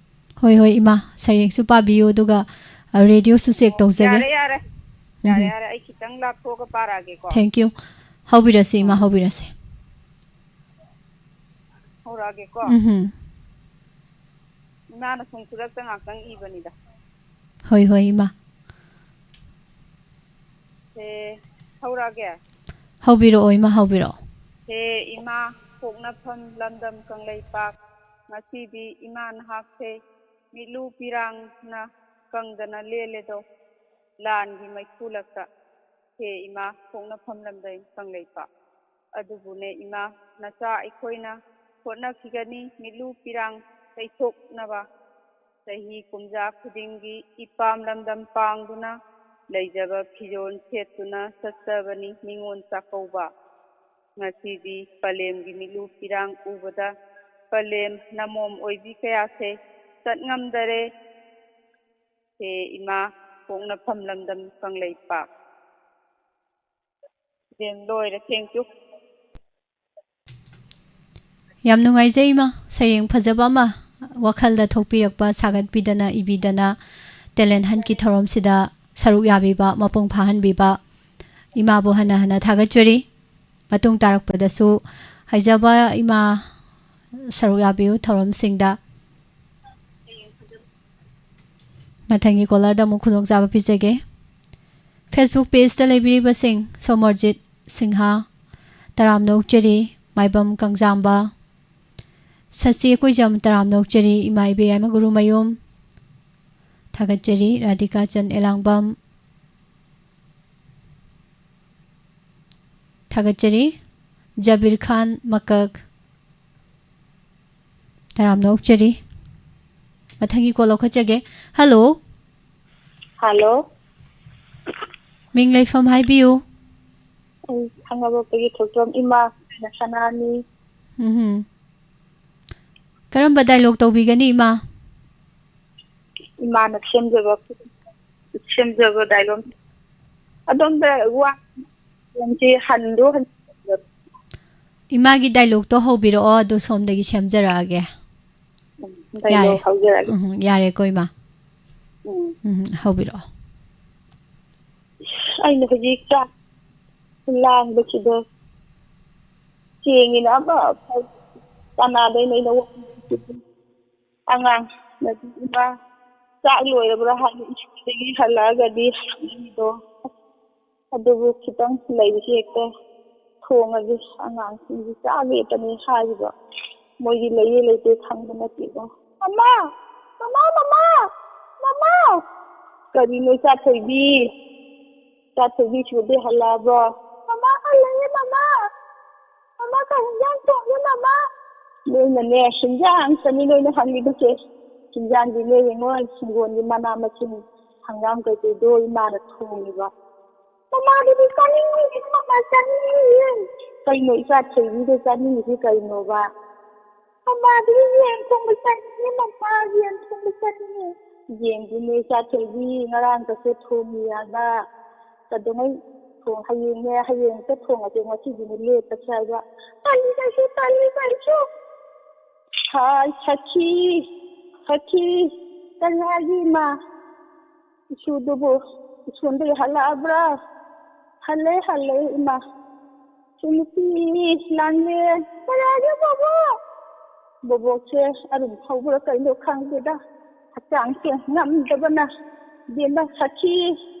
ꯍꯣꯏ, ꯍꯣꯏ, ꯏꯃꯥ, ꯁꯩꯔꯦꯡꯁꯨ ꯄꯥꯕꯤꯌꯨ, ꯑꯗꯨꯒ, ꯑ, ꯔꯦꯗꯤꯑꯣꯁꯨ ꯆꯦꯛ ꯇꯧꯖꯒꯦ꯫ ꯌꯥꯔꯦ, ꯌꯥꯔꯦ꯫ ꯌꯥꯔꯦ, ꯎꯝ꯫ ꯌꯥꯔꯦ, ꯑꯩ ꯈꯤꯇꯪ ꯂꯥꯞꯊꯣꯛꯑꯒ ꯄꯥꯔꯛꯑꯒꯦꯀꯣ꯫ Thank you꯫ ꯍꯧꯕꯤꯔꯁꯤ, ꯏꯃꯥ, ꯎꯝ꯫ ꯍꯧꯕꯤꯔꯁꯤ꯫ ꯍꯧꯔꯛꯑꯒꯦꯀꯣ꯫ ꯎꯝꯍꯨꯝ꯫ ꯏꯃꯥꯅ ꯁꯨꯝ ꯈꯨꯗꯛꯇ ꯉꯥꯛꯇꯪ ꯏꯕꯅꯤꯗ꯫ ꯍꯣꯏ, ꯍꯣꯏ, ꯏꯃꯥ꯫ ꯁꯦ, ꯍꯧꯔꯛꯑꯒꯦ? ꯍꯧꯕꯤꯔꯛꯑꯣ, ꯏꯃꯥ, ꯍꯧꯕꯤꯔꯛꯑꯣ꯫ ꯍꯦ ꯏꯃꯥ, ꯄꯣꯛꯅꯐꯝ ꯂꯝꯗꯝ ꯀꯪꯂꯩꯄꯥꯛ, ꯉꯁꯤꯗꯤ ꯏꯃꯥ ꯅꯍꯥꯛꯁꯦ ꯃꯤꯠꯂꯨ ꯄꯤꯔꯥꯡꯅ ꯀꯪꯗꯅ ꯂꯦꯜꯂꯦꯗꯣ, ꯂꯥꯟꯒꯤ ꯃꯩꯈꯨ ꯂꯛꯇ꯫ ꯍꯦ ꯏꯃꯥ, ꯄꯣꯛꯅꯐꯝ ꯂꯝꯗꯝ ꯀꯪꯂꯩꯄꯥꯛ꯫ ꯑꯗꯨꯕꯨꯅꯦ ꯏꯃꯥ, ꯅꯆꯥ ꯑꯩꯈꯣꯏꯅ ꯍꯣꯠꯅꯈꯤꯒꯅꯤ ꯃꯤꯠꯂꯨ ꯄꯤꯔꯥꯡ ꯇꯩꯊꯣꯛꯅꯕ꯫ ꯆꯍꯤ ꯀꯨꯝꯖꯥ ꯈꯨꯗꯤꯡꯒꯤ ꯏꯄꯥꯝ ꯂꯝꯗꯝ ꯄꯥꯡꯗꯨꯅ ꯂꯩꯖꯕ ꯐꯤꯖꯣꯜ ꯁꯦꯠꯇꯨꯅ ꯆꯠꯆꯕꯅꯤ ꯅꯤꯉꯣꯜ ꯆꯥꯛꯀꯧꯕ꯫ ꯉꯁꯤꯗꯤ ꯄꯂꯦꯝꯒꯤ ꯃꯤꯠꯂꯨ ꯄꯤꯔꯥꯡ ꯎꯕꯗ ꯄꯂꯦꯝ ꯅꯃꯣꯝ ꯑꯣꯏꯕꯤ ꯀꯌꯥꯁꯦ ꯆꯠꯉꯝꯗꯔꯦ꯫ ꯍꯦ ꯏꯃꯥ, ꯄꯣꯛꯅꯐꯝ ꯂꯝꯗꯝ ꯀꯪꯂꯩꯄꯥꯛ꯫ ꯂꯣꯏꯔꯦ, thank you꯫ ꯌꯥꯝ ꯅꯨꯡꯉꯥꯏꯖꯩ, ꯏꯃꯥ꯫ ꯁꯩꯔꯦꯡ ꯐꯖꯕ ꯑꯃ ꯋꯥꯈꯜꯗ ꯊꯣꯛꯄꯤꯔꯛꯄ, ꯁꯥꯒꯠꯄꯤꯗꯅ, ꯏꯕꯤꯗꯅ, talent huntꯀꯤ ꯊꯧꯔꯝꯁꯤꯗ ꯁꯔꯨꯛ ꯌꯥꯕꯤꯕ, ꯃꯄꯨꯡ ꯐꯥꯍꯟꯕꯤꯕ ꯏꯃꯥꯕꯨ ꯍꯟꯅ ꯍꯟꯅ ꯊꯥꯒꯠꯆꯔꯤ꯫ ꯃꯇꯨꯡ ꯇꯥꯔꯛꯄꯗꯁꯨ ꯍꯩꯖꯕ ꯏꯃꯥ ꯁꯔꯨꯛ ꯌꯥꯕꯤꯌꯨ ꯊꯧꯔꯝꯁꯤꯡꯗ꯫ ꯃꯊꯪꯒꯤ caller-ꯗ ꯑꯃꯨꯛ ꯈꯨꯗꯣꯡꯆꯥꯕ ꯄꯤꯖꯒꯦ꯫ Facebook page-ꯇ ꯂꯩꯕꯤꯔꯤꯕꯁꯤꯡ, ꯁꯣꯃꯔꯖꯤꯠ ꯁꯤꯡꯍ, ꯇꯔꯥꯝꯅ ꯑꯣꯛꯆꯔꯤ꯫ ꯃꯥꯏꯕꯝ ꯀꯪꯖꯥꯝꯕ, ꯁꯆꯤ ꯀꯨꯏꯖꯝ, ꯇꯔꯥꯝꯅ ꯑꯣꯛꯆꯔꯤ꯫ ꯏꯃꯥ ꯏꯕꯦꯌꯥꯏꯃ ꯒꯨꯔꯨꯃꯌꯨꯝ, ꯊꯥꯒꯠꯆꯔꯤ꯫ ꯔꯥꯙꯤꯀꯥ ꯆꯟ ꯑꯦꯂꯥꯡꯕꯝ, ꯊꯥꯒꯠꯆꯔꯤ꯫ ꯖꯕꯤꯔ ꯈꯥꯟ ꯃꯀꯛ, ꯇꯔꯥꯝꯅ ꯑꯣꯛꯆꯔꯤ꯫ ꯃꯊꯪꯒꯤ call ꯂꯧꯈꯠꯆꯒꯦ꯫ Hello꯫ Hello꯫ ꯃꯤꯡ ꯂꯩꯐꯝ ꯍꯥꯏꯕꯤꯌꯨ꯫ ꯑꯩ ꯈꯥꯡꯉꯕꯣꯛꯇꯒꯤ ꯊꯣꯏꯇꯣꯝ ꯏꯃꯥ, ꯑꯩꯅ ꯁꯅꯥꯅꯤ꯫ ꯎꯝꯍꯨꯝ꯫ ꯀꯔꯝꯕ dialogue ꯇꯧꯕꯤꯒꯅꯤ, ꯏꯃꯥ? ꯏꯃꯥꯅ ꯁꯦꯝꯖꯕ, ꯁꯦꯝꯖꯕ dialogue꯫ ꯑꯗꯣꯝꯗ ꯋꯥ ꯍꯟꯗꯣ ꯍꯟ- ꯏꯃꯥꯒꯤ dialogue-ꯇꯣ ꯍꯧꯕꯤꯔꯛꯑꯣ, ꯑꯗꯨ ꯁꯣꯝꯗꯒꯤ ꯁꯦꯝꯖꯔꯛꯑꯒꯦ꯫ ꯀꯩꯅꯣ ꯌꯥꯔꯦ꯫ ꯍꯧꯖꯔꯒꯦ꯫ ꯎꯝ, ꯌꯥꯔꯦꯀꯣ, ꯏꯃꯥ꯫ ꯎꯝ꯫ ꯎꯝ, ꯍꯧꯕꯤꯔꯛꯑꯣ꯫ ꯑꯩꯅ ꯍꯧꯖꯤꯛ ꯆꯥꯛ ꯂꯥꯡꯕꯁꯤꯗ ꯆꯦꯡꯒꯤꯅ ꯑꯃ ꯀꯅꯥꯗꯩꯅꯣ ꯑꯩꯅ ꯋꯥ-, ꯑꯉꯥꯡꯅꯗꯤ, "ꯏꯃꯥ, ꯆꯥꯛ ꯂꯣꯏꯔꯕ꯭ꯔꯥ?" ꯍꯥꯏꯅ ꯁ꯭ꯀꯨꯜꯗꯒꯤ ꯍꯜꯂꯛꯑꯒꯗꯤ ꯍꯪꯉꯤꯗꯣ꯫ ꯑꯗꯨꯕꯨ ꯈꯤꯇꯪ ꯂꯩꯕꯁꯤ ꯍꯦꯛꯇ ꯊꯣꯡꯉꯒꯦ, ꯑꯉꯥꯡꯁꯤꯡꯁꯤ ꯆꯥꯒꯦꯇꯅꯤ ꯍꯥꯏꯔꯤꯕ꯫ ꯃꯣꯏꯗꯤ ꯂꯩꯌꯦ ꯂꯩꯇꯦ ꯈꯪꯕ ꯅꯠꯇꯦꯗꯣ꯫ "ꯃꯃꯥ! ꯃꯃꯥ, ꯃꯃꯥ! ꯃꯃꯥ!" "ꯀꯔꯤꯅꯣ ꯏꯆꯥ ꯊꯣꯏꯕꯤ? ꯏꯆꯥ ꯊꯣꯏꯕꯤ ꯁ꯭ꯀꯨꯜꯗꯩ ꯍꯜꯂꯛꯑꯕ꯭ꯔꯣ?" "ꯃꯃꯥ ꯍꯜꯂꯛꯑꯦ, ꯃꯃꯥ!" "ꯃꯃꯥ, ꯀꯩ ꯍꯤꯟꯖꯥꯡ ꯊꯣꯡꯒꯦ, ꯃꯃꯥ?" ꯅꯣꯏꯅꯅꯦ, ꯍꯤꯟꯖꯥꯡ ꯈꯛꯇꯅꯤ ꯅꯣꯏꯅ ꯍꯪꯉꯤꯕꯁꯦ꯫ ꯍꯤꯟꯖꯥꯡꯗꯤꯅꯦ, ꯌꯦꯡꯉꯣ, ꯍꯤꯡꯒꯣꯜꯒꯤ ꯃꯅꯥ ꯃꯁꯤꯡ, ꯍꯪꯒꯥꯝ ꯀꯩꯀꯩꯗꯣ ꯏꯃꯥꯅ ꯊꯣꯡꯉꯤꯕ꯫ "ꯃꯃꯥꯗꯨꯗꯤ ꯆꯥꯅꯤꯡꯉꯤꯌꯦ, ꯃꯃꯥ ꯆꯥꯅꯤꯡꯉꯤꯌꯦ!" "ꯀꯩꯅꯣ ꯏꯆꯥ ꯊꯣꯏꯕꯤꯗ ꯆꯥꯅꯤꯡꯉꯤꯁꯤ ꯀꯩꯅꯣꯕ?" "ꯃꯃꯥꯗꯨꯗꯤ ꯌꯦꯟ ꯊꯣꯡꯕ ꯆꯥꯅꯤꯡꯉꯦ, ꯃꯃꯥ, ꯌꯦꯟ ꯊꯣꯡꯕ ꯆꯥꯅꯤꯡꯉꯦ!" "ꯌꯦꯟꯗꯨꯅꯦ ꯏꯆꯥ ꯊꯣꯏꯕꯤ, ꯉꯔꯥꯡ ꯈꯛꯇ ꯊꯣꯡꯉꯤ ꯍꯥꯏꯕ꯫ ꯀꯩꯗꯧꯉꯩ ꯊꯣꯡ-, ꯍꯌꯦꯡꯅꯦ, ꯍꯌꯦꯡ ꯍꯦꯛꯇ ꯊꯣꯡꯉꯁꯦ, ꯉꯁꯤꯗꯤꯅꯦ ꯂꯦꯞꯄꯁꯦ ꯍꯥꯏꯕ꯫" "ꯇꯜꯂꯤ ꯀꯩꯁꯨ, ꯇꯜꯂꯤ ꯀꯩꯁꯨ!" "ꯍꯥꯏ, ꯁꯈꯤ, ꯁꯈꯤ, ꯀꯔꯤ ꯍꯥꯏꯒꯦ ꯏꯃꯥ? ꯏꯁꯨꯗꯨꯕꯨ ꯁ꯭ꯀꯨꯜꯗꯒꯤ ꯍꯜꯂꯛꯑꯕ꯭ꯔꯥ?" "ꯍꯜꯂꯦ, ꯍꯜꯂꯦ ꯏꯃꯥ꯫" "ꯁꯤ ꯅꯨꯄꯤ ꯂꯥꯡꯂꯦ, ꯀꯔꯥꯏꯗ ꯕꯣꯕꯣꯛ?" "ꯕꯣꯕꯣꯛꯁꯦ ꯑꯔꯨꯝ ꯍꯧꯕ꯭ꯔꯥ ꯀꯩꯅꯣ ꯈꯪꯗꯦꯗ, ꯍꯛꯆꯥꯡꯁꯦ ꯉꯝꯗꯕꯅ꯫ ꯏꯕꯦꯝꯃ ꯁꯈꯤ,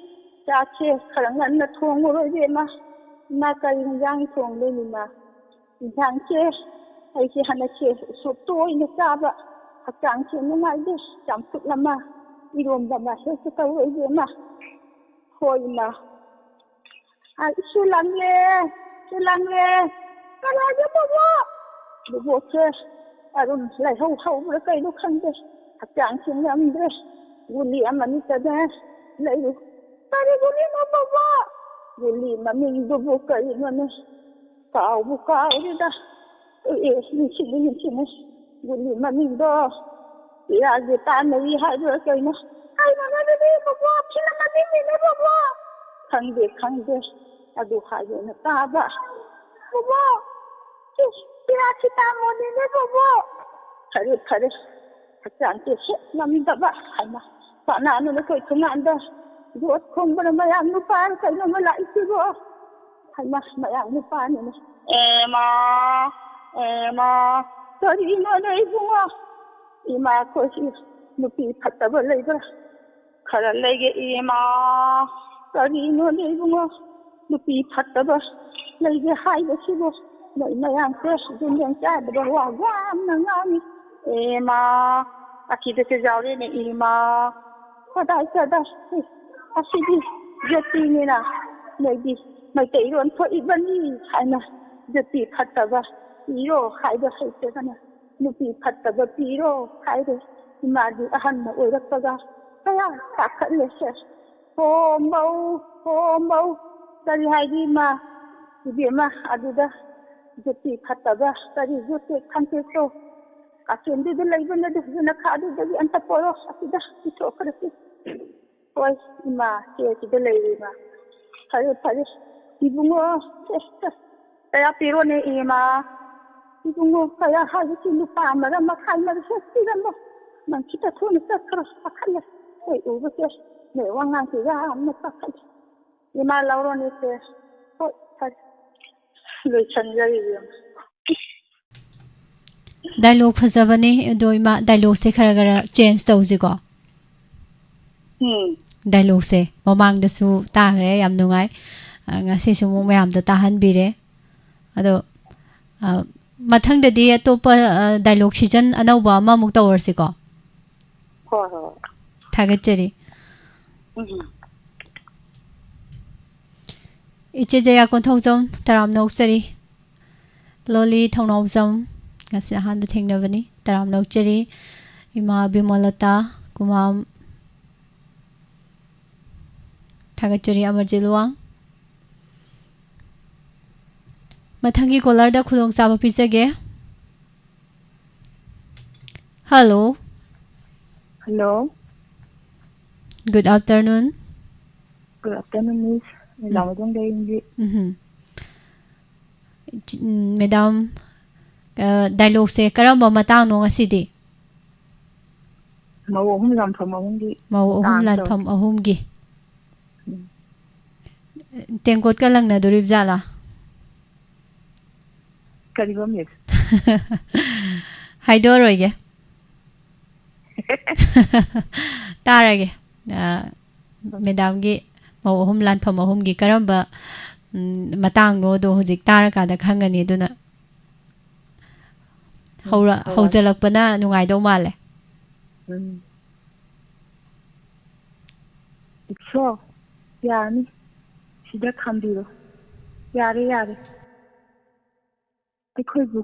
ꯆꯥꯛꯁꯦ ꯈꯔ ꯉꯟꯅ ꯊꯣꯡꯉꯨꯔꯣ ꯏꯕꯦꯝꯃ꯫" "ꯏꯃꯥ, ꯀꯔꯤ ꯍꯤꯟꯖꯥꯡ ꯊꯣꯡꯗꯣꯏꯅꯣ ꯏꯃꯥ?" "ꯏꯟꯁꯥꯡꯁꯦ ꯑꯩꯁꯦ ꯍꯟꯗꯛꯁꯦ ꯎꯁꯣꯞꯇꯣ ꯑꯣꯏꯅ ꯆꯥꯕ, ꯍꯛꯆꯥꯡꯁꯦ ꯅꯨꯡꯉꯥꯏꯇꯦ, ꯆꯝꯐꯨꯠ ꯑꯃ, ꯏꯔꯣꯝꯕ ꯑꯃ ꯍꯦꯛꯇ ꯇꯧꯔꯣ ꯏꯕꯦꯝꯃ꯫" "ꯍꯣꯏ ꯏꯃꯥ꯫" "ꯑ, ꯏꯁꯨ ꯂꯥꯡꯂꯦ, ꯏꯁꯨ ꯂꯥꯡꯂꯦ꯫ ꯀꯅꯥꯒꯤ ꯕꯣꯕꯣꯛ?" "ꯕꯣꯕꯣꯛꯁꯦ ꯑꯔꯨꯝ ꯂꯥꯏꯍꯧ ꯍꯧꯕ꯭ꯔꯥ ꯀꯩꯅꯣ ꯈꯪꯗꯦ, ꯍꯛꯆꯥꯡꯁꯦ ꯉꯝꯗ꯭ꯔꯦ, ꯒꯨꯂꯤ ꯑꯃꯅꯤꯇꯅꯦ ꯂꯩꯔꯨ꯫" "ꯀꯔꯤ ꯒꯨꯂꯤꯅꯣ ꯕꯣꯕꯣꯛ?" "ꯒꯨꯂꯤ ꯃꯃꯤꯡꯗꯨꯕꯨ ꯀꯔꯤꯅꯣꯅꯦ?" ꯀꯥꯎꯕꯨ ꯀꯥꯎꯔꯦꯗ꯫ ꯑꯦ, ꯑꯦ, ꯅꯤꯡꯁꯤꯡꯉꯤ, ꯅꯤꯡꯁꯤꯡꯉꯤ꯫ ꯒꯨꯂꯤ ꯃꯃꯤꯡꯗꯣ ꯄꯤꯌꯥꯒꯤ ꯇꯥꯟꯅꯔꯤ ꯍꯥꯏꯕ꯭ꯔꯥ ꯀꯩꯅꯣ? ꯀꯩꯅꯣꯅꯦ ꯑꯗꯨꯗꯤ ꯕꯣꯕꯣꯛ? ꯐꯤꯂꯝ ꯃꯃꯤꯡꯅꯤꯅꯦ ꯕꯣꯕꯣꯛ꯫ ꯈꯪꯗꯦ, ꯈꯪꯗꯦ꯫ ꯑꯗꯨ ꯍꯥꯏꯕꯅ ꯇꯥꯕ꯫ ꯕꯣꯕꯣꯛ, ꯏꯁ, ꯄꯤꯌꯥꯁꯤ ꯇꯥꯃꯣꯅꯤꯅꯦ ꯕꯣꯕꯣꯛ꯫ ꯐꯔꯦ, ꯐꯔꯦ꯫ ꯍꯛꯆꯥꯡꯁꯦ ꯍꯦꯛ ꯉꯝꯗꯕ ꯍꯥꯏꯅ ꯄꯥꯛꯅꯥꯅꯅ ꯑꯩꯈꯣꯏ ꯊꯣꯡꯒꯥꯟꯗ ꯌꯣꯠ ꯈꯣꯡꯕꯅ ꯃꯌꯥꯝ ꯅꯨꯄꯥ ꯀꯩꯅꯣꯝꯃ ꯂꯥꯛꯏꯁꯤꯕꯣ ꯍꯥꯏꯅ ꯃꯌꯥꯝ ꯅꯨꯄꯥꯅꯤꯅ꯫ ꯑꯦꯃꯥ, ꯑꯦꯃꯥ, ꯀꯔꯤꯅꯣꯅꯦ ꯏꯕꯨꯡꯉꯣ? ꯏꯃꯥ, ꯑꯩꯈꯣꯏꯁꯤ ꯅꯨꯄꯤ ꯐꯠꯇꯕ ꯂꯩꯕ꯭ꯔꯥ? ꯈꯔ ꯂꯩꯒꯦ ꯏꯃꯥ꯫ ꯀꯔꯤꯅꯣꯅꯦ ꯏꯕꯨꯡꯉꯣ? ꯅꯨꯄꯤ ꯐꯠꯇꯕ ꯂꯩꯒꯦ ꯍꯥꯏꯕꯁꯤꯕꯨ ꯅꯣꯏ ꯃꯌꯥꯝꯁꯦ ꯌꯨꯝꯗꯪ ꯆꯥꯗꯕ ꯋꯥ ꯌꯥꯝꯅ ꯉꯥꯡꯉꯤ꯫ ꯑꯦꯃꯥ, ꯑꯀꯤꯕꯁꯦ ꯌꯥꯎꯔꯦꯅꯦ ꯏꯃꯥ꯫ ꯀꯗꯥꯏ ꯀꯗꯥꯏ, ꯑꯁꯤꯗꯤ ꯖꯥꯇꯤꯅꯤꯅ ꯅꯣꯏꯗꯤ ꯃꯩꯇꯩꯂꯣꯟ ꯊꯣꯛꯏꯕꯅꯤ ꯍꯥꯏꯅ ꯖꯥꯇꯤ ꯐꯠꯇꯕ ꯄꯤꯔꯣ ꯍꯥꯏꯕ ꯍꯩꯇꯗꯅ ꯅꯨꯄꯤ ꯐꯠꯇꯕ ꯄꯤꯔꯣ ꯍꯥꯏꯔꯦ꯫ ꯏꯃꯥꯗꯤ ꯑꯍꯟꯅ ꯑꯣꯏꯔꯛꯄꯒ ꯀꯌꯥ ꯄꯥꯈꯠꯂꯦꯁꯦ꯫ ꯍꯣ ꯃꯧ, ꯍꯣ ꯃꯧ, ꯀꯔꯤ ꯍꯥꯏꯗꯤ ꯏꯃꯥ? ꯏꯕꯦꯝꯃ, ꯑꯗꯨꯗ ꯖꯨꯇꯤ ꯐꯠꯇꯕ ꯀꯔꯤ ꯖꯨꯇꯦꯛ ꯈꯟꯇꯦꯛꯇꯣ ꯀꯥꯆꯦꯟꯗꯨꯗ ꯂꯩꯕꯅꯗꯤ ꯍꯧꯖꯤꯛꯅ ꯈꯥꯗꯨꯗꯒꯤ ꯑꯝꯇ ꯄꯣꯔꯣ, ꯑꯁꯤꯗ ꯄꯤꯊꯣꯛꯈ꯭ꯔꯁꯤ꯫ ꯍꯣꯏ ꯏꯃꯥ, ꯁꯦ ꯁꯤꯗ ꯂꯩꯔꯦ ꯏꯃꯥ꯫ ꯐꯔꯦ ꯐꯔꯦ ꯏꯕꯨꯡꯉꯣ, ꯁꯦ, ꯁꯦ, ꯀꯌꯥ ꯄꯤꯔꯣꯅꯦ ꯏꯃꯥ? ꯏꯕꯨꯡꯉꯣ, ꯀꯌꯥ ꯍꯥꯏꯕꯁꯤ ꯂꯨꯄꯥ ꯑꯃꯔ ꯃꯈꯥꯏ ꯑꯃꯔ ꯍꯦꯛ ꯄꯤꯔꯝꯃꯣ꯫ ꯅꯪ ꯈꯤꯇ ꯊꯨꯅ ꯆꯠꯈ꯭ꯔꯣ, ꯄꯥꯈꯠꯂꯦ꯫ ꯑꯩ ꯎꯕꯁꯦ ꯅꯣꯏ ꯋꯥꯉꯥꯡꯁꯦ ꯌꯥꯝꯅ ꯄꯥꯈꯠꯂꯦ꯫ ꯏꯃꯥ ꯂꯧꯔꯣꯅꯦ ꯁꯦ꯫ ꯍꯣꯏ, ꯐꯔꯦ꯫ ꯂꯣꯏꯁꯟꯖꯔꯒꯦ ꯏꯕꯦꯝꯃ꯫ ꯗꯥꯏꯂꯣꯛ ꯐꯖꯕꯅꯦ, ꯑꯗꯣ ꯏꯃꯥ, ꯗꯥꯏꯂꯣꯛꯁꯦ ꯈꯔ ꯈꯔ ꯆꯦꯟꯖ ꯇꯧꯁꯤꯀꯣ꯫ ꯎꯝ꯫ ꯗꯥꯏꯂꯣꯛꯁꯦ ꯃꯃꯥꯡꯗꯁꯨ ꯇꯥꯈ꯭ꯔꯦ, ꯌꯥꯝ ꯅꯨꯡꯉꯥꯏ꯫ ꯑ, ꯉꯁꯤꯁꯨ ꯑꯃꯨꯛ ꯃꯌꯥꯝꯗ ꯇꯥꯍꯟꯕꯤꯔꯦ꯫ ꯑꯗꯣ, ꯑ, ꯃꯊꯪꯗꯗꯤ ꯑꯇꯣꯞꯄ, ꯑ, ꯗꯥꯏꯂꯣꯛ ꯁꯤꯖꯟ ꯑꯅꯧꯕ ꯑꯃꯃꯨꯛ ꯇꯧꯔꯁꯤꯀꯣ꯫ ꯍꯣꯏ, ꯍꯣꯏ꯫ ꯊꯥꯒꯠꯆꯔꯤ꯫ ꯎꯝ꯫ ꯏꯆꯦ ꯖꯌꯥ ꯀꯣꯟꯊꯧꯖꯝ, ꯇꯔꯥꯝꯅ ꯑꯣꯛꯆꯔꯤ꯫ ꯂꯣꯂꯤ ꯊꯧꯅꯥꯎꯖꯝ, ꯉꯁꯤ ꯑꯍꯥꯟꯕ ꯊꯦꯡꯅꯕꯅꯤ, ꯇꯔꯥꯝꯅ ꯑꯣꯛꯆꯔꯤ꯫ ꯏꯃꯥ ꯕꯤꯃꯣꯂꯇꯥ ꯀꯨꯃꯥꯝ, ꯊꯥꯒꯠꯆꯔꯤ꯫ ꯑꯃꯔꯖꯤꯠ ꯂꯨꯋꯥꯡ꯫ ꯃꯊꯪꯒꯤ ꯀꯣꯂꯔꯗ ꯈꯨꯗꯣꯡꯆꯥꯕ ꯄꯤꯖꯒꯦ꯫ Hello. Hello. Good afternoon. Good afternoon, Miss. ꯎꯝ꯫ ꯃꯦꯗꯥꯝ ꯑꯗꯣꯝ ꯂꯩꯔꯤꯡꯒꯤ꯫ ꯎꯝꯍꯨꯝ꯫ ꯆꯤ-, ꯎꯝ, ꯃꯦꯗꯥꯝ, ꯑ, ꯗꯥꯏꯂꯣꯛꯁꯦ ꯀꯔꯝꯕ ꯃꯇꯥꯡꯅꯣ ꯉꯁꯤꯗꯤ? ꯃꯧ ꯑꯍꯨꯝ ꯂꯥꯟꯐꯝ ꯑꯍꯨꯝꯒꯤ ꯃꯧ ꯑꯍꯨꯝ ꯇꯥꯡ ꯂꯥꯟꯐꯝ ꯑꯍꯨꯝꯒꯤ ꯎꯝ꯫ ꯇꯦꯡꯀꯣꯠꯀ ꯂꯪꯅꯗꯣꯔꯤꯕ ꯖꯥꯠꯂꯥ? ꯀꯔꯤꯕ ꯃꯤꯁ? ꯍꯥꯏꯗꯣꯛꯑꯔꯣꯏꯒꯦ꯫ ꯇꯥꯔꯒꯦ꯫ ꯑ, ꯃꯦꯗꯥꯝꯒꯤ ꯃꯧ ꯑꯍꯨꯝ ꯂꯥꯟꯐꯝ ꯑꯍꯨꯝꯒꯤ ꯀꯔꯝꯕ, ꯎꯝ, ꯃꯇꯥꯡꯅꯣꯗꯣ ꯍꯧꯖꯤꯛ ꯇꯥꯔꯀꯥꯟꯗ ꯈꯪꯒꯅꯤ꯫ ꯑꯗꯨꯅ ꯍꯧꯔ-, ꯍꯣꯏ꯫ ꯍꯧꯖꯤꯜꯂꯛꯄꯅ ꯅꯨꯡꯉꯥꯏꯗꯧ ꯃꯥꯜꯂꯦ꯫ ꯎꯝ꯫ ꯏꯠꯁꯣ, ꯌꯥꯅꯤ꯫ ꯁꯤꯗ ꯈꯥꯝꯕꯤꯔꯣ꯫ ꯌꯥꯔꯦ, ꯌꯥꯔꯦ꯫ ꯑꯩꯈꯣꯏꯕꯨ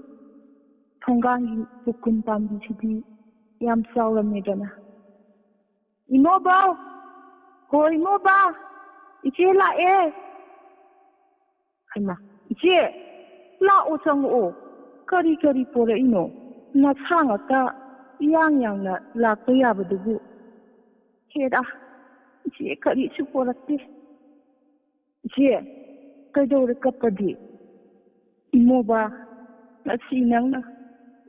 ꯊꯣꯡꯒꯥꯟꯒꯤ ꯄꯨꯀꯨꯟ ꯄꯥꯝꯕꯤꯁꯤꯗꯤ ꯌꯥꯝ ꯆꯥꯎꯔꯝꯃꯦꯗꯅ꯫ ꯏꯃꯣꯕ! ꯍꯣ, ꯏꯃꯣꯕ! ꯏꯆꯦ ꯂꯥꯛꯑꯦ! ꯍꯩꯃꯥ, ꯏꯆꯦ! ꯂꯥꯛꯑꯣ, ꯆꯪꯉꯛꯑꯣ꯫ ꯀꯔꯤ ꯀꯔꯤ ꯄꯣꯔꯛꯏꯅꯣ? ꯅꯁꯥ ꯉꯥꯛꯇ ꯏꯌꯥꯡ ꯌꯥꯡꯅ ꯂꯥꯛꯄ ꯌꯥꯕꯗꯨꯕꯨ꯫ ꯍꯦꯔꯥ, ꯏꯆꯦ ꯀꯔꯤꯁꯨ ꯄꯣꯔꯛꯇꯦ꯫ ꯏꯆꯦ, ꯀꯩꯗꯧꯔꯦ ꯀꯞꯄꯗꯤ? ꯏꯃꯣꯕ, ꯉꯁꯤ ꯅꯪꯅ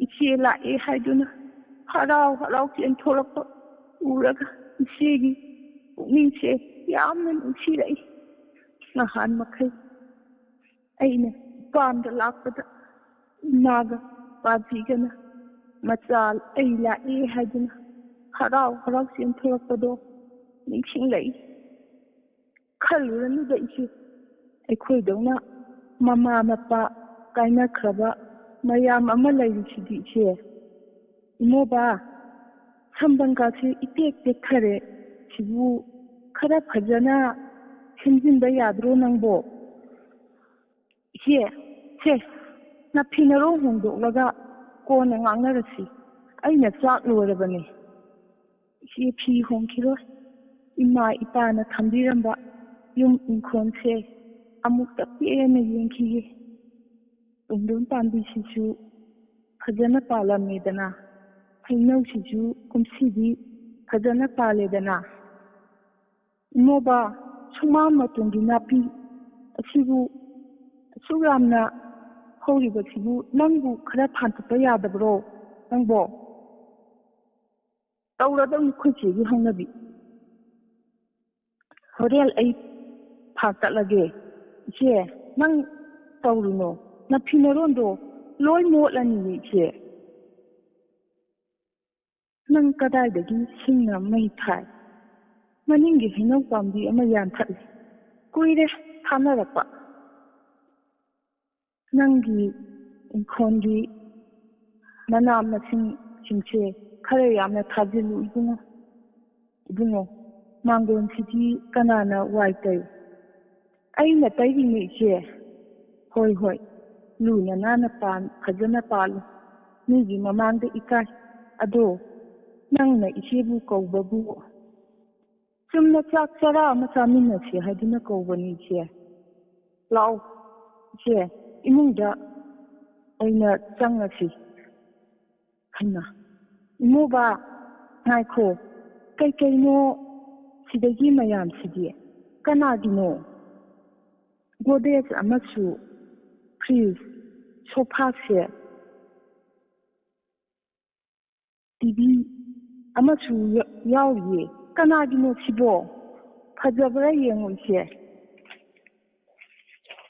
ꯏꯆꯦ ꯂꯥꯛꯑꯦ ꯍꯥꯏꯗꯨꯅ ꯍꯔꯥꯎ ꯍꯔꯥꯎ ꯆꯦꯟꯊꯣꯔꯛꯄ ꯎꯔꯒ ꯏꯆꯦꯒꯤ ꯄꯨꯛꯅꯤꯡꯁꯦ ꯌꯥꯝꯅ ꯅꯨꯡꯁꯤꯔꯛꯏ꯫ ꯅꯍꯥꯟ ꯃꯈꯩ ꯑꯩꯅ ꯏꯄꯥꯝꯗ ꯂꯥꯛꯄꯗ ꯏꯃꯥꯒ ꯄꯥꯖꯤꯒꯅ ꯃꯆꯥ ꯑꯩ ꯂꯥꯛꯑꯦ ꯍꯥꯏꯗꯨꯅ ꯍꯔꯥꯎ ꯍꯔꯥꯎ ꯆꯦꯟꯊꯣꯔꯛꯄꯗꯣ ꯅꯤꯡꯁꯤꯡꯂꯛꯏ꯫ ꯈꯜꯂꯨꯔꯅꯨꯗ ꯏꯆꯦ, ꯑꯩꯈꯣꯏꯗꯧꯅ ꯃꯃꯥ ꯃꯄꯥ ꯀꯥꯏꯅꯈ꯭ꯔꯕ ꯃꯌꯥꯝ ꯑꯃ ꯂꯩꯔꯤꯁꯤꯗꯤ ꯏꯆꯦ꯫ ꯏꯃꯣꯕ, ꯁꯝꯕꯟꯒꯁꯦ ꯏꯇꯦꯛ ꯇꯦꯛꯊꯔꯦ꯫ ꯁꯤꯕꯨ ꯈꯔ ꯐꯖꯅ ꯁꯦꯝꯖꯤꯟꯕ ꯌꯥꯗ꯭ꯔꯣ ꯅꯪꯕꯣ? ꯏꯆꯦ, ꯁꯦ, ꯅꯐꯤ ꯅꯔꯣꯡ ꯍꯣꯡꯗꯣꯛꯂꯒ ꯀꯣꯟꯅ ꯉꯥꯡꯅꯔꯁꯤ꯫ ꯑꯩꯅ ꯆꯥꯛ ꯂꯣꯏꯔꯕꯅꯦ꯫ ꯏꯆꯦ ꯐꯤ ꯍꯣꯡꯈꯤꯔꯣꯏ꯫ ꯏꯃꯥ ꯏꯄꯥꯅ ꯊꯝꯕꯤꯔꯝꯕ ꯌꯨꯝ ꯏꯪꯈꯣꯜꯁꯦ ꯑꯃꯨꯛꯇ ꯄꯦꯟꯅ ꯌꯦꯡꯈꯤꯒꯦ꯫ ꯄꯨꯡꯗꯣꯟ ꯄꯥꯝꯕꯤꯁꯤꯁꯨ ꯐꯖꯅ ꯄꯥꯜꯂꯝꯃꯦꯗꯅ, ꯍꯩꯅꯧꯁꯤꯁꯨ ꯀꯨꯝꯁꯤꯗꯤ ꯐꯖꯅ ꯄꯥꯜꯂꯦꯗꯅ꯫ ꯏꯃꯣꯕ, ꯁꯨꯃꯥꯡ ꯃꯇꯣꯟꯒꯤ ꯅꯥꯄꯤ ꯑꯁꯤꯕꯨ ꯑꯁꯨꯛ ꯌꯥꯝꯅ ꯍꯧꯔꯤꯕꯁꯤꯕꯨ ꯅꯪꯕꯨ ꯈꯔ ꯐꯥꯟꯊꯣꯛꯄ ꯌꯥꯗꯕ꯭ꯔꯣ ꯅꯪꯕꯣ? ꯇꯧꯔꯗꯧꯅꯤ ꯑꯩꯈꯣꯏ ꯆꯦꯒꯤ ꯍꯧꯅꯕꯤ꯫ ꯍꯣꯔꯦꯟ ꯑꯩ ꯐꯥꯛꯇꯠꯂꯒꯦ꯫ ꯏꯆꯦ, ꯅꯪ ꯇꯧꯔꯨꯅꯣ꯫ ꯅꯐꯤ ꯅꯔꯣꯟꯗꯣ ꯂꯣꯏ ꯃꯣꯠꯂꯅꯤꯌꯦ ꯏꯆꯦ꯫ ꯅꯪ ꯀꯗꯥꯏꯗꯒꯤ ꯁꯤꯡꯅ ꯃꯩ ꯊꯥꯏ? ꯃꯅꯤꯡꯒꯤ ꯍꯩꯅꯧ ꯄꯥꯝꯕꯤ ꯑꯃ ꯌꯥꯟꯊꯠꯂꯤ꯫ ꯀꯨꯏꯔꯦ ꯊꯥꯅꯔꯛꯄ꯫ ꯅꯪꯒꯤ ꯏꯪꯈꯣꯜꯒꯤ ꯃꯅꯥ ꯃꯁꯤꯡꯁꯤꯡꯁꯦ ꯈꯔ ꯌꯥꯝꯅ ꯊꯥꯖꯤꯜꯂꯨ ꯏꯕꯨꯡꯉꯣ꯫ ꯏꯕꯨꯡꯉꯣ, ꯃꯥꯡꯒꯣꯟꯁꯤꯗꯤ ꯀꯅꯥꯅ ꯋꯥꯏ ꯇꯩ? ꯑꯩꯅ ꯇꯩꯔꯤꯅꯦ ꯏꯆꯦ꯫ ꯍꯣꯏ, ꯍꯣꯏ, ꯂꯨꯅ ꯅꯥꯟꯅ ꯄꯥꯟ-, ꯐꯖꯅ ꯄꯥꯜꯂꯨ꯫ ꯃꯤꯒꯤ ꯃꯃꯥꯡꯗ ꯏꯀꯥꯏ꯫ ꯑꯗꯣ ꯅꯪꯅ ꯏꯆꯦꯕꯨ ꯀꯧꯕꯕꯨ ꯆꯨꯝꯅ ꯆꯥꯛ ꯆꯔꯥ ꯑꯃ ꯆꯥꯃꯤꯟꯅꯁꯤ ꯍꯥꯏꯗꯨꯅ ꯀꯧꯕꯅꯤ ꯏꯆꯦ꯫ ꯂꯥꯛꯑꯣ ꯏꯆꯦ, ꯏꯃꯨꯡꯗ ꯑꯣꯏꯅ ꯆꯪꯉꯁꯤ꯫ ꯍꯩꯃꯥ, ꯏꯃꯧꯕ, ꯉꯥꯏꯈꯣ, ꯀꯩꯀꯩꯅꯣ ꯁꯤꯗꯒꯤ ꯃꯌꯥꯝꯁꯤꯗꯤ? ꯀꯅꯥꯒꯤꯅꯣ? ꯒꯣꯗ꯭ꯔꯦꯖ ꯑꯃꯁꯨ, fridge, sofa set, T V ꯑꯃꯁꯨ ꯌꯥ-, ꯌꯥꯎꯔꯤꯌꯦ꯫ ꯀꯅꯥꯒꯤꯅꯣ ꯁꯤꯕꯣ? ꯐꯖꯕ꯭ꯔꯥ ꯌꯦꯡꯉꯣ ꯏꯆꯦ꯫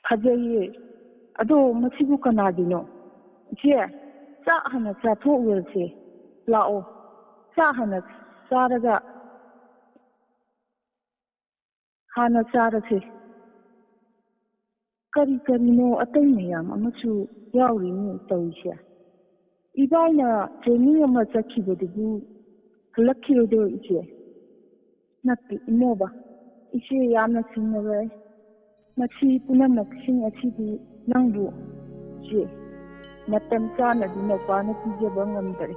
ꯐꯖꯩꯌꯦ꯫ ꯑꯗꯣ ꯃꯁꯤꯕꯨ ꯀꯅꯥꯒꯤꯅꯣ? ꯏꯆꯦ, ꯆꯥꯛ ꯍꯥꯟꯅ ꯆꯥꯊꯣꯛꯎꯔꯁꯦ꯫ ꯂꯥꯛꯑꯣ, ꯆꯥꯛ ꯍꯥꯟꯅ ꯆꯥꯔꯒ ꯍꯥꯟꯅ ꯆꯥꯔꯁꯦ꯫ ꯀꯔꯤ ꯀꯔꯤꯅꯣ ꯑꯇꯩ ꯃꯌꯥꯝ ꯑꯃꯁꯨ ꯌꯥꯎꯔꯤꯅꯦ ꯇꯧꯔꯤꯁꯦ꯫ ꯏꯕꯥꯏꯅ training ꯑꯃ ꯆꯠꯈꯤꯕꯗꯨꯕꯨ ꯍꯜꯂꯛꯈꯤꯔꯣꯏꯗ꯭ꯔꯣ ꯏꯆꯦ? ꯅꯠꯇꯦ ꯏꯃꯧꯕ, ꯏꯆꯦ ꯌꯥꯝꯅ ꯆꯤꯡꯅꯔꯦ꯫ ꯃꯁꯤ ꯄꯨꯝꯅꯃꯛꯁꯤꯡ ꯑꯁꯤꯗꯤ ꯅꯪꯕꯨ ꯏꯆꯦ ꯃꯇꯝ ꯆꯥꯅꯗꯤ ꯅꯧꯄꯥꯅ ꯄꯤꯖꯕ ꯉꯝꯗꯔꯦ꯫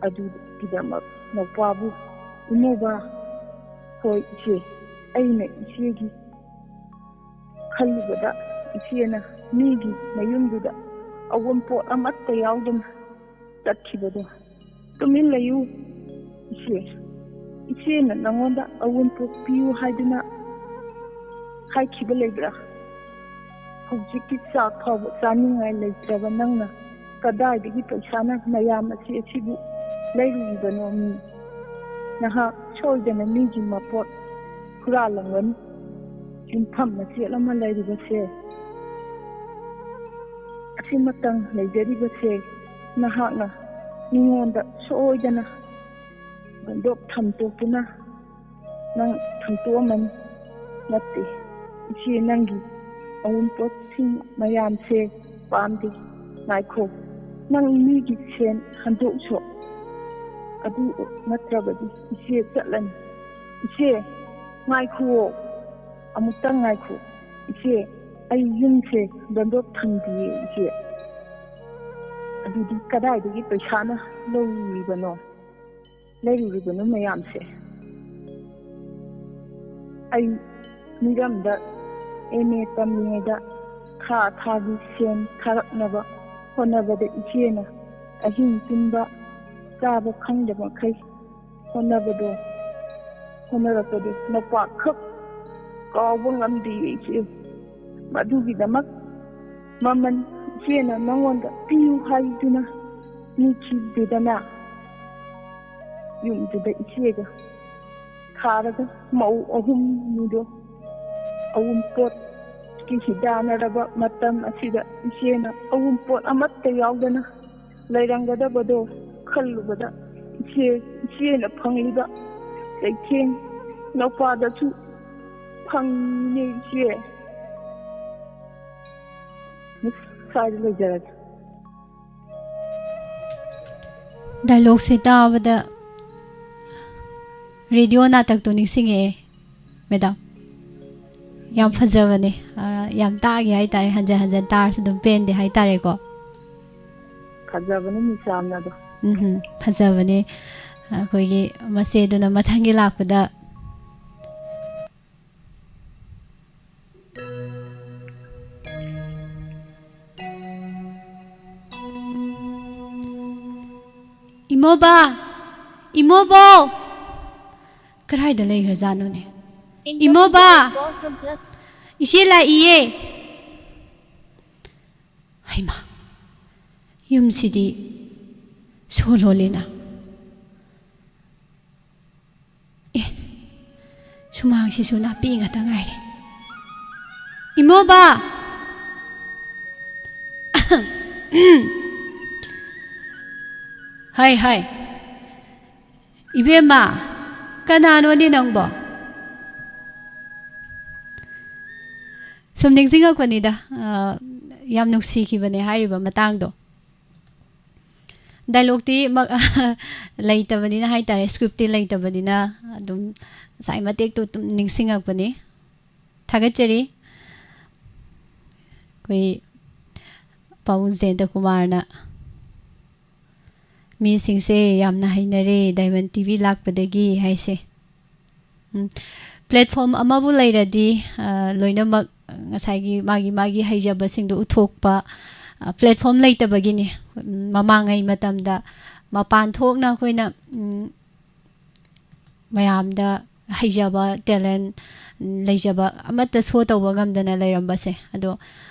ꯑꯗꯨꯒꯤꯗꯃꯛ ꯅꯧꯄꯥꯕꯨ ꯏꯃꯧꯕ, ꯍꯣꯏ ꯏꯆꯦ, ꯑꯩꯅ ꯏꯆꯦꯒꯤ ꯈꯜꯂꯨꯕꯗ ꯏꯆꯦꯅ ꯃꯤꯒꯤ ꯃꯌꯨꯝꯗꯨꯗ ꯑꯋꯨꯟꯄꯣꯠ ꯑꯃꯠꯇ ꯌꯥꯎꯗꯅ ꯆꯠꯈꯤꯕꯗꯣ꯫ ꯇꯨꯃꯤꯟ ꯂꯩꯌꯨ ꯏꯆꯦ꯫ ꯏꯆꯦꯅ ꯅꯉꯣꯟꯗ ꯑꯋꯨꯟꯄꯣꯠ ꯄꯤꯌꯨ ꯍꯥꯏꯗꯨꯅ ꯍꯥꯏꯈꯤꯕ ꯂꯩꯕ꯭ꯔꯥ? ꯍꯧꯖꯤꯛꯇꯤ ꯆꯥꯛ ꯐꯥꯎꯕ ꯆꯥꯅꯤꯡꯉꯥꯏ ꯂꯩꯇ꯭ꯔꯕ ꯅꯪꯅ ꯀꯗꯥꯏꯗꯒꯤ ꯄꯩꯁꯥꯅ ꯃꯌꯥꯝ ꯑꯁꯤ ꯑꯁꯤꯕꯨ ꯂꯩꯔꯨꯔꯤꯕꯅꯣ ꯃꯤ? ꯅꯍꯥꯛ ꯁꯣꯏꯗꯅ ꯃꯤꯒꯤ ꯃꯄꯣꯠ ꯍꯨꯔꯥꯜꯂꯝꯒꯅꯤ꯫ ꯌꯨꯝꯐꯝ ꯃꯆꯦꯠ ꯑꯃ ꯂꯩꯔꯤꯕꯁꯦ, ꯑꯁꯤꯃꯇꯪ ꯂꯩꯖꯔꯤꯕꯁꯦ, ꯅꯍꯥꯛꯅ ꯃꯤꯉꯣꯟꯗ ꯁꯣꯏꯗꯅ ꯕꯟꯗꯣꯞ ꯊꯝꯗꯣꯛꯇꯨꯅ ꯅꯪ ꯊꯝꯗꯣꯛꯑꯝꯃꯅꯤ꯫ ꯅꯠꯇꯦ, ꯏꯆꯦ, ꯅꯪꯒꯤ ꯑꯋꯨꯟꯄꯣꯠꯁꯤꯡ ꯃꯌꯥꯝꯁꯦ ꯄꯥꯝꯗꯦ꯫ ꯉꯥꯏꯈꯣ, ꯅꯪ ꯃꯤꯒꯤ ꯁꯦꯟ ꯍꯟꯗꯣꯛꯁꯣ꯫ ꯑꯗꯨ ꯅꯠꯇ꯭ꯔꯕꯗꯤ ꯏꯆꯦ ꯆꯠꯂꯅꯤ꯫ ꯏꯆꯦ, ꯉꯥꯏꯈꯨꯑꯣ, ꯑꯃꯨꯛꯇꯪ ꯉꯥꯏꯈꯣ꯫ ꯏꯆꯦ, ꯑꯩ ꯌꯨꯝꯁꯦ ꯕꯟꯗꯣꯞ ꯊꯝꯗꯤꯌꯦ, ꯏꯆꯦ꯫ ꯑꯗꯨꯗꯤ ꯀꯗꯥꯏꯗꯒꯤ ꯄꯩꯁꯥꯅ ꯂꯧꯔꯨꯔꯤꯕꯅꯣ, ꯂꯩꯔꯨꯔꯤꯕꯅꯣ ꯃꯌꯥꯝꯁꯦ? ꯑꯩ ꯃꯤꯔꯝꯗ M A ꯇꯝꯂꯤꯉꯩꯗ ꯊꯥ ꯊꯥꯒꯤ ꯁꯦꯟ ꯊꯥꯔꯛꯅꯕ ꯍꯣꯠꯅꯕꯗ ꯏꯆꯦꯅ ꯑꯍꯤꯡ ꯇꯨꯝꯕ ꯆꯥꯕ ꯈꯪꯗꯕ ꯃꯈꯩ ꯍꯣꯠꯅꯕꯗꯣ, ꯍꯣꯠꯅꯔꯛꯄꯗꯣ ꯅꯄꯥꯈꯛ ꯀꯥꯎꯕ ꯉꯝꯗꯦ ꯏꯆꯦ꯫ ꯃꯗꯨꯒꯤꯗꯃꯛ ꯃꯃꯜ ꯏꯆꯦꯅ ꯅꯉꯣꯟꯗ ꯄꯤꯌꯨ ꯍꯥꯏꯗꯨꯅ ꯅꯤꯈꯤꯗꯦꯗꯅ꯫ ꯌꯨꯝꯗꯨꯗ ꯏꯆꯦꯒ ꯊꯥꯔꯒ ꯃꯧ ꯑꯍꯨꯝꯅꯤꯗꯣ ꯑꯋꯨꯟꯄꯣꯠꯀꯤ ꯍꯤꯗꯥꯟꯅꯔꯕ ꯃꯇꯝ ꯑꯁꯤꯗ ꯏꯆꯦꯅ ꯑꯋꯨꯟꯄꯣꯠ ꯑꯃꯠꯇ ꯌꯥꯎꯗꯅ ꯂꯩꯔꯝꯒꯗꯕꯗꯣ ꯈꯜꯂꯨꯕꯗ ꯏꯆꯦ, ꯏꯆꯦꯅ ꯐꯪꯂꯤꯕ ꯆꯩꯊꯦꯡ ꯅꯧꯄꯥꯗꯁꯨ ꯐꯪꯉꯤꯅꯦ ꯏꯆꯦ꯫ ꯃꯤꯁ, ꯁ꯭ꯋꯥꯏꯗ ꯂꯣꯏꯖꯔꯒꯦ꯫ ꯗꯥꯏꯂꯣꯛꯁꯦ ꯇꯥꯕꯗ ꯔꯦꯗꯤꯑꯣ ꯅꯥꯇꯛꯇꯣ ꯅꯤꯡꯁꯤꯡꯉꯛꯑꯦ꯫ ꯃꯦꯗꯥꯝ, ꯌꯥꯝ ꯐꯖꯕꯅꯦ꯫ ꯑ, ꯌꯥꯝ ꯇꯥꯒꯦ ꯍꯥꯏꯇꯥꯔꯦ, ꯍꯟꯖꯟ ꯍꯟꯖꯟ ꯇꯥꯔꯁꯨ ꯑꯗꯨꯝ ꯄꯦꯟꯗꯦ ꯍꯥꯏꯇꯥꯔꯦꯀꯣ꯫ ꯐꯖꯕꯅꯦ ꯃꯤꯁꯥꯝꯅꯗꯣ꯫ ꯎꯝ, ꯐꯖꯕꯅꯦ꯫ ꯑꯩꯈꯣꯏꯒꯤ ꯃꯆꯦꯗꯨꯅ ꯃꯊꯪꯒꯤ ꯂꯥꯛꯄꯗ꯫ ꯏꯃꯣꯕ! ꯏꯃꯣꯕꯣ! ꯀꯗꯥꯏꯗ ꯂꯩꯈ꯭ꯔꯖꯥꯠꯅꯣꯅꯦ? ꯏꯃꯣꯕ! ꯏꯆꯦ ꯂꯥꯛꯏꯌꯦ꯫ ꯍꯩꯃꯥ! ꯌꯨꯝꯁꯤꯗꯤ ꯁꯣ ꯂꯣꯜꯂꯦꯅ꯫ ꯁꯨꯃꯥꯡꯁꯤꯁꯨ ꯅꯥꯄꯤ ꯉꯥꯛꯇ ꯉꯥꯏꯔꯦ꯫ ꯏꯃꯣꯕ! ꯍꯥꯏ, ꯍꯥꯏ꯫ ꯏꯕꯦꯝꯃ, ꯀꯅꯥꯅꯣꯅꯦ ꯅꯪꯕꯣ? ꯁꯨꯝ ꯅꯤꯡꯁꯤꯡꯉꯛꯄꯅꯤꯗ, ꯑ, ꯌꯥꯝ ꯅꯨꯡꯁꯤꯈꯤꯕꯅꯦ ꯍꯥꯏꯔꯤꯕ ꯃꯇꯥꯡꯗꯣ꯫ ꯗꯥꯏꯂꯣꯛꯇꯤ ꯃꯛ-, ꯂꯩꯇꯕꯅꯤꯅ ꯍꯥꯏꯇꯥꯔꯦ, ꯁ꯭ꯀ꯭ꯔꯤꯞꯇꯤ ꯂꯩꯇꯕꯅꯤꯅ ꯑꯗꯨꯝ ꯉꯁꯥꯏ ꯃꯇꯦꯛꯇꯣ ꯑꯗꯨꯝ ꯅꯤꯡꯁꯤꯡꯉꯛꯄꯅꯤ꯫ ꯊꯥꯒꯠꯆꯔꯤ꯫ ꯑꯩꯈꯣꯏ ꯄꯥꯕꯨꯡ ꯖꯌꯟꯇ ꯀꯨꯃꯥꯔꯅ "ꯃꯤꯁꯤꯡꯁꯦ ꯌꯥꯝꯅ ꯍꯩꯅꯔꯦ ꯗꯥꯏꯃꯟ ꯇꯤ ꯚꯤ ꯂꯥꯛꯄꯗꯒꯤ" ꯍꯥꯏꯁꯦ꯫ ꯎꯝ, ꯄ꯭ꯂꯦꯠꯐꯣꯝ ꯑꯃꯕꯨ ꯂꯩꯔꯗꯤ, ꯑ, ꯂꯣꯏꯅꯃꯛ ꯉꯁꯥꯏꯒꯤ ꯃꯥꯒꯤ, ꯃꯥꯒꯤ ꯍꯩꯖꯕꯁꯤꯡꯗꯨ ꯎꯠꯊꯣꯛꯄ, ꯑ, ꯄ꯭ꯂꯦꯠꯐꯣꯝ ꯂꯩꯇꯕꯒꯤꯅꯤ꯫ ꯎꯝ, ꯃꯃꯥꯡꯉꯩ ꯃꯇꯝꯗ ꯃꯄꯥꯟ ꯊꯣꯛꯅ ꯑꯩꯈꯣꯏꯅ, ꯎꯝ, ꯃꯌꯥꯝꯗ ꯍꯩꯖꯕ, ꯇꯦꯂꯦꯟ ꯂꯩꯖꯕ ꯑꯃꯠꯇ ꯁꯣ ꯇꯧꯕ ꯉꯝꯗꯅ ꯂꯩꯔꯝꯕꯁꯦ꯫ ꯑꯗꯣ,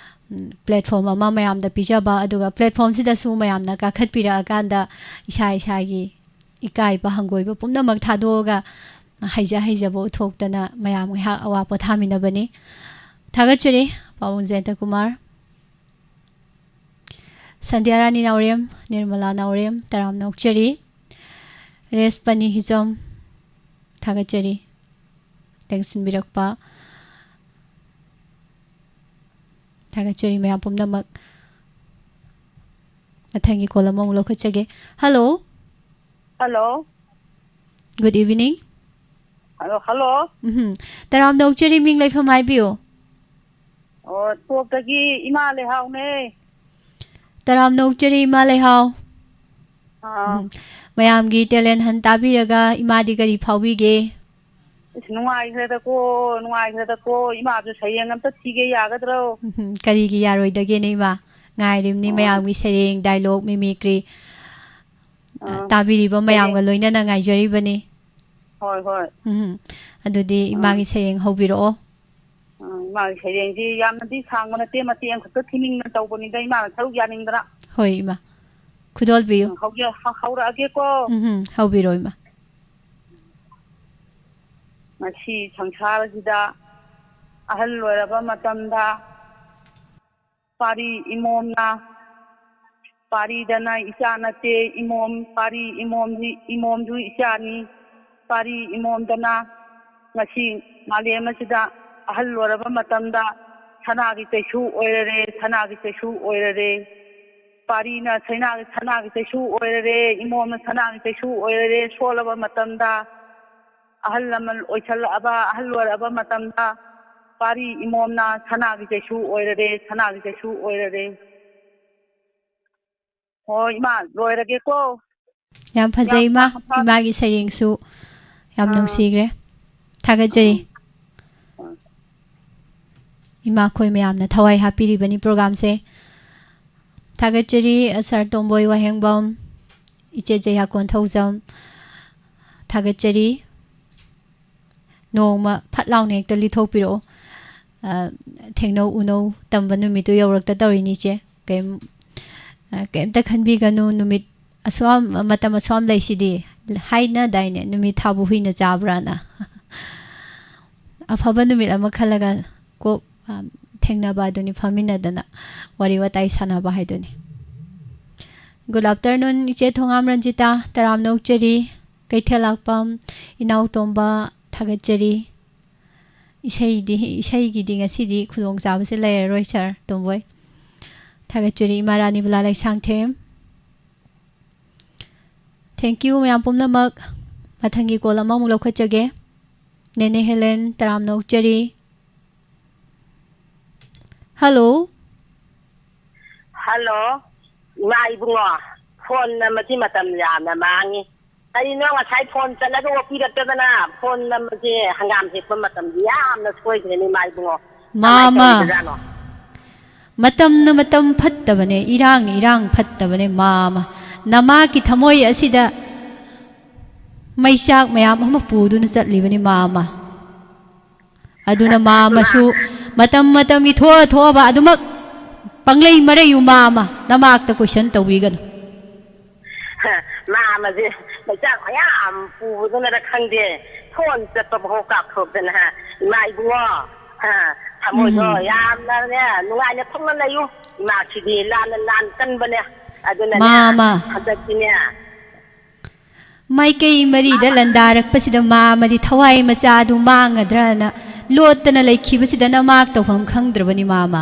ꯎꯝ, ꯄ꯭ꯂꯦꯠꯐꯣꯝ ꯑꯃ ꯃꯌꯥꯝꯗ ꯄꯤꯖꯕ, ꯑꯗꯨꯒ ꯄ꯭ꯂꯦꯠꯐꯣꯝꯁꯤꯗꯁꯨ ꯃꯌꯥꯝꯅ ꯀꯥꯈꯠꯄꯤꯔꯛꯑꯀꯥꯟꯗ ꯏꯁꯥ ꯏꯁꯥꯒꯤ ꯏꯀꯥꯏꯕ, ꯍꯪꯒꯣꯏꯕ ꯄꯨꯝꯅꯃꯛ ꯊꯥꯗꯣꯛꯑꯒ ꯍꯩꯖ ꯍꯩꯖꯕ ꯎꯠꯊꯣꯛꯇꯅ ꯃꯌꯥꯝ ꯉꯥꯏꯍꯥꯛ ꯑꯋꯥ ꯄꯣꯊꯥꯃꯤꯟꯅꯕꯅꯤ꯫ ꯊꯥꯒꯠꯆꯔꯤ, ꯄꯥꯕꯨꯡ ꯖꯌꯟꯇ ꯀꯨꯃꯥꯔ, ꯁꯟꯙ꯭ꯌꯥꯔꯥꯅꯤ ꯅꯥꯎꯔꯦꯝ, ꯅꯤꯔꯃꯂꯥ ꯅꯥꯎꯔꯦꯝ, ꯇꯔꯥꯝꯅ ꯑꯣꯛꯆꯔꯤ꯫ ꯔꯦꯁꯄꯅꯤ ꯍꯤꯖꯝ, ꯊꯥꯒꯠꯆꯔꯤ꯫ ꯂꯦꯡꯁꯤꯟꯕꯤꯔꯛꯄ ꯊꯥꯒꯠꯆꯔꯤ ꯃꯌꯥꯝ ꯄꯨꯝꯅꯃꯛ꯫ ꯃꯊꯪꯒꯤ ꯀꯣꯜ ꯑꯃꯃꯨꯛ ꯂꯧꯈꯠꯆꯒꯦ꯫ Hello. Hello. Good evening꯫ Hello, hello. ꯎꯝ, ꯇꯔꯥꯝꯅ ꯑꯣꯛꯆꯔꯤ, ꯃꯤꯡ ꯂꯩꯐꯝ ꯍꯥꯏꯕꯤꯌꯨ꯫ ꯑꯣ, ꯇꯣꯞꯇꯒꯤ ꯏꯃꯥ ꯂꯩꯍꯥꯎꯅꯦ꯫ ꯇꯔꯥꯝꯅ ꯑꯣꯛꯆꯔꯤ, ꯏꯃꯥ ꯂꯩꯍꯥꯎ꯫ ꯑꯥ꯫ ꯎꯝ, ꯃꯌꯥꯝꯒꯤ ꯇꯦꯂꯦꯟ ꯍꯟ ꯇꯥꯕꯤꯔꯒ ꯏꯃꯥꯗꯤ ꯀꯔꯤ ꯐꯥꯎꯕꯤꯒꯦ? ꯑꯁ, ꯅꯨꯡꯉꯥꯏꯈ꯭ꯔꯦꯗꯀꯣ, ꯅꯨꯡꯉꯥꯏꯈ꯭ꯔꯦꯗꯀꯣ꯫ ꯏꯃꯥꯁꯨ ꯁꯩꯔꯦꯡ ꯑꯝꯇ ꯊꯤꯒꯦ ꯌꯥꯒꯗ꯭ꯔꯣ? ꯎꯝ, ꯀꯔꯤꯒꯤ ꯌꯥꯔꯣꯏꯗꯒꯦꯅꯦ, ꯏꯃꯥ? ꯉꯥꯏꯔꯤꯕꯅꯤ ꯑꯣ꯫ ꯃꯌꯥꯝꯒꯤ ꯁꯩꯔꯦꯡ, ꯗꯥꯏꯂꯣꯛ, ꯃꯤꯃꯤꯀ꯭ꯔꯤ, ꯑ, ꯑꯥ, ꯇꯥꯕꯤꯔꯤꯕ ꯁꯩꯔꯦꯡ꯫ ꯃꯌꯥꯝꯒ ꯂꯣꯏꯅꯅ ꯉꯥꯏꯖꯔꯤꯕꯅꯤ꯫ ꯍꯣꯏ, ꯍꯣꯏ꯫ ꯎꯝ, ꯑꯗꯨꯗꯤ ꯑꯥ꯫ ꯏꯃꯥꯒꯤ ꯁꯩꯔꯦꯡ ꯍꯧꯕꯤꯔꯛꯑꯣ꯫ ꯑꯥ, ꯏꯃꯥꯒꯤ ꯁꯩꯔꯦꯡꯁꯤ ꯌꯥꯝꯅꯗꯤ ꯁꯥꯡꯕ ꯅꯠꯇꯦ, ꯃꯇꯦꯛ ꯑꯃꯈꯛꯇ ꯊꯤꯅꯤꯡꯗꯅ ꯇꯧꯕꯅꯤꯗ, ꯏꯃꯥꯅ ꯁꯔꯨꯛ ꯌꯥꯅꯤꯡꯗꯅ꯫ ꯍꯣꯏ, ꯏꯃꯥ꯫ ꯈꯨꯗꯣꯜꯕꯤꯌꯨ꯫ ꯎꯝ, ꯍꯧꯖ-, ꯍ-, ꯍꯧꯔꯛꯑꯒꯦꯀꯣ꯫ ꯎꯝ, ꯍꯧꯕꯤꯔꯣ, ꯏꯃꯥ꯫ ꯉꯁꯤ ꯁꯪꯁꯥꯔꯁꯤꯗ ꯑꯍꯜ ꯑꯣꯏꯔꯕ ꯃꯇꯝꯗ ꯄꯥꯔꯤ ꯏꯃꯣꯝꯅ, ꯄꯥꯔꯤꯗꯅ ꯏꯆꯥ ꯅꯠꯇꯦ, ꯏꯃꯣꯝ, ꯄꯥꯔꯤ ꯏꯃꯣꯝꯗꯤ, ꯏꯃꯣꯝꯁꯨ ꯏꯆꯥꯅꯤ꯫ ꯄꯥꯔꯤ ꯏꯃꯣꯝꯗꯅ ꯉꯁꯤ ꯃꯥꯂꯦꯝ ꯑꯁꯤꯗ ꯑꯍꯜ ꯑꯣꯏꯔꯕ ꯃꯇꯝꯗ ꯁꯅꯥꯒꯤ ꯆꯩꯁꯨ ꯑꯣꯏꯔꯔꯦ, ꯁꯅꯥꯒꯤ ꯆꯩꯁꯨ ꯑꯣꯏꯔꯔꯦ꯫ ꯄꯥꯔꯤꯅ ꯁꯅꯥꯒꯤ, ꯁꯅꯥꯒꯤ ꯆꯩꯁꯨ ꯑꯣꯏꯔꯔꯦ, ꯏꯃꯣꯝꯅ ꯁꯅꯥꯒꯤ ꯆꯩꯁꯨ ꯑꯣꯏꯔꯔꯦ꯫ ꯁꯣꯜꯂꯕ ꯃꯇꯝꯗ, ꯑꯍꯜ ꯂꯃꯟ ꯑꯣꯏꯁꯜꯂꯛꯑꯕ, ꯑꯍꯜ ꯑꯣꯏꯔꯛꯑꯕ ꯃꯇꯝꯗ ꯄꯥꯔꯤ ꯏꯃꯣꯝꯅ ꯁꯅꯥꯒꯤ ꯆꯩꯁꯨ ꯑꯣꯏꯔꯔꯦ, ꯁꯅꯥꯒꯤ ꯆꯩꯁꯨ ꯑꯣꯏꯔꯔꯦ꯫ ꯍꯣꯏ ꯏꯃꯥ, ꯂꯣꯏꯔꯒꯦꯀꯣ꯫ ꯌꯥꯝ ꯐꯖꯩ ꯏꯃꯥ꯫ ꯏꯃꯥꯒꯤ ꯁꯩꯔꯦꯡꯁꯨ ꯌꯥꯝ ꯅꯨꯡꯁꯤꯈ꯭ꯔꯦ꯫ ꯊꯥꯒꯠꯆꯔꯤ꯫ ꯏꯃꯥꯈꯣꯏ ꯃꯌꯥꯝꯅ ꯊꯋꯥꯏ ꯍꯥꯞꯄꯤꯔꯤꯕꯅꯤ ꯄ꯭ꯔꯣꯒꯥꯝꯁꯦ꯫ ꯊꯥꯒꯠꯆꯔꯤ ꯁꯥꯔ ꯇꯣꯝꯕꯣꯏ ꯋꯥꯍꯦꯡꯕꯝ, ꯏꯆꯦ ꯖꯌꯥꯀꯣꯟ ꯊꯧꯖꯝ꯫ ꯊꯥꯒꯠꯆꯔꯤ꯫ ꯅꯣꯡꯃ ꯐꯠ ꯂꯥꯎꯅ ꯍꯦꯛꯇ ꯂꯤꯊꯣꯛꯄꯤꯔꯛꯑꯣ꯫ ꯑ, ꯊꯦꯡꯅꯧ ꯎꯅꯧ ꯇꯝꯕ ꯅꯨꯃꯤꯠꯇꯨ ꯌꯧꯔꯛꯇ ꯇꯧꯔꯤꯅꯤ ꯏꯆꯦ꯫ ꯀꯩꯝ-, ꯑ, ꯀꯩꯝꯇ ꯈꯟꯕꯤꯒꯅꯨ꯫ ꯅꯨꯃꯤꯠ ꯑꯁꯨꯛꯌꯥꯝ, ꯃꯇꯝ ꯑꯁꯨꯛꯌꯥꯝ ꯂꯩꯁꯤꯗꯤ꯫ ꯍꯥꯏꯅꯗꯥꯏꯅꯦ, "ꯅꯨꯃꯤꯠ ꯊꯥꯕꯨ ꯍꯨꯏꯅ ꯆꯥꯕ꯭ꯔꯥꯅ"? ꯑꯐꯕ ꯅꯨꯃꯤꯠ ꯑꯃ ꯈꯜꯂꯒ ꯀꯣꯛ, ꯑ, ꯊꯦꯡꯅꯕ ꯑꯗꯨꯅꯤ, ꯐꯝꯃꯤꯟꯅꯗꯅ ꯋꯥꯔꯤ ꯋꯥꯇꯥꯏ ꯁꯥꯟꯅꯕ ꯍꯥꯏꯗꯨꯅꯤ꯫ Good afternoon, ꯏꯆꯦ ꯊꯣꯉꯥꯝ ꯔꯟꯖꯤꯇꯥ, ꯇꯔꯥꯝꯅ ꯑꯣꯛꯆꯔꯤ꯫ ꯀꯩꯊꯦꯜ ꯂꯥꯛꯄꯝ, ꯏꯅꯥꯎꯇꯣꯝꯕ, ꯊꯥꯒꯠꯆꯔꯤ꯫ ꯏꯁꯩꯗꯤ, ꯏꯁꯩꯒꯤꯗꯤ ꯉꯁꯤꯗꯤ ꯈꯨꯗꯣꯡꯆꯥꯕꯁꯦ ꯂꯩꯔꯔꯣꯏ ꯁꯥꯔ ꯇꯣꯝꯕꯣꯏ꯫ ꯊꯥꯒꯠꯆꯔꯤ ꯏꯃꯥ ꯔꯥꯅꯤꯕꯂꯥ ꯂꯩꯁꯥꯡꯊꯦꯝ꯫ Thank you ꯃꯌꯥꯝ ꯄꯨꯝꯅꯃꯛ꯫ ꯃꯊꯪꯒꯤ ꯀꯣꯜ ꯑꯃꯃꯨꯛ ꯂꯧꯈꯠꯆꯒꯦ꯫ ꯅꯦꯅꯦ ꯍꯦꯂꯦꯟ, ꯇꯔꯥꯝꯅ ꯑꯣꯛꯆꯔꯤ꯫ ꯍꯜꯂꯣ꯫ ꯍꯜꯂꯣ, ꯏꯃꯥ ꯏꯕꯨꯡꯉꯣ, ꯐꯣꯟ ꯅꯝꯕꯁꯤ ꯃꯇꯝ ꯌꯥꯝꯅ ꯃꯥꯡꯉꯤ꯫ ꯀꯔꯤꯅꯣ ꯉꯁꯥꯏ ꯐꯣꯟ ꯆꯠꯂꯒ ꯑꯣꯛꯄꯤꯔꯛꯇꯗꯅ? ꯐꯣꯟ ꯅꯝꯕꯁꯦ ꯍꯪꯒꯥꯝ ꯍꯦꯛꯄ ꯃꯇꯝꯗꯤ ꯌꯥꯝꯅ ꯁꯣꯏꯈ꯭ꯔꯦꯅꯦ ꯏꯃꯥ ꯏꯕꯨꯡꯉꯣ꯫ ꯀꯃꯥꯏ ꯃꯥꯃ, ꯇꯧꯔꯤꯕꯖꯥꯠꯅꯣ? ꯃꯇꯝꯅ ꯃꯇꯝ ꯐꯠꯇꯕꯅꯦ, ꯏꯔꯥꯡꯅ ꯏꯔꯥꯡ ꯐꯠꯇꯕꯅꯦ, ꯃꯥꯃ꯫ ꯅꯃꯥꯒꯤ ꯊꯃꯣꯏ ꯑꯁꯤꯗ ꯃꯩꯆꯥꯛ ꯃꯌꯥꯝ ꯑꯃ ꯄꯨꯗꯨꯅ ꯆꯠꯂꯤꯕꯅꯤ, ꯃꯥꯃ꯫ ꯑꯗꯨꯅ ꯃꯥꯃꯁꯨ ꯃꯇꯝ ꯃꯇꯝꯒꯤ ꯊꯣꯛꯑ ꯊꯣꯛꯑꯕ ꯑꯗꯨꯃꯛ ꯄꯪꯂꯩ ꯃꯔꯩꯌꯨ, ꯃꯥꯃ꯫ ꯅꯃꯥꯛꯇ question ꯇꯧꯕꯤꯒꯅꯨ꯫ ꯃꯥꯃꯁꯦ ꯃꯩꯆꯥꯛ ꯃꯌꯥꯝ ꯄꯨꯕꯗꯨꯅꯔ ꯈꯪꯗꯦ, ꯐꯣꯟ ꯆꯠꯄ ꯐꯥꯎ ꯀꯥꯎꯊꯣꯛꯇꯅ, ꯏꯃꯥ ꯏꯕꯨꯡꯉꯣ, ꯍꯥ, ꯊꯃꯣꯏꯗꯣ ꯎꯝ꯫ ꯌꯥꯝꯅꯅꯦ ꯅꯨꯡꯉꯥꯏꯅ ꯊꯣꯛꯅ ꯂꯩꯌꯨ꯫ ꯏꯃꯥꯁꯤꯗꯤ ꯂꯥꯟꯅ ꯂꯥꯟ ꯀꯟꯕꯅꯦ꯫ ꯑꯗꯨꯅꯅꯦ, ꯃꯥꯃ꯫ ꯍꯟꯗꯛꯇꯤꯅꯦ, ꯃꯥꯏꯀꯩ ꯃꯔꯤꯗ ꯃꯥꯃ꯫ ꯂꯥꯟꯗꯥꯔꯛꯄꯁꯤꯗ ꯃꯥꯃꯗꯤ ꯊꯋꯥꯏ ꯃꯆꯥ ꯑꯗꯨ ꯃꯥꯡꯉꯗ꯭ꯔꯅ ꯂꯣꯠꯇꯅ ꯂꯩꯈꯤꯕꯁꯤꯗ ꯅꯃꯥꯛ ꯇꯧꯐꯝ ꯈꯪꯗ꯭ꯔꯕꯅꯤ, ꯃꯥꯃ꯫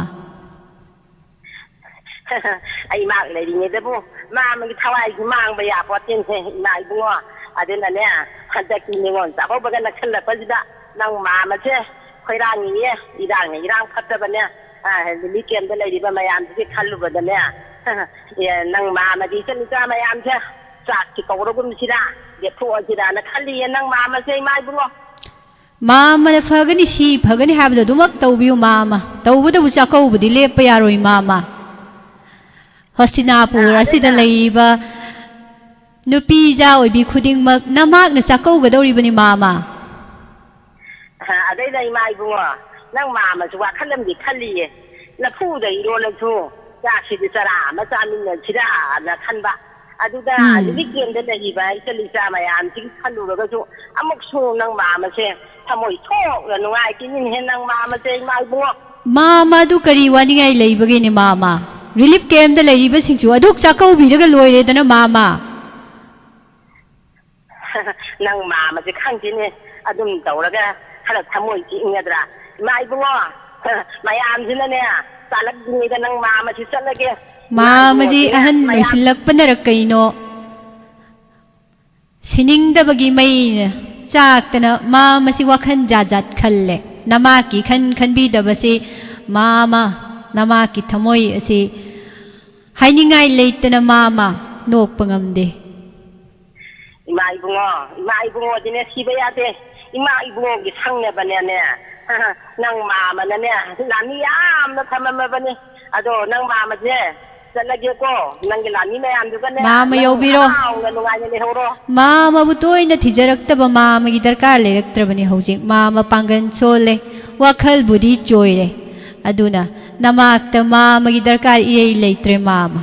ꯑꯩ ꯃꯥꯛ ꯂꯩꯔꯤꯉꯩꯗꯕꯨ ꯃꯥꯃꯒꯤ ꯊꯋꯥꯏꯁꯤ ꯃꯥꯡꯕ ꯌꯥꯄꯣꯠꯇꯦꯅꯦ, ꯏꯃꯥ ꯏꯕꯨꯡꯉꯣ꯫ ꯑꯗꯨꯅꯅꯦ, ꯍꯟꯗꯛꯀꯤ ꯅꯤꯉꯣꯜ ꯆꯥꯛꯀꯧꯕꯒ ꯅꯛꯁꯜꯂꯛꯄꯁꯤꯗ ꯅꯪ ꯃꯥꯃꯁꯦ ꯈꯣꯏꯔꯥꯡꯉꯤꯌꯦ꯫ ꯏꯔꯥꯡꯅ ꯏꯔꯥꯡ ꯐꯠꯇꯕꯅꯦ꯫ ꯑ, ꯔꯤꯂꯤꯐ ꯀꯦꯝꯞꯇ ꯂꯩꯔꯤꯕ ꯃꯌꯥꯝꯁꯤꯒꯤ ꯈꯜꯂꯨꯕꯗꯅꯦ, ꯑꯦ, ꯅꯪ ꯃꯥꯃꯒꯤ ꯏꯆꯟ ꯏꯆꯥ ꯃꯌꯥꯝꯁꯦ ꯆꯥꯛꯁꯤ ꯀꯧꯔꯒꯨꯝꯁꯤꯔꯥ, ꯂꯦꯞꯊꯣꯛꯑꯁꯤꯔꯥꯅ ꯈꯜꯂꯤꯌꯦ ꯅꯪ ꯃꯥꯃꯁꯦ, ꯏꯃꯥ ꯏꯕꯨꯡꯉꯣ꯫ ꯃꯥꯃꯅ ꯐꯒꯅꯤ, ꯁꯤ ꯐꯒꯅꯤ ꯍꯥꯏꯕꯗꯣ ꯑꯗꯨꯃꯛ ꯇꯧꯕꯤꯌꯨ, ꯃꯥꯃ꯫ ꯇꯧꯕꯇꯕꯨ ꯆꯥꯛꯀꯧꯕꯗꯤ ꯂꯦꯞꯄ ꯌꯥꯔꯣꯏ, ꯃꯥꯃ꯫ ꯍꯁꯇꯤꯅꯥꯄꯨꯔ ꯑꯥ, ꯑꯁꯤꯗ ꯑꯗꯨꯅ ꯂꯩꯔꯤꯕ ꯅꯨꯄꯤ ꯏꯆꯥ ꯑꯣꯏꯕꯤ ꯈꯨꯗꯤꯡꯃꯛ ꯅꯃꯥꯛꯅ ꯆꯥꯛꯀꯧꯒꯗꯧꯔꯤꯕꯅꯤ, ꯃꯥꯃ꯫ ꯑꯗꯩꯗ ꯏꯃꯥ ꯏꯕꯨꯡꯉꯣ, ꯅꯪ ꯃꯥꯃꯁꯨ ꯋꯥꯈꯜ ꯑꯃꯗꯤ ꯈꯜꯂꯤꯌꯦ꯫ ꯂꯐꯨꯗ ꯏꯔꯣꯜꯂꯁꯨ ꯆꯥꯛꯁꯤꯗꯤ ꯆꯔꯥ ꯑꯃ ꯆꯥꯃꯤꯟꯅꯁꯤꯔꯥꯅ ꯈꯟꯕ꯫ ꯑꯗꯨꯗ ꯎꯝ꯫ ꯔꯤꯂꯤꯐ ꯀꯦꯝꯞꯇ ꯂꯩꯔꯤꯕ ꯏꯆꯜ ꯏꯆꯥ ꯃꯌꯥꯝꯁꯤꯒꯤ ꯈꯜꯂꯨꯔꯒꯁꯨ ꯑꯃꯨꯛꯁꯨ ꯅꯪ ꯃꯥꯃꯁꯦ ꯊꯃꯣꯏ ꯁꯣꯛꯅ ꯅꯨꯡꯉꯥꯏꯇꯦꯅꯦꯍꯦ, ꯅꯪ ꯃꯥꯃꯁꯦ, ꯏꯃꯥ ꯏꯕꯨꯡꯉꯣ꯫ ꯃꯥꯃ, ꯑꯗꯨ ꯀꯔꯤ ꯋꯥꯅꯤꯡꯉꯥꯏ ꯂꯩꯕꯒꯦꯅꯦ, ꯃꯥꯃ? ꯔꯤꯂꯤꯐ ꯀꯦꯝꯞꯇ ꯂꯩꯔꯤꯕꯁꯤꯡꯁꯨ ꯑꯗꯨꯛ ꯆꯥꯛꯀꯧꯕꯤꯔꯒ ꯂꯣꯏꯔꯦꯗꯅ, ꯃꯥꯃ꯫ ꯅꯪ ꯃꯥꯃꯁꯦ ꯈꯪꯗꯦꯅꯦ, ꯑꯗꯨꯝ ꯇꯧꯔꯒ ꯈꯔ ꯊꯃꯣꯏ ꯆꯤꯛꯏꯉꯗ꯭ꯔꯥ? ꯏꯃꯥ ꯏꯕꯨꯡꯉꯣ, ꯃꯌꯥꯝꯁꯤꯅꯅꯦ, ꯆꯥꯂꯛꯂꯤꯉꯩꯗ ꯅꯪ ꯃꯥꯃꯁꯤ ꯆꯠꯂꯒꯦ꯫ ꯏꯃꯥ ꯃꯥꯃꯁꯤ ꯏꯕꯨꯡꯉꯣꯁꯤꯅ ꯑꯍꯟ ꯃꯌꯥꯝ ꯑꯣꯏꯁꯤꯜꯂꯛꯄꯅꯔ ꯀꯩꯅꯣ, ꯁꯤꯅꯤꯡꯗꯕꯒꯤ ꯃꯩꯅ ꯆꯥꯛꯇꯅ ꯃꯥꯃꯁꯤ ꯋꯥꯈꯜ ꯖꯥꯠ ꯖꯥꯠ ꯈꯜꯂꯦ꯫ ꯅꯃꯥꯛꯀꯤ ꯈꯟ ꯈꯟꯕꯤꯗꯕꯁꯤ ꯃꯥꯃ, ꯅꯃꯥꯛꯀꯤ ꯊꯃꯣꯏ ꯑꯁꯤ ꯍꯥꯏꯅꯤꯡꯉꯥꯏ ꯂꯩꯇꯅ ꯃꯥꯃ ꯅꯣꯛꯄ ꯉꯝꯗꯦ꯫ ꯏꯃꯥ ꯏꯕꯨꯡꯉꯣ, ꯏꯃꯥ ꯏꯕꯨꯡꯉꯣꯗꯤꯅꯦ ꯁꯤꯕ ꯌꯥꯗꯦ꯫ ꯏꯃꯥ ꯏꯕꯨꯡꯉꯣꯒꯤ ꯁꯪꯅꯕꯅꯦꯅꯦ, ꯅꯪ ꯃꯥꯃꯅꯅꯦ ꯂꯥꯃꯤ ꯌꯥꯝꯅ ꯊꯝꯃꯝꯃꯕꯅꯦ꯫ ꯑꯗꯣ ꯅꯪ ꯃꯥꯃꯁꯦ ꯆꯠꯂꯒꯦꯀꯣ, ꯅꯪꯒꯤ ꯂꯥꯃꯤ ꯃꯌꯥꯝꯗꯨꯒꯅꯦ ꯃꯥꯃ ꯅꯪ ꯌꯧꯕꯤꯔꯣ꯫ ꯍꯔꯥꯎꯅ ꯅꯨꯡꯉꯥꯏꯅ ꯂꯩꯍꯧꯔꯣ꯫ ꯃꯥꯃꯕꯨ ꯇꯣꯏꯅ ꯊꯤꯖꯔꯛꯇꯕ ꯃꯥꯃꯒꯤ ꯗꯔꯀꯥꯔ ꯂꯩꯔꯛꯇ꯭ꯔꯕꯅꯤ ꯍꯧꯖꯤꯛ꯫ ꯃꯥꯃ ꯄꯥꯡꯒꯜ ꯁꯣꯜꯂꯦ, ꯋꯥꯈꯜꯕꯨꯗꯤ ꯆꯣꯏꯔꯦ꯫ ꯑꯗꯨꯅ ꯅꯃꯥꯛꯇ ꯃꯥꯃꯒꯤ ꯗꯔꯀꯥꯔ ꯏꯔꯩ ꯂꯩꯇ꯭ꯔꯦ, ꯃꯥꯃ꯫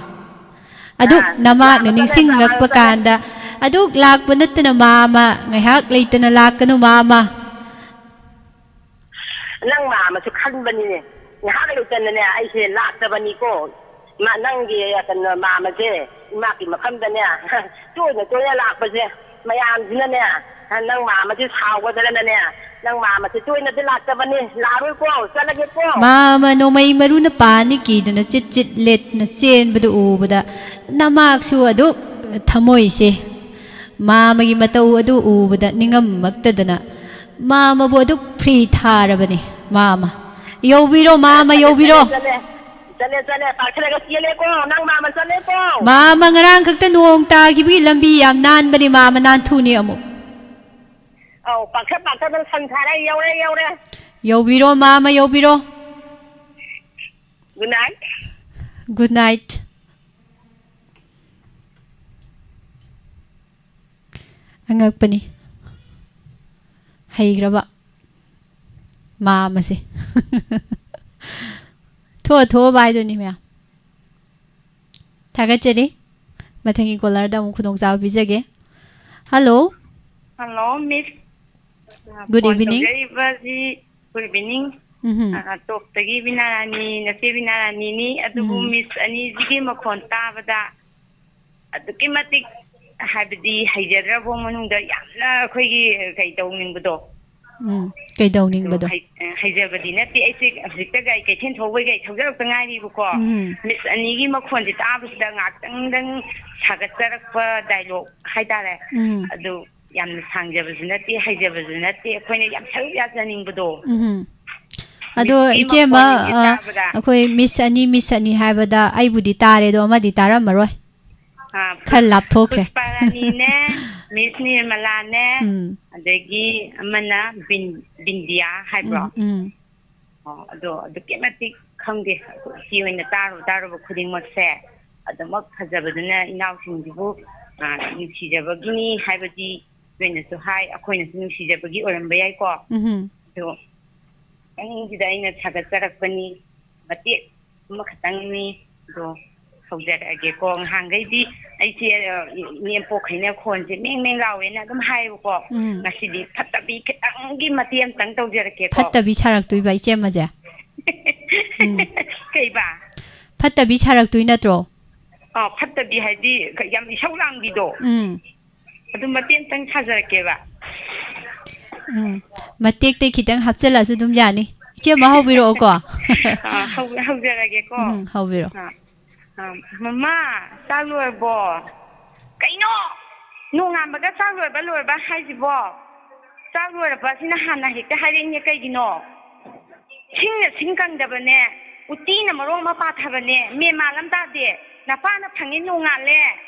ꯑꯗꯨ ꯑꯥ, ꯅꯃꯥꯛꯅ ꯌꯥꯝꯅ ꯆꯠꯂꯦ, ꯅꯤꯡꯁꯤꯡꯂꯛꯄ ꯌꯥꯝꯅ ꯆꯠꯂꯦ꯫ ꯀꯥꯟꯗ ꯑꯗꯨꯛ ꯂꯥꯛꯄ ꯅꯠꯇꯅ ꯃꯥꯃ, ꯉꯥꯏꯍꯥꯛ ꯂꯩꯇꯅ ꯂꯥꯛꯀꯅꯨ ꯃꯥꯃ꯫ ꯅꯪ ꯃꯥꯃꯁꯨ ꯈꯟꯕꯅꯤꯅꯦ꯫ ꯉꯥꯏꯍꯥꯛ ꯂꯩꯇꯅꯅꯦ ꯑꯩꯁꯦ ꯂꯥꯛꯇꯕꯅꯤꯀꯣ꯫ ꯃꯥ, ꯅꯪꯒꯤ ꯀꯩꯅꯣ ꯃꯥꯃꯁꯦ ꯏꯃꯥꯀꯤ ꯃꯐꯝꯗꯅꯦ ꯇꯣꯏꯅ ꯇꯣꯏꯅ ꯂꯥꯛꯄꯁꯦ ꯃꯌꯥꯝꯁꯤꯅꯅꯦ ꯅꯪ ꯃꯥꯃꯁꯦ ꯁꯥꯎꯒꯗ꯭ꯔꯅꯅꯦ ꯅꯪ ꯃꯥꯃꯁꯦ ꯇꯣꯏꯅꯗꯤ ꯂꯥꯛꯇꯕꯅꯤ꯫ ꯂꯥꯛꯑꯔꯣꯏꯀꯣ, ꯆꯠꯂꯒꯦꯀꯣ꯫ ꯃꯥꯃ ꯅꯣꯡꯃꯩ ꯃꯔꯨꯅ ꯄꯥꯟꯅꯤ ꯀꯤꯗꯅ ꯆꯤꯠ ꯆꯤꯠ ꯂꯦꯠꯅ ꯆꯦꯟꯕꯗꯨ ꯎꯕꯗ ꯅꯃꯥꯛꯁꯨ ꯑꯗꯨꯛ ꯊꯃꯣꯏꯁꯦ ꯃꯥꯃꯒꯤ ꯃꯇꯧ ꯑꯗꯨ ꯎꯕꯗ ꯅꯤꯡꯉꯝꯃꯛꯇꯗꯅ ꯃꯥꯃꯕꯨ ꯑꯗꯨꯛ ꯐ꯭ꯔꯤ ꯊꯥꯔꯕꯅꯤ꯫ ꯃꯥꯃ ꯌꯧꯕꯤꯔꯣ, ꯃꯥꯃ ꯆꯠꯂꯦ, ꯌꯧꯕꯤꯔꯣ꯫ ꯆꯠꯂꯦ, ꯆꯠꯂꯦ꯫ ꯆꯠꯂꯦ, ꯆꯠꯂꯦ꯫ ꯄꯥꯛꯊꯔꯒ ꯆꯦꯜꯂꯦꯀꯣ꯫ ꯅꯪ ꯃꯥꯃ ꯆꯠꯂꯦꯀꯣ꯫ ꯃꯥꯃ ꯉꯔꯥꯡ ꯈꯛꯇ ꯅꯣꯡ ꯇꯥꯈꯤꯕꯒꯤ ꯂꯝꯕꯤ ꯌꯥꯝ ꯅꯥꯟꯕꯅꯤ꯫ ꯃꯥꯃ ꯅꯥꯟꯊꯨꯅꯤ ꯑꯃꯨꯛ꯫ ꯑꯧ, ꯄꯥꯛꯊ, ꯄꯥꯛꯊꯗꯅ ꯁꯟ ꯁꯥꯔꯦ꯫ ꯌꯧꯔꯦ, ꯌꯧꯔꯦ꯫ ꯌꯧꯕꯤꯔꯣ, ꯃꯥꯃ ꯌꯧꯕꯤꯔꯣ꯫ Good night꯫ Good night꯫ ꯑꯉꯛꯄꯅꯤ꯫ ꯍꯩꯈ꯭ꯔꯕ ꯃꯥꯃꯁꯦ꯫ ꯊꯣꯛꯑ ꯊꯣꯛꯑꯕ ꯍꯥꯏꯗꯨꯅꯤ ꯃꯌꯥꯝ꯫ ꯊꯥꯒꯠꯆꯔꯤ꯫ ꯃꯊꯪꯒꯤ caller ꯗ ꯑꯃꯨꯛ ꯈꯨꯗꯣꯡꯆꯥꯕ ꯄꯤꯖꯒꯦ꯫ Hello꯫ Hello, Miss꯫ Good evening꯫ Phone ꯇꯧꯖꯔꯤꯕꯁꯤ, good evening꯫ ꯎꯝꯍꯨꯝ꯫ ꯑ, ꯇꯣꯞꯇꯒꯤ ꯕꯤꯅꯥꯔꯥꯅꯤ, ꯅꯆꯦ ꯕꯤꯅꯥꯔꯥꯅꯤꯅꯤ꯫ ꯑꯗꯨꯕꯨ ꯎꯝ꯫ Miss ꯑꯅꯤꯁꯤꯒꯤ ꯃꯈꯣꯟ ꯇꯥꯕꯗ ꯑꯗꯨꯛꯀꯤ ꯃꯇꯤꯛ, ꯍꯥꯏꯕꯗꯤ, ꯍꯩꯖꯗ꯭ꯔꯕ ꯃꯅꯨꯡꯗ ꯌꯥꯝꯅ ꯑꯩꯈꯣꯏꯒꯤ ꯀꯩ ꯇꯧꯅꯤꯡꯕꯗꯣ꯫ ꯎꯝ, ꯑꯗꯣ ꯀꯩꯗꯧꯅꯤꯡꯕꯗꯣ? ꯍꯩ-, ꯍꯩꯖꯕꯗꯤ ꯅꯠꯇꯦ꯫ ꯑꯩꯁꯦ ꯍꯧꯖꯤꯛꯇ ꯒꯥꯔꯤ ꯀꯩꯊꯦꯜ ꯊꯧꯕꯩ ꯒꯥꯔꯤ ꯊꯧꯖꯔꯛꯇ ꯉꯥꯏꯔꯤꯕꯀꯣ꯫ ꯎꯝ꯫ Miss ꯑꯅꯤꯒꯤ ꯃꯈꯣꯟꯁꯦ ꯇꯥꯕꯁꯤꯗ ꯉꯥꯛꯇꯪꯗꯪ ꯁꯥꯒꯠꯆꯔꯛꯄ dialogue ꯍꯥꯏꯇꯥꯔꯦ꯫ ꯎꯝ꯫ ꯑꯗꯨ ꯌꯥꯝꯅ ꯁꯥꯡꯖꯕꯁꯨ ꯅꯠꯇꯦ, ꯍꯩꯖꯕꯁꯨ ꯅꯠꯇꯦ꯫ ꯑꯩꯈꯣꯏꯅ ꯌꯥꯝ ꯁꯔꯨꯛ ꯌꯥꯖꯅꯤꯡꯕꯗꯣ꯫ ꯎꯝ꯫ ꯑꯗꯣ Miss ꯀꯤ ꯏꯆꯦꯃ, ꯃꯈꯣꯟꯁꯦ ꯑ, ꯇꯥꯕꯗ꯫ ꯑꯩꯈꯣꯏ Miss ꯑꯅꯤ, Miss ꯑꯅꯤ ꯍꯥꯏꯕꯗ ꯑꯩꯕꯨꯗꯤ ꯇꯥꯔꯦ, ꯑꯗꯣ ꯑꯃꯗꯤ ꯇꯥꯔꯝꯃꯔꯣꯏ꯫ ꯑꯥ, ꯈꯔ ꯂꯥꯞꯊꯣꯛꯈ꯭ꯔꯦ꯫ ꯄꯨꯁꯄꯥꯔꯥꯅꯤꯅꯦ, Miss ꯅꯤꯔꯃꯂꯥꯅꯦ, ꯎꯝ꯫ ꯑꯗꯒꯤ ꯑꯃꯅ ꯕꯤꯟ-, ꯕꯤꯟꯗꯤꯌꯥ ꯍꯥꯏꯕ꯭ꯔꯣ? ꯎꯝ, ꯎꯝ꯫ ꯑꯣ, ꯑꯗꯣ ꯑꯗꯨꯛꯀꯤ ꯃꯇꯤꯛ ꯈꯪꯗꯦ꯫ ꯏꯆꯦ ꯍꯣꯏꯅ ꯇꯥꯔꯨ ꯇꯥꯔꯨꯕ ꯈꯨꯗꯤꯡꯃꯛꯁꯦ ꯑꯗꯨꯃꯛ ꯐꯖꯕꯗꯨꯅ ꯏꯅꯥꯎꯁꯤꯡꯁꯤꯕꯨ, ꯑ, ꯅꯨꯡꯁꯤꯖꯕꯒꯤꯅꯤ ꯍꯥꯏꯕꯗꯤ ꯅꯣꯏꯅꯁꯨ ꯍꯥꯏ, ꯑꯩꯈꯣꯏꯅꯁꯨ ꯅꯨꯡꯁꯤꯖꯕꯒꯤ ꯑꯣꯏꯔꯝꯕ ꯌꯥꯏꯀꯣ꯫ ꯎꯝ꯫ ꯑꯗꯣ ꯈꯤꯇꯪꯁꯤꯗ ꯑꯩꯅ ꯁꯥꯒꯠꯆꯔꯛꯄꯅꯤ, ꯃꯇꯦꯛ ꯑꯃꯈꯛꯇꯪꯅꯤ꯫ ꯑꯗꯣ ꯍꯧꯖꯔꯛꯑꯒꯦꯀꯣ꯫ ꯉꯍꯥꯟꯈꯩꯗꯤ ꯑꯩꯁꯦ, ꯑ, ꯏꯅꯦꯝꯄꯣꯛꯈꯩꯅ ꯈꯣꯟꯁꯦ ꯃꯦꯡ ꯃꯦꯡ ꯂꯥꯎꯋꯦꯅ ꯑꯗꯨꯝ ꯍꯥꯏꯌꯦꯕꯀꯣ꯫ ꯎꯝ꯫ ꯉꯁꯤꯗꯤ ꯐꯠꯇꯕꯤ ꯈꯤꯇꯪꯒꯤ ꯃꯇꯦꯛ ꯑꯃꯇꯪ ꯇꯧꯖꯔꯛꯀꯦꯀꯣ꯫ ꯐꯠꯇꯕꯤ ꯁꯥꯔꯛꯇꯣꯏꯕ ꯏꯆꯦꯃꯁꯦ? ꯎꯝ꯫ ꯀꯩꯕ? ꯐꯠꯇꯕꯤ ꯁꯥꯔꯛꯇꯣꯏ ꯅꯠꯇ꯭ꯔꯣ? ꯑ, ꯐꯠꯇꯕꯤ ꯍꯥꯏꯗꯤ ꯌꯥꯝ ꯏꯁꯧ ꯂꯥꯡꯕꯤꯗꯣ꯫ ꯎꯝ꯫ ꯑꯗꯨ ꯃꯇꯦꯛ ꯑꯃꯇꯪ ꯁꯥꯖꯔꯛꯀꯦꯕ꯫ ꯎꯝ꯫ ꯃꯇꯦꯛꯇꯩ ꯈꯤꯇꯪ ꯍꯥꯞꯆꯤꯜꯂꯁꯨ ꯑꯗꯨꯝ ꯌꯥꯅꯤ꯫ ꯏꯆꯦꯃ ꯍꯧꯕꯤꯔꯛꯑꯣꯀꯣ꯫ ꯑ, ꯍꯧ-, ꯍꯧꯖꯔꯒꯦꯀꯣ꯫ ꯎꯝ, ꯍꯧꯕꯤꯔꯣ꯫ ꯑ, ꯑ, "ꯃꯃꯥ, ꯆꯥꯛ ꯂꯣꯏꯔꯕꯣ?" "ꯀꯩꯅꯣ? ꯅꯣꯡꯉꯥꯟꯕꯒ ꯆꯥꯛ ꯂꯣꯏꯔꯕ ꯂꯣꯏꯔꯕ ꯍꯥꯏꯁꯤꯕꯣ? ꯆꯥꯛ ꯂꯣꯏꯔꯕ ꯁꯤꯅ ꯍꯥꯟꯅ ꯍꯦꯛꯇ ꯍꯥꯏꯔꯛꯏꯅꯦ ꯀꯩꯒꯤꯅꯣ? ꯁꯤꯡꯅ ꯁꯤꯡ ꯀꯪꯗꯕꯅꯦ, ꯎꯇꯤꯅ ꯃꯔꯣꯟ ꯑꯃ ꯄꯥꯊꯕꯅꯦ, ꯃꯦꯟ ꯃꯥꯟ ꯑꯃ ꯇꯥꯗꯦ꯫ ꯅꯄꯥꯅ ꯐꯪꯉꯦ ꯅꯣꯡꯉꯥꯜꯂꯦ,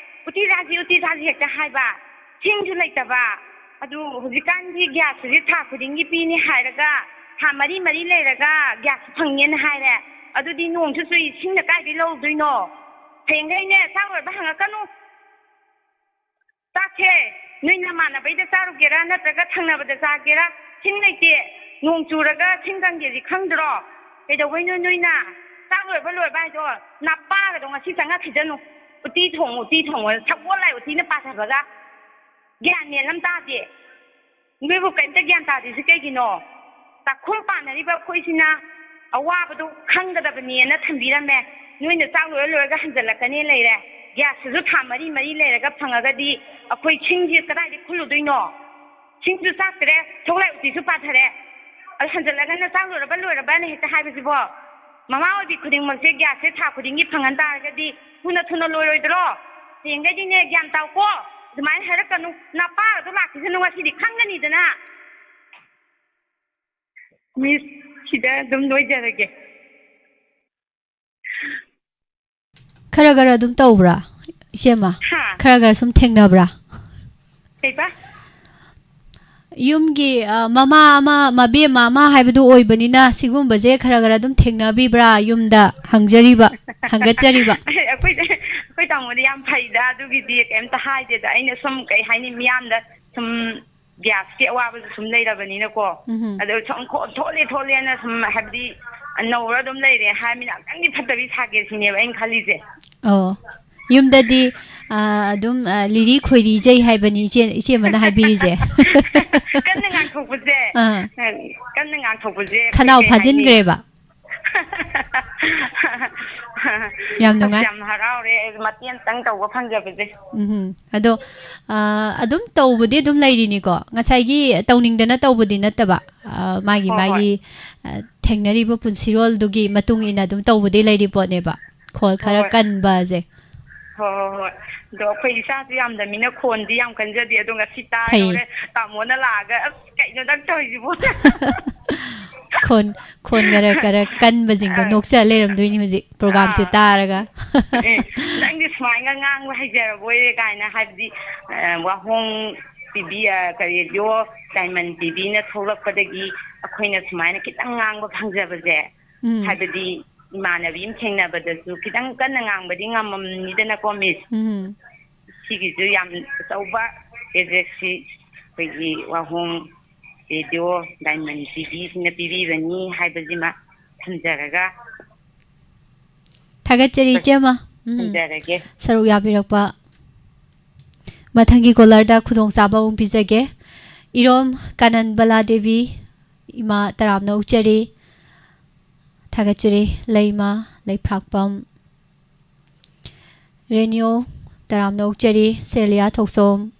ꯎꯇꯤ ꯆꯥꯁꯤ, ꯎꯇꯤ ꯆꯥꯁꯤ ꯍꯦꯛꯇ ꯍꯥꯏꯕ, ꯁꯤꯡꯁꯨ ꯂꯩꯇꯕ꯫ ꯑꯗꯨ ꯍꯧꯖꯤꯛꯀꯥꯟꯗꯤ ꯒ꯭ꯌꯥꯁꯁꯤꯗꯤ ꯊꯥ ꯈꯨꯗꯤꯡꯒꯤ ꯄꯤꯅꯤ ꯍꯥꯏꯔꯒ, ꯊꯥ ꯃꯔꯤ ꯃꯔꯤ ꯂꯩꯔꯒ ꯒ꯭ꯌꯥꯁ ꯐꯪꯉꯦꯅ ꯍꯥꯏꯔꯦ꯫ ꯑꯗꯨꯗꯤ ꯅꯣꯡꯁꯨ ꯆꯨꯏ, ꯁꯤꯡꯅ ꯀꯥꯏꯗꯩ ꯂꯧꯔꯨꯗꯣꯏꯅꯣ? ꯍꯌꯦꯡꯈꯩꯅꯦ ꯆꯥꯛ ꯂꯣꯏꯔꯕ ꯍꯪꯉꯛꯀꯅꯨ꯫ ꯆꯥꯛꯁꯦ ꯅꯣꯏ ꯅꯃꯥꯟꯅꯕꯩꯗ ꯆꯥꯔꯨꯒꯦꯔꯥ ꯅꯠꯇ꯭ꯔꯒ ꯊꯪꯅꯕꯗ ꯆꯥꯒꯦꯔꯥ? ꯁꯤꯡ ꯂꯩꯇꯦ꯫ ꯅꯣꯡ ꯆꯨꯔꯒ ꯁꯤꯡ ꯀꯪꯒꯦꯗꯤ ꯈꯪꯗ꯭ꯔꯣ? ꯀꯩꯗꯧꯕꯩꯅꯣ ꯅꯣꯏꯅ ꯆꯥꯛ ꯂꯣꯏꯔꯕ ꯂꯣꯏꯔꯕ ꯍꯥꯏꯗꯣ? ꯅꯄꯥꯒꯗꯣ ꯉꯁꯤ ꯆꯪꯉꯛꯈꯤꯁꯅꯨ꯫ ꯎꯇꯤ ꯊꯣꯡꯉꯨ, ꯎꯇꯤ ꯊꯣꯡꯉꯨ, ꯁꯒꯣꯜ ꯂꯥꯏ ꯎꯇꯤꯅ ꯄꯥꯊꯕꯒ꯫ ꯒ꯭ꯌꯥꯟ ꯃꯦꯟ ꯑꯃ ꯇꯥꯗꯦ꯫ ꯅꯣꯏꯕꯨ ꯀꯔꯤꯝꯇ ꯒ꯭ꯌꯥꯟ ꯇꯥꯗ꯭ꯔꯤꯁꯤ ꯀꯩꯒꯤꯅꯣ? ꯆꯥꯛꯈꯨꯝ ꯄꯥꯟꯅꯔꯤꯕ ꯑꯩꯈꯣꯏꯁꯤꯅ ꯑꯋꯥꯕꯗꯣ ꯈꯪꯒꯗꯕꯅꯦꯅ ꯊꯝꯕꯤꯔꯝꯃꯦ꯫ ꯅꯣꯏꯅ ꯆꯥꯛ ꯂꯣꯏꯔ ꯂꯣꯏꯔꯒ ꯍꯟꯖꯜꯂꯛꯀꯅꯦ ꯂꯩꯔꯦ꯫ ꯒ꯭ꯌꯥꯁꯇꯨꯁꯨ ꯊꯥ ꯃꯔꯤ ꯃꯔꯤ ꯂꯩꯔꯒ ꯐꯪꯉꯒꯗꯤ ꯑꯩꯈꯣꯏ ꯁꯤꯡꯁꯤ ꯀꯗꯥꯏꯗꯒꯤ ꯈꯨꯜꯂꯨꯗꯣꯏꯅꯣ? ꯁꯤꯡꯁꯨ ꯆꯥꯛꯇ꯭ꯔꯦ, ꯁꯒꯣꯜ ꯂꯥꯏ ꯎꯇꯤꯁꯨ ꯄꯥꯊꯔꯦ꯫ ꯑꯗꯨ ꯍꯟꯖꯜꯂꯒꯅ ꯆꯥꯛ ꯂꯣꯏꯔꯕ ꯂꯣꯏꯔꯕꯅ ꯍꯦꯛꯇ ꯍꯥꯏꯕꯁꯤꯕꯣ? ꯃꯃꯥ ꯑꯣꯏꯕꯤ ꯈꯨꯗꯤꯡꯃꯛꯁꯦ ꯒ꯭ꯌꯥꯁꯁꯦ ꯊꯥ ꯈꯨꯗꯤꯡꯒꯤ ꯐꯪꯍꯟ ꯇꯥꯔꯒꯗꯤ ꯊꯨꯅ ꯊꯨꯅ ꯂꯣꯏꯔꯣꯏꯗ꯭ꯔꯣ? ꯍꯌꯦꯡꯈꯩꯗꯤꯅꯦ ꯒ꯭ꯌꯥꯟ ꯇꯥꯎꯀꯣ꯫ ꯑꯗꯨꯃꯥꯏꯅ ꯍꯥꯏꯔꯛꯀꯅꯨ꯫ ꯅꯄꯥꯒꯗꯣ ꯂꯥꯛꯈꯤꯁꯅꯨ, ꯉꯁꯤꯗꯤ ꯈꯪꯒꯅꯤꯗꯅ꯫ ꯃꯤꯁ, ꯁꯤꯗ ꯑꯗꯨꯝ ꯂꯣꯏꯖꯔꯒꯦ꯫ ꯈꯔ ꯈꯔ ꯑꯗꯨꯝ ꯇꯧꯕ꯭ꯔꯥ, ꯏꯆꯦꯃ? ꯍꯥ? ꯈꯔ ꯈꯔ ꯁꯨꯝ ꯊꯦꯡꯅꯕ꯭ꯔꯥ? ꯀꯩꯕ? ꯌꯨꯝꯒꯤ, ꯑ, ꯃꯃꯥ ꯑꯃ, ꯃꯕꯦꯝꯃ ꯑꯃ ꯍꯥꯏꯕꯗꯨ ꯑꯣꯏꯕꯅꯤꯅ, ꯁꯤꯒꯨꯝꯕꯁꯦ ꯈꯔ ꯈꯔ ꯑꯗꯨꯝ ꯊꯦꯡꯅꯕꯤꯕ꯭ꯔꯥ ꯌꯨꯝꯗ? ꯍꯪꯖꯔꯤꯕ, ꯍꯪꯒꯠꯆꯔꯤꯕ꯫ ꯑꯩꯈꯣꯏ, ꯑꯩꯈꯣꯏ ꯇꯥꯃꯣꯗꯤ ꯌꯥꯝ ꯐꯩꯗ, ꯑꯗꯨꯒꯤꯗꯤ ꯀꯩꯝꯇ ꯍꯥꯏꯗꯦꯗ꯫ ꯑꯩꯅ ꯁꯨꯝ, ꯀꯩ ꯍꯥꯏꯅꯤ, ꯃꯤꯌꯥꯝꯗ ꯁꯨꯝ ꯒ꯭ꯌꯥꯁꯀꯤ ꯑꯋꯥꯕꯁꯨ ꯁꯨꯝ ꯂꯩꯔꯕꯅꯤꯅꯀꯣ꯫ ꯎꯝꯍꯨꯝ꯫ ꯑꯗꯣ ꯁꯨꯝ ꯈꯣ-, ꯊꯣꯛꯂꯦ ꯊꯣꯛꯂꯦꯅ ꯁꯨꯝ, ꯍꯥꯏꯕꯗꯤ, ꯅꯧꯔ ꯑꯗꯨꯝ ꯂꯩꯔꯦ ꯍꯥꯏꯔꯃꯤꯅ ꯑꯝꯇꯪꯗꯤ ꯐꯠꯇꯕꯤ ꯁꯥꯒꯦ ꯁꯤꯅꯦꯕ ꯑꯩꯅ ꯈꯜꯂꯤꯁꯦ꯫ ꯑꯣ, ꯌꯨꯝꯗꯗꯤ, ꯑ, ꯑꯗꯨꯝ, ꯑ, ꯂꯤꯔꯤ ꯈꯣꯏꯔꯤꯖꯩ ꯍꯥꯏꯕꯅꯤ ꯏꯆꯦ, ꯏꯆꯦꯃꯅ ꯍꯥꯏꯕꯤꯔꯤꯁꯦ꯫ ꯀꯟꯅ ꯉꯥꯡꯊꯣꯛꯄꯁꯦ, ꯑꯥ꯫ ꯀꯟꯅ ꯉꯥꯡꯊꯣꯛꯄꯁꯦ ꯑꯩꯈꯣꯏ ꯈꯅꯥꯎ ꯀꯩ ꯍꯥꯏꯅꯤ? ꯐꯥꯖꯤꯟꯈ꯭ꯔꯦꯕ꯫ ꯌꯥꯝ ꯑꯁ, ꯅꯨꯡꯉꯥꯏ꯫ ꯌꯥꯝ ꯍꯔꯥꯎꯔꯦ꯫ ꯑꯩ ꯃꯇꯦꯡ ꯑꯝꯇꯪ ꯇꯧꯕ ꯐꯪꯖꯕꯁꯦ꯫ ꯎꯝꯍꯨꯝ꯫ ꯑꯗꯣ, ꯑ, ꯑꯗꯨꯝ ꯇꯧꯕꯗꯤ ꯑꯗꯨꯝ ꯂꯩꯔꯤꯅꯤꯀꯣ? ꯉꯁꯥꯏꯒꯤ ꯇꯧꯅꯤꯡꯗꯅ ꯇꯧꯕꯗꯤ ꯅꯠꯇꯕ, ꯑ, ꯃꯥꯒꯤ, ꯍꯣꯏ, ꯍꯣꯏ꯫ ꯃꯥꯒꯤ, ꯑ, ꯊꯦꯡꯅꯔꯤꯕ ꯄꯨꯟꯁꯤꯔꯣꯜꯗꯨꯒꯤ ꯃꯇꯨꯡ ꯏꯟꯅ ꯑꯗꯨꯝ ꯇꯧꯕꯗꯤ ꯂꯩꯔꯤ ꯄꯣꯠꯅꯦꯕ, ꯈꯣꯜ ꯈꯔ ꯍꯣꯏ꯫ ꯀꯟꯕꯁꯦ꯫ ꯍꯣꯏ, ꯍꯣꯏ, ꯍꯣꯏ꯫ ꯑꯗꯣ ꯑꯩꯈꯣꯏ ꯏꯆꯥꯁꯨ ꯌꯥꯝꯗꯃꯤꯅ ꯈꯣꯟꯗꯤ ꯌꯥꯝ ꯀꯟꯖꯗꯦ꯫ ꯑꯗꯣ ꯉꯁꯤ ꯐꯩ꯫ ꯇꯥꯗꯧꯔꯦ꯫ ꯇꯥꯃꯣꯅ ꯂꯥꯛꯑꯒ, "ꯑꯁ, ꯀꯩꯅꯣ ꯅꯪ ꯇꯧꯔꯤꯁꯤꯕꯣ?" ꯈꯣꯟ, ꯈꯣꯟ ꯈꯔ, ꯈꯔ ꯀꯟꯕꯁꯤꯡꯗꯣ ꯑꯥ꯫ ꯅꯣꯛꯆ ꯂꯩꯔꯝꯗꯣꯏꯅꯤ ꯍꯧꯖꯤꯛ programꯁꯦ ꯑꯥ꯫ ꯇꯥꯔꯒ꯫ ꯑꯦ, "ꯅꯪꯗꯤ ꯁꯨꯃꯥꯏꯅ ꯉꯥꯡꯕ ꯍꯩꯖꯔꯕꯣꯏꯔꯦ?" ꯀꯥꯏꯅ, ꯍꯥꯏꯕꯗꯤ, ꯑ, ꯋꯥꯍꯣꯡ ꯇꯤꯚꯤ, ꯑ, ꯀꯔꯤ, ꯔꯦꯗꯤꯑꯣ ꯗꯥꯏꯃꯟ ꯇꯤꯚꯤꯅ ꯊꯣꯛꯂꯛꯄꯗꯒꯤ ꯑꯩꯈꯣꯏꯅ ꯁꯨꯃꯥꯏꯅ ꯈꯤꯇꯪ ꯉꯥꯡꯕ ꯐꯪꯖꯕꯁꯦ, ꯎꯝ꯫ ꯍꯥꯏꯕꯗꯤ ꯏꯃꯥꯟꯅꯕꯤ ꯑꯃ ꯊꯦꯡꯅꯕꯗꯁꯨ ꯈꯤꯇꯪ ꯀꯟꯅ ꯉꯥꯡꯕꯗꯤ ꯉꯝꯃꯝꯅꯤꯗꯅꯀꯣ, ꯃꯤꯁ? ꯎꯝ꯫ ꯁꯤꯒꯤꯁꯨ ꯌꯥꯝ ꯑꯆꯧꯕ ꯑꯦꯖꯦꯛꯁꯤ ꯑꯩꯈꯣꯏꯒꯤ ꯋꯥꯍꯣꯡ ꯔꯦꯗꯤꯑꯣ ꯗꯥꯏꯃꯟ ꯇꯤꯚꯤꯁꯤꯅ ꯄꯤꯕꯤꯕꯅꯤ ꯍꯥꯏꯕꯁꯤꯃ ꯊꯝꯖꯔꯒ ꯊꯥꯒꯠꯆꯔꯤ, ꯏꯆꯦꯃ꯫ ꯎꯝ꯫ ꯊꯝꯖꯔꯒꯦ꯫ ꯁꯔꯨꯛ ꯌꯥꯕꯤꯔꯛꯄ꯫ ꯃꯊꯪꯒꯤ caller ꯗ ꯈꯨꯗꯣꯡꯆꯥꯕ ꯑꯃꯨꯛ ꯄꯤꯖꯒꯦ꯫ ꯏꯔꯣꯝ ꯀꯥꯅꯟꯕꯂꯥ ꯗꯦꯕꯤ, ꯏꯃꯥ ꯇꯔꯥꯝꯅ ꯑꯣꯛꯆꯔꯤ꯫ ꯊꯥꯒꯠꯆꯔꯤ꯫ ꯂꯩꯃ ꯂꯩꯐ꯭ꯔꯥꯛꯄꯝ꯫ ꯔꯦꯅꯤꯌꯣ ꯇꯔꯥꯝꯅ ꯑꯣꯛꯆꯔꯤ꯫ ꯁꯦꯂꯤꯌꯥ ꯊꯣꯛꯆꯣꯝ꯫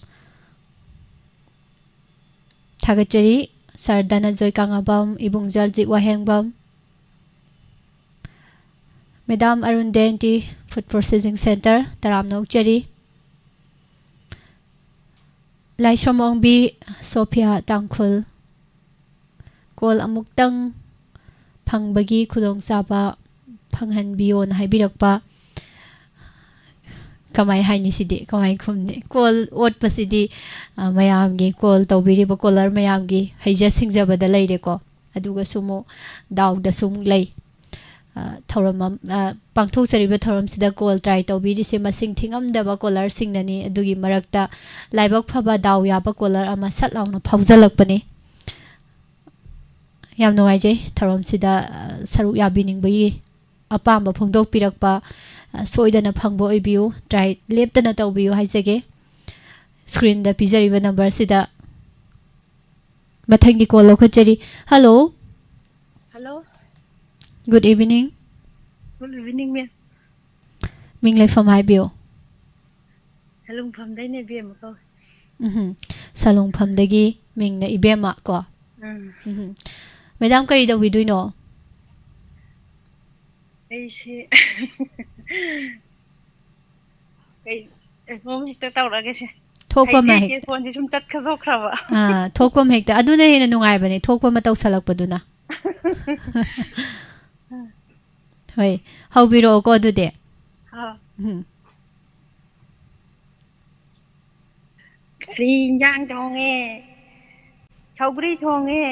ꯊꯥꯒꯠꯆꯔꯤ꯫ ꯁꯥꯔ ꯙꯅꯟꯖꯣꯏ ꯀꯪꯂꯥꯕꯝ, ꯏꯕꯨꯡꯖꯥ ꯖꯤꯠ ꯋꯥꯍꯦꯡꯕꯝ꯫ ꯃꯦꯗꯥꯝ ꯑꯔꯨꯟ ꯗꯦꯟꯇꯤ, Food Processing Center, ꯇꯔꯥꯝꯅ ꯑꯣꯛꯆꯔꯤ꯫ ꯂꯥꯏꯁ꯭ꯔꯝ ꯑꯣꯡꯕꯤ ꯁꯣꯐꯤꯌꯥ ꯇꯥꯡꯈꯨꯜ꯫ ꯀꯣꯜ ꯑꯃꯨꯛꯇꯪ ꯐꯪꯕꯒꯤ ꯈꯨꯗꯣꯡꯆꯥꯕ ꯐꯪꯍꯟꯕꯤꯌꯣꯅ ꯍꯥꯏꯕꯤꯔꯛꯄ꯫ ꯀꯃꯥꯏ ꯍꯥꯏꯅꯤ ꯁꯤꯗꯤ? ꯀꯃꯥꯏ ꯈꯨꯝꯅꯤ? ꯀꯣꯜ ꯑꯣꯠꯄꯁꯤꯗꯤ, ꯑ, ꯃꯌꯥꯝꯒꯤ, ꯀꯣꯜ ꯇꯧꯕꯤꯔꯤꯕ ꯀꯣꯂꯔ ꯃꯌꯥꯝꯒꯤ ꯍꯩꯖ ꯁꯤꯡꯖꯕꯗ ꯂꯩꯔꯦꯀꯣ꯫ ꯑꯗꯨꯒꯁꯨ ꯑꯃꯨꯛ ꯗꯥꯎꯗꯁꯨ ꯑꯃꯨꯛ ꯂꯩ꯫ ꯑ, ꯊꯧꯔꯝ ꯑꯝ-, ꯑ, ꯄꯥꯡꯊꯣꯛꯆꯔꯤꯕ ꯊꯧꯔꯝꯁꯤꯗ ꯀꯣꯜ ꯇ꯭ꯔꯥꯏ ꯇꯧꯕꯤꯔꯤꯁꯦ ꯃꯁꯤꯡ ꯊꯤꯉꯝꯗꯕ ꯀꯣꯂꯔꯁꯤꯡꯅꯅꯤ꯫ ꯑꯗꯨꯒꯤ ꯃꯔꯛꯇ ꯂꯥꯏꯕꯛ ꯐꯕ, ꯗꯥꯎ ꯌꯥꯕ ꯀꯣꯂꯔ ꯑꯃ ꯁꯠ ꯂꯥꯎꯅ ꯐꯥꯎꯖꯜꯂꯛꯄꯅꯤ꯫ ꯌꯥꯝ ꯅꯨꯡꯉꯥꯏꯖꯩ ꯊꯧꯔꯝꯁꯤꯗ, ꯑ, ꯁꯔꯨꯛ ꯌꯥꯕꯤꯅꯤꯡꯕꯒꯤ ꯑꯄꯥꯝꯕ ꯐꯣꯡꯗꯣꯛꯄꯤꯔꯛꯄ, ꯑ, ꯁꯣꯏꯗꯅ ꯐꯪꯕ ꯑꯣꯏꯕꯤꯌꯨ, try ꯂꯦꯞꯇꯅ ꯇꯧꯕꯤꯌꯨ ꯍꯥꯏꯖꯒꯦ꯫ Screenꯗ ꯄꯤꯖꯔꯤꯕ numberꯁꯤꯗ ꯃꯊꯪꯒꯤ call ꯂꯧꯈꯠꯆꯔꯤ꯫ Hello꯫ Hello꯫ Good evening꯫ Good evening, ma'am꯫ ꯃꯤꯡ ꯂꯩꯐꯝ ꯍꯥꯏꯕꯤꯌꯨ꯫ ꯁꯂꯨꯡꯐꯝꯗꯩꯅꯦ, ꯏꯕꯦꯝꯃ ꯀꯧ꯫ ꯎꯝꯍꯨꯝ꯫ ꯁꯂꯨꯡꯐꯝꯗꯒꯤ ꯃꯤꯡꯅ ꯏꯕꯦꯝꯃ ꯀꯣ? ꯎꯝ꯫ ꯎꯝꯍꯨꯝ꯫ Madam, ꯀꯔꯤ ꯇꯧꯕꯤꯗꯣꯏꯅꯣ? ꯑꯩꯁꯦ ꯀꯩ, ꯀꯩꯅꯣꯝ ꯍꯦꯛꯇ ꯇꯧꯔꯒꯦꯁꯦ꯫ ꯊꯣꯛꯄ ꯑꯃ ꯍꯩꯇꯦꯛꯀꯦ ꯍꯦꯛꯇ꯫ Phoneꯁꯦ ꯁꯨꯝ ꯆꯠꯈ꯭ꯔꯗꯣꯛꯈ꯭ꯔꯕ꯫ ꯑꯥ, ꯊꯣꯛꯄ ꯑꯃ ꯍꯦꯛꯇ꯫ ꯑꯗꯨꯅ ꯍꯦꯟꯅ ꯅꯨꯡꯉꯥꯏꯕꯅꯦ, ꯊꯣꯛꯄ ꯑꯃ ꯇꯧꯁꯜꯂꯛꯄꯗꯨꯅ꯫ ꯍꯣꯏ, ꯍꯧꯕꯤꯔꯛꯑꯣꯀꯣ ꯑꯗꯨꯗꯤ꯫ ꯑꯥ꯫ ꯎꯝ꯫ ꯀꯔꯤ ꯏꯟꯖꯥꯡ ꯊꯣꯡꯉꯦ? ꯁꯧꯒ꯭ꯔꯤ ꯊꯣꯡꯉꯦ꯫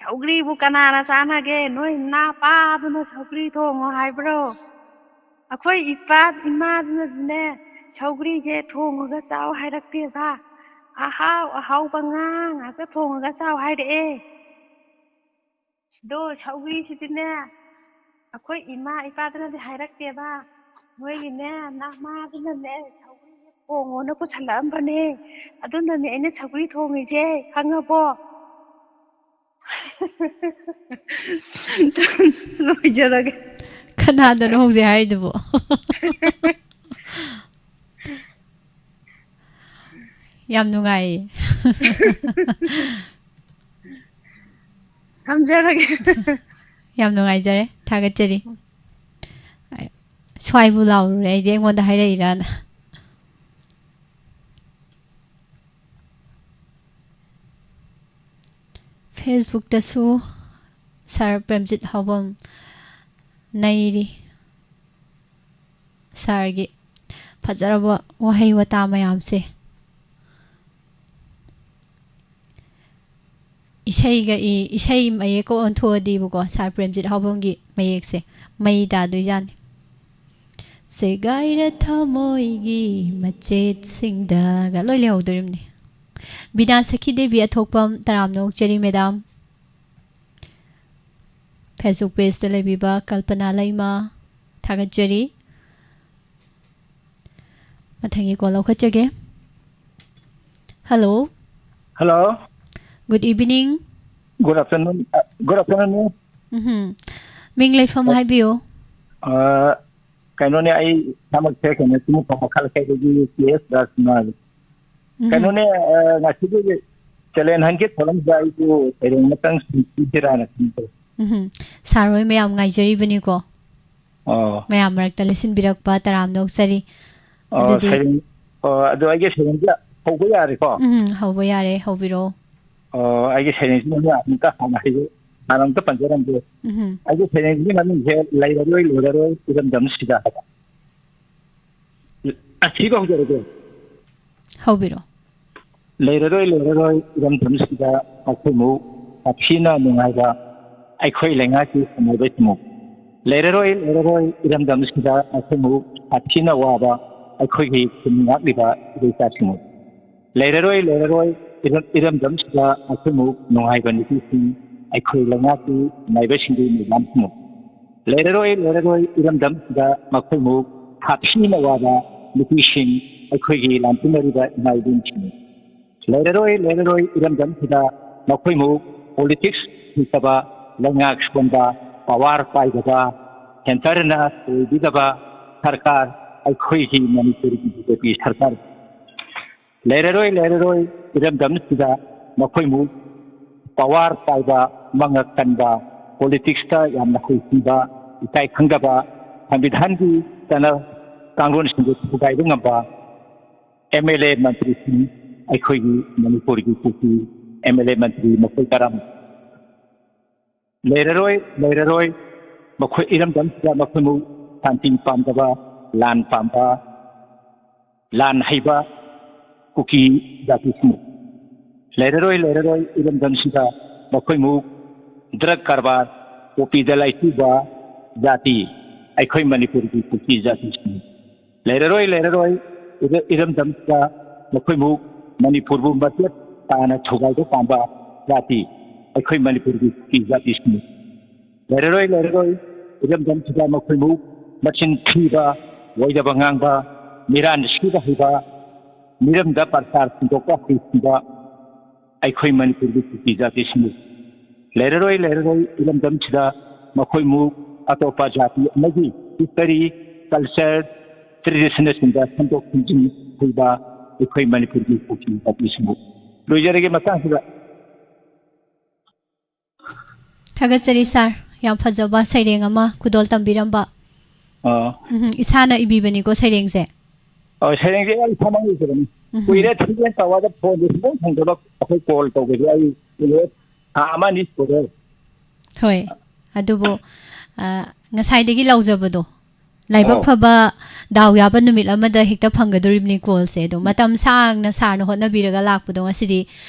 ꯁꯧꯒ꯭ꯔꯤꯕꯨ ꯀꯅꯥꯅ ꯆꯥꯅꯒꯦ? ꯅꯣꯏ ꯅꯥꯄꯥꯗꯨꯅ ꯁꯧꯒ꯭ꯔꯤ ꯊꯣꯡꯉꯣ ꯍꯥꯏꯕ꯭ꯔꯣ? ꯑꯩꯈꯣꯏ ꯏꯄꯥ ꯏꯃꯥꯗꯨꯅꯅꯦ, ꯁꯧꯒ꯭ꯔꯤꯁꯦ ꯊꯣꯡꯉꯒ ꯆꯥꯎ ꯍꯥꯏꯔꯛꯇꯦꯕ꯫ ꯑꯍꯥꯎ ꯑꯍꯥꯎꯕ ꯉꯥ ꯉꯥꯛꯇ ꯊꯣꯡꯉꯒ ꯆꯥꯎ ꯍꯥꯏꯔꯛꯑꯦ꯫ ꯑꯗꯣ ꯁꯧꯒ꯭ꯔꯤꯁꯤꯗꯤꯅꯦ, ꯑꯩꯈꯣꯏ ꯏꯃꯥ ꯏꯄꯥꯗꯨꯅꯗꯤ ꯍꯥꯏꯔꯛꯇꯦꯕ꯫ ꯅꯣꯏꯒꯤꯅꯦ, ꯅꯃꯥꯗꯨꯅꯅꯦ, ꯁꯧꯒ꯭ꯔꯤꯁꯦ ꯊꯣꯡꯉꯣꯅ ꯄꯨꯁꯜꯂꯛꯑꯝꯕꯅꯦ꯫ ꯑꯗꯨꯅꯅꯦ ꯑꯩꯅ ꯁꯧꯒ꯭ꯔꯤ ꯊꯣꯡꯉꯤꯁꯦ, ꯈꯪꯉꯕꯣ? ꯂꯣꯏꯖꯔꯒꯦ꯫ ꯀꯅꯥꯗꯅꯣ ꯍꯧꯖꯤꯛ ꯍꯥꯏꯔꯤꯗꯨꯕꯣ? ꯌꯥꯝ ꯅꯨꯡꯉꯥꯏꯌꯦ꯫ ꯊꯝꯖꯔꯒꯦ꯫ ꯌꯥꯝ ꯅꯨꯡꯉꯥꯏꯖꯔꯦ, ꯊꯥꯒꯠꯆꯔꯤ꯫ ꯁ꯭ꯋꯥꯏꯕꯨ ꯂꯥꯎꯔꯨꯔꯦ ꯑꯩꯗꯤ, ꯑꯩꯉꯣꯟꯗ ꯍꯥꯏꯔꯛꯏꯔꯥꯅ꯫ Facebookꯇꯁꯨ Sir ꯄ꯭ꯔꯦꯝꯖꯤꯠ ꯍꯥꯎꯕꯝ ꯅꯩꯔꯤ꯫ Sirꯒꯤ ꯐꯖꯔꯕ ꯋꯥꯍꯩ ꯋꯥꯇꯥ ꯃꯌꯥꯝꯁꯦ꯫ ꯏꯁꯩꯒ ꯏ-, ꯏꯁꯩ ꯃꯌꯦꯛꯀ ꯑꯣꯟꯊꯣꯛꯑꯗꯤꯕꯀꯣ, Sir ꯄ꯭ꯔꯦꯝꯖꯤꯠ ꯍꯥꯎꯕꯝꯒꯤ ꯃꯌꯦꯛꯁꯦ ꯃꯩ ꯇꯥꯗꯣꯏꯖꯥꯠꯅꯤ꯫ ꯁꯦꯒꯥꯏꯔ ꯊꯃꯣꯏꯒꯤ ꯃꯆꯦꯠꯁꯤꯡꯗꯒ ꯂꯣꯏ ꯂꯩꯍꯧꯗꯣꯔꯤꯕꯅꯤ꯫ ꯕꯤꯅꯥ ꯁꯈꯤ ꯗꯦꯕꯤ ꯑꯊꯣꯛꯄꯝ, ꯇꯔꯥꯝꯅ ꯑꯣꯛꯆꯔꯤ madam꯫ Facebook pageꯇ ꯂꯩꯕꯤꯕ ꯀꯜꯄꯅꯥ ꯂꯩꯃ, ꯊꯥꯒꯠꯆꯔꯤ꯫ ꯃꯊꯪꯒꯤ call ꯂꯧꯈꯠꯆꯒꯦ꯫ Hello꯫ Hello꯫ Good evening꯫ Good afternoon꯫ Uh, good afternoon, ma'am꯫ ꯎꯝꯍꯨꯝ꯫ ꯃꯤꯡ ꯂꯩꯐꯝ ꯍꯥꯏꯕꯤꯌꯨ꯫ ꯑ, ꯀꯩꯅꯣꯅꯦ, ꯑꯩ ꯏꯁꯥꯃꯛꯁꯦ ꯀꯩꯅꯣ, ꯆꯤꯡꯃꯨꯛꯐꯝ ꯃꯈꯥ ꯂꯩꯀꯥꯏꯗꯒꯤ ꯀꯦ ꯑꯦꯁ ꯔꯥꯖꯀꯨꯃꯥꯔ꯫ ꯎꯝꯍꯨꯝ꯫ ꯀꯩꯅꯣꯅꯦ, ꯑ, ꯉꯁꯤꯒꯤ ꯆꯦꯂꯦꯟ ꯍꯟꯒꯦ ꯊꯣꯛꯂꯝꯕ ꯑꯩꯕꯨ ꯁꯩꯔꯦꯡ ꯑꯃꯇꯪ ꯁꯨꯝ ꯄꯤꯁꯤꯔꯥꯅ ꯈꯟꯕ꯫ ꯎꯝꯍꯨꯝ꯫ ꯁꯥꯔ ꯍꯣꯏ ꯃꯌꯥꯝ ꯉꯥꯏꯖꯔꯤꯕꯅꯤꯀꯣ꯫ ꯑꯣ꯫ ꯃꯌꯥꯝ ꯃꯔꯛꯇ ꯂꯤꯠꯁꯤꯟꯕꯤꯔꯛꯄ ꯇꯔꯥꯝꯅ ꯑꯣꯛꯆꯔꯤ꯫ ꯑꯣ, ꯑꯗꯨꯗꯤ ꯁꯩꯔꯦꯡ, ꯑꯣ, ꯑꯗꯣ ꯑꯩꯒꯤ ꯁꯩꯔꯦꯡꯁꯦ ꯍꯧꯕ ꯌꯥꯔꯦꯀꯣ? ꯎꯝ, ꯍꯧꯕ ꯌꯥꯔꯦ, ꯍꯧꯕꯤꯔꯛꯑꯣ꯫ ꯑꯣ, ꯑꯩꯒꯤ ꯁꯩꯔꯦꯡꯁꯤꯅ ꯑꯃꯨꯛꯇ ꯍꯥꯟꯅ ꯍꯥꯏꯖ-, ꯍꯥꯟꯅ ꯑꯝꯇ ꯄꯟꯖꯔꯝꯒꯦ꯫ ꯎꯝꯍꯨꯝ꯫ ꯑꯩꯒꯤ ꯁꯩꯔꯦꯡꯁꯤꯒꯤ ꯃꯃꯤꯡꯁꯦ ꯂꯩꯔꯔꯣꯏ, ꯂꯣꯏꯔꯔꯣꯏ, ꯏꯔꯝꯗꯝꯁꯤꯗ ꯍꯥꯏꯕ꯫ ꯑꯁꯤꯒ ꯍꯧꯖꯔꯒꯦ꯫ ꯍꯧꯕꯤꯔꯣ꯫ ꯂꯩꯔꯔꯣꯏ, ꯂꯩꯔꯔꯣꯏ ꯏꯔꯝꯗꯝꯁꯤꯗ ꯑꯩꯈꯣꯏꯃꯨꯛ ꯁꯥꯊꯤꯅ ꯅꯨꯡꯉꯥꯏꯕ, ꯑꯩꯈꯣꯏ ꯂꯩꯉꯥꯛꯀꯤ ꯁꯥꯟꯅꯕꯁꯤꯃꯨꯛ꯫ ꯂꯩꯔꯔꯣꯏ, ꯂꯩꯔꯔꯣꯏ ꯏꯔꯝꯗꯝꯁꯤꯗ ꯑꯩꯈꯣꯏꯃꯨꯛ ꯁꯥꯊꯤꯅ ꯋꯥꯕ, ꯑꯩꯈꯣꯏꯒꯤ ꯈꯨꯟ ꯉꯥꯛꯂꯤꯕ ꯏꯕꯦꯆꯥꯁꯤꯃꯨꯛ꯫ ꯂꯩꯔꯔꯣꯏ, ꯂꯩꯔꯔꯣꯏ ꯏꯔꯝ-, ꯏꯔꯝꯗꯝꯁꯤꯗ ꯑꯩꯈꯣꯏꯃꯨꯛ ꯅꯨꯡꯉꯥꯏꯕ ꯅꯨꯄꯤꯁꯤꯡ, ꯑꯩꯈꯣꯏ ꯂꯩꯉꯥꯛꯀꯤ ꯃꯥꯏꯕꯁꯤꯡꯒꯤ ꯃꯦꯗꯥꯝꯁꯤꯃꯨꯛ꯫ ꯂꯩꯔꯔꯣꯏ, ꯂꯩꯔꯔꯣꯏ ꯏꯔꯝꯗꯝꯁꯤꯗ ꯃꯈꯣꯏꯃꯨꯛ ꯁꯥꯊꯤꯅ ꯋꯥꯕ ꯅꯨꯄꯤꯁꯤꯡ, ꯑꯩꯈꯣꯏꯒꯤ ꯂꯥꯟꯊꯦꯡꯅꯔꯤꯕ ꯏꯃꯥ ꯏꯕꯦꯟꯁꯤꯡ꯫ ꯂꯩꯔꯔꯣꯏ, ꯂꯩꯔꯔꯣꯏ ꯏꯔꯝꯗꯝꯁꯤꯗ ꯃꯈꯣꯏꯃꯨꯛ politics ꯍꯩꯇꯕ, ꯂꯩꯉꯥꯛ ꯁꯣꯟꯕ, power ꯄꯥꯏꯗꯕ, centreꯅ ꯑꯣꯏꯕꯤꯗꯕ ꯁꯔꯀꯥꯔ, ꯑꯩꯈꯣꯏꯒꯤ ꯃꯅꯤꯄꯨꯔꯒꯤ ꯕꯤ ꯖꯦ ꯄꯤ ꯁꯔꯀꯥꯔ꯫ ꯂꯩꯔꯔꯣꯏ, ꯂꯩꯔꯔꯣꯏ ꯏꯔꯝꯗꯝꯁꯤꯗ ꯃꯈꯣꯏꯃꯨꯛ power ꯄꯥꯏꯕ, ꯃꯉꯛ ꯀꯟꯕ, politicsꯇ ꯌꯥꯝꯅ ꯍꯩꯁꯤꯡꯕ, ꯏꯀꯥꯏ ꯈꯪꯗꯕ, ꯁꯪꯕꯤꯙꯥꯟꯒꯤ ꯆꯠꯅ ꯀꯥꯡꯂꯣꯟꯁꯤꯡꯕꯨ ꯊꯨꯒꯥꯏꯕ ꯉꯝꯕ ꯑꯦꯝ ꯑꯦꯜ ꯑꯦ ꯃꯟꯇ꯭ꯔꯤꯁꯤꯡ, ꯑꯩꯈꯣꯏꯒꯤ ꯃꯅꯤꯄꯨꯔꯒꯤ ꯀꯨꯀꯤ ꯑꯦꯝ ꯑꯦꯜ ꯑꯦ ꯃꯟꯇ꯭ꯔꯤ ꯃꯈꯣꯏ ꯇꯔꯥꯃꯨꯛ꯫ ꯂꯩꯔꯔꯣꯏ, ꯂꯩꯔꯔꯣꯏ ꯃꯈꯣꯏ ꯏꯔꯝꯗꯝꯁꯤꯗ ꯃꯈꯣꯏꯃꯨꯛ ꯁꯥꯟꯇꯤ ꯄꯥꯝꯗꯕ, ꯂꯥꯟ ꯄꯥꯝꯕ, ꯂꯥꯟ ꯍꯩꯕ ꯀꯨꯀꯤ ꯖꯥꯇꯤꯁꯤꯡ꯫ ꯂꯩꯔꯔꯣꯏ, ꯂꯩꯔꯔꯣꯏ ꯏꯔꯝꯗꯝꯁꯤꯗ ꯃꯈꯣꯏꯃꯨꯛ drug ꯀꯔꯕꯥꯔ, ꯄꯣꯄꯤꯗ ꯂꯥꯏꯆꯨꯕ ꯖꯥꯇꯤ, ꯑꯩꯈꯣꯏ ꯃꯅꯤꯄꯨꯔꯒꯤ ꯀꯨꯀꯤ ꯖꯥꯇꯤꯁꯤꯡ꯫ ꯂꯩꯔꯔꯣꯏ, ꯂꯩꯔꯔꯣꯏ ꯏꯔ-, ꯏꯔꯝꯗꯝꯁꯤꯗ ꯃꯈꯣꯏꯃꯨꯛ ꯃꯅꯤꯄꯨꯔꯕꯨ ꯃꯆꯦꯠ ꯇꯥꯅ ꯊꯨꯒꯥꯏꯕ ꯄꯥꯝꯕ ꯖꯥꯇꯤ, ꯑꯩꯈꯣꯏ ꯃꯅꯤꯄꯨꯔꯒꯤ ꯀꯨꯀꯤ ꯖꯥꯇꯤꯁꯤꯡ꯫ ꯂꯩꯔꯔꯣꯏ, ꯂꯩꯔꯔꯣꯏ꯫ ꯏꯔꯝꯗꯝꯁꯤꯗ ꯃꯈꯣꯏꯃꯨꯛ ꯃꯆꯤꯟ ꯊꯤꯕ, ꯑꯣꯏꯗꯕ ꯉꯥꯡꯕ, ꯃꯤꯔꯥꯟ ꯁꯨꯕ ꯍꯩꯕ, ꯃꯤꯔꯝꯗ ꯄ꯭ꯔꯆꯥꯔ ꯁꯟꯗꯣꯛꯄ ꯍꯩꯁꯤꯡꯕ ꯑꯩꯈꯣꯏ ꯃꯅꯤꯄꯨꯔꯒꯤ ꯀꯨꯀꯤ ꯖꯥꯇꯤꯁꯤꯡ ꯂꯩꯔꯔꯣꯏ, ꯂꯩꯔꯔꯣꯏ꯫ ꯏꯔꯝꯗꯝꯁꯤꯗ ꯃꯈꯣꯏꯃꯨꯛ ꯑꯇꯣꯞꯄ ꯖꯥꯇꯤ ꯑꯃꯒꯤ history, culture, traditionꯅꯆꯤꯡꯕ ꯁꯦꯝꯗꯣꯛ ꯁꯦꯝꯖꯤꯟ ꯍꯩꯕ ꯑꯩꯈꯣꯏ ꯃꯅꯤꯄꯨꯔꯒꯤ ꯀꯨꯀꯤ ꯖꯥꯇꯤꯁꯤꯡꯕꯨ꯫ ꯂꯣꯏꯖꯔꯒꯦ ꯃꯇꯥꯡꯁꯤꯗ꯫ ꯊꯥꯒꯠꯆꯔꯤ ꯁꯥꯔ, ꯌꯥꯝ ꯐꯖꯕ ꯁꯩꯔꯦꯡ ꯑꯃ ꯈꯨꯗꯣꯜ ꯇꯝꯕꯤꯔꯝꯕ꯫ ꯑꯥ꯫ ꯎꯝ, ꯏꯁꯥꯅ ꯏꯕꯤꯕꯅꯤꯀꯣ ꯁꯩꯔꯦꯡꯁꯦ꯫ ꯑ, ꯁꯩꯔꯦꯡꯁꯦ ꯑꯩ ꯏꯁꯥꯃꯛꯅ ꯏꯖꯕꯅꯤ꯫ ꯎꯝ꯫ ꯀꯨꯏꯔꯦ ꯊꯤꯗꯦ ꯇꯧꯔꯒ ꯐꯣꯟꯁꯦ ꯁꯨꯡꯐꯪ ꯐꯪꯗꯕ, ꯑꯩꯈꯣꯏ ꯀꯣꯜ ꯇꯧꯕꯁꯦ ꯑꯩ ꯀꯨꯏꯔꯦ, ꯊꯥ ꯑꯃ ꯑꯅꯤ ꯁꯨꯔꯦ꯫ ꯍꯣꯏ, ꯑꯗꯨꯕꯨ ꯑ, ꯉꯁꯥꯏꯗꯒꯤ ꯂꯥꯎꯖꯕꯗꯣ, ꯂꯥꯏꯕꯛ ꯑꯧ꯫ ꯐꯕ, ꯗꯥꯎ ꯌꯥꯕ ꯅꯨꯃꯤꯠ ꯑꯃꯗ ꯍꯦꯛꯇ ꯐꯪꯒꯗꯣꯔꯤꯕꯅꯤ ꯀꯣꯜꯁꯦ꯫ ꯑꯗꯣ ꯃꯇꯝ ꯁꯥꯡꯅ ꯁꯥꯔꯅ ꯍꯣꯠꯅꯕꯤꯔꯒ ꯂꯥꯛꯄꯗꯣ ꯉꯁꯤꯗꯤ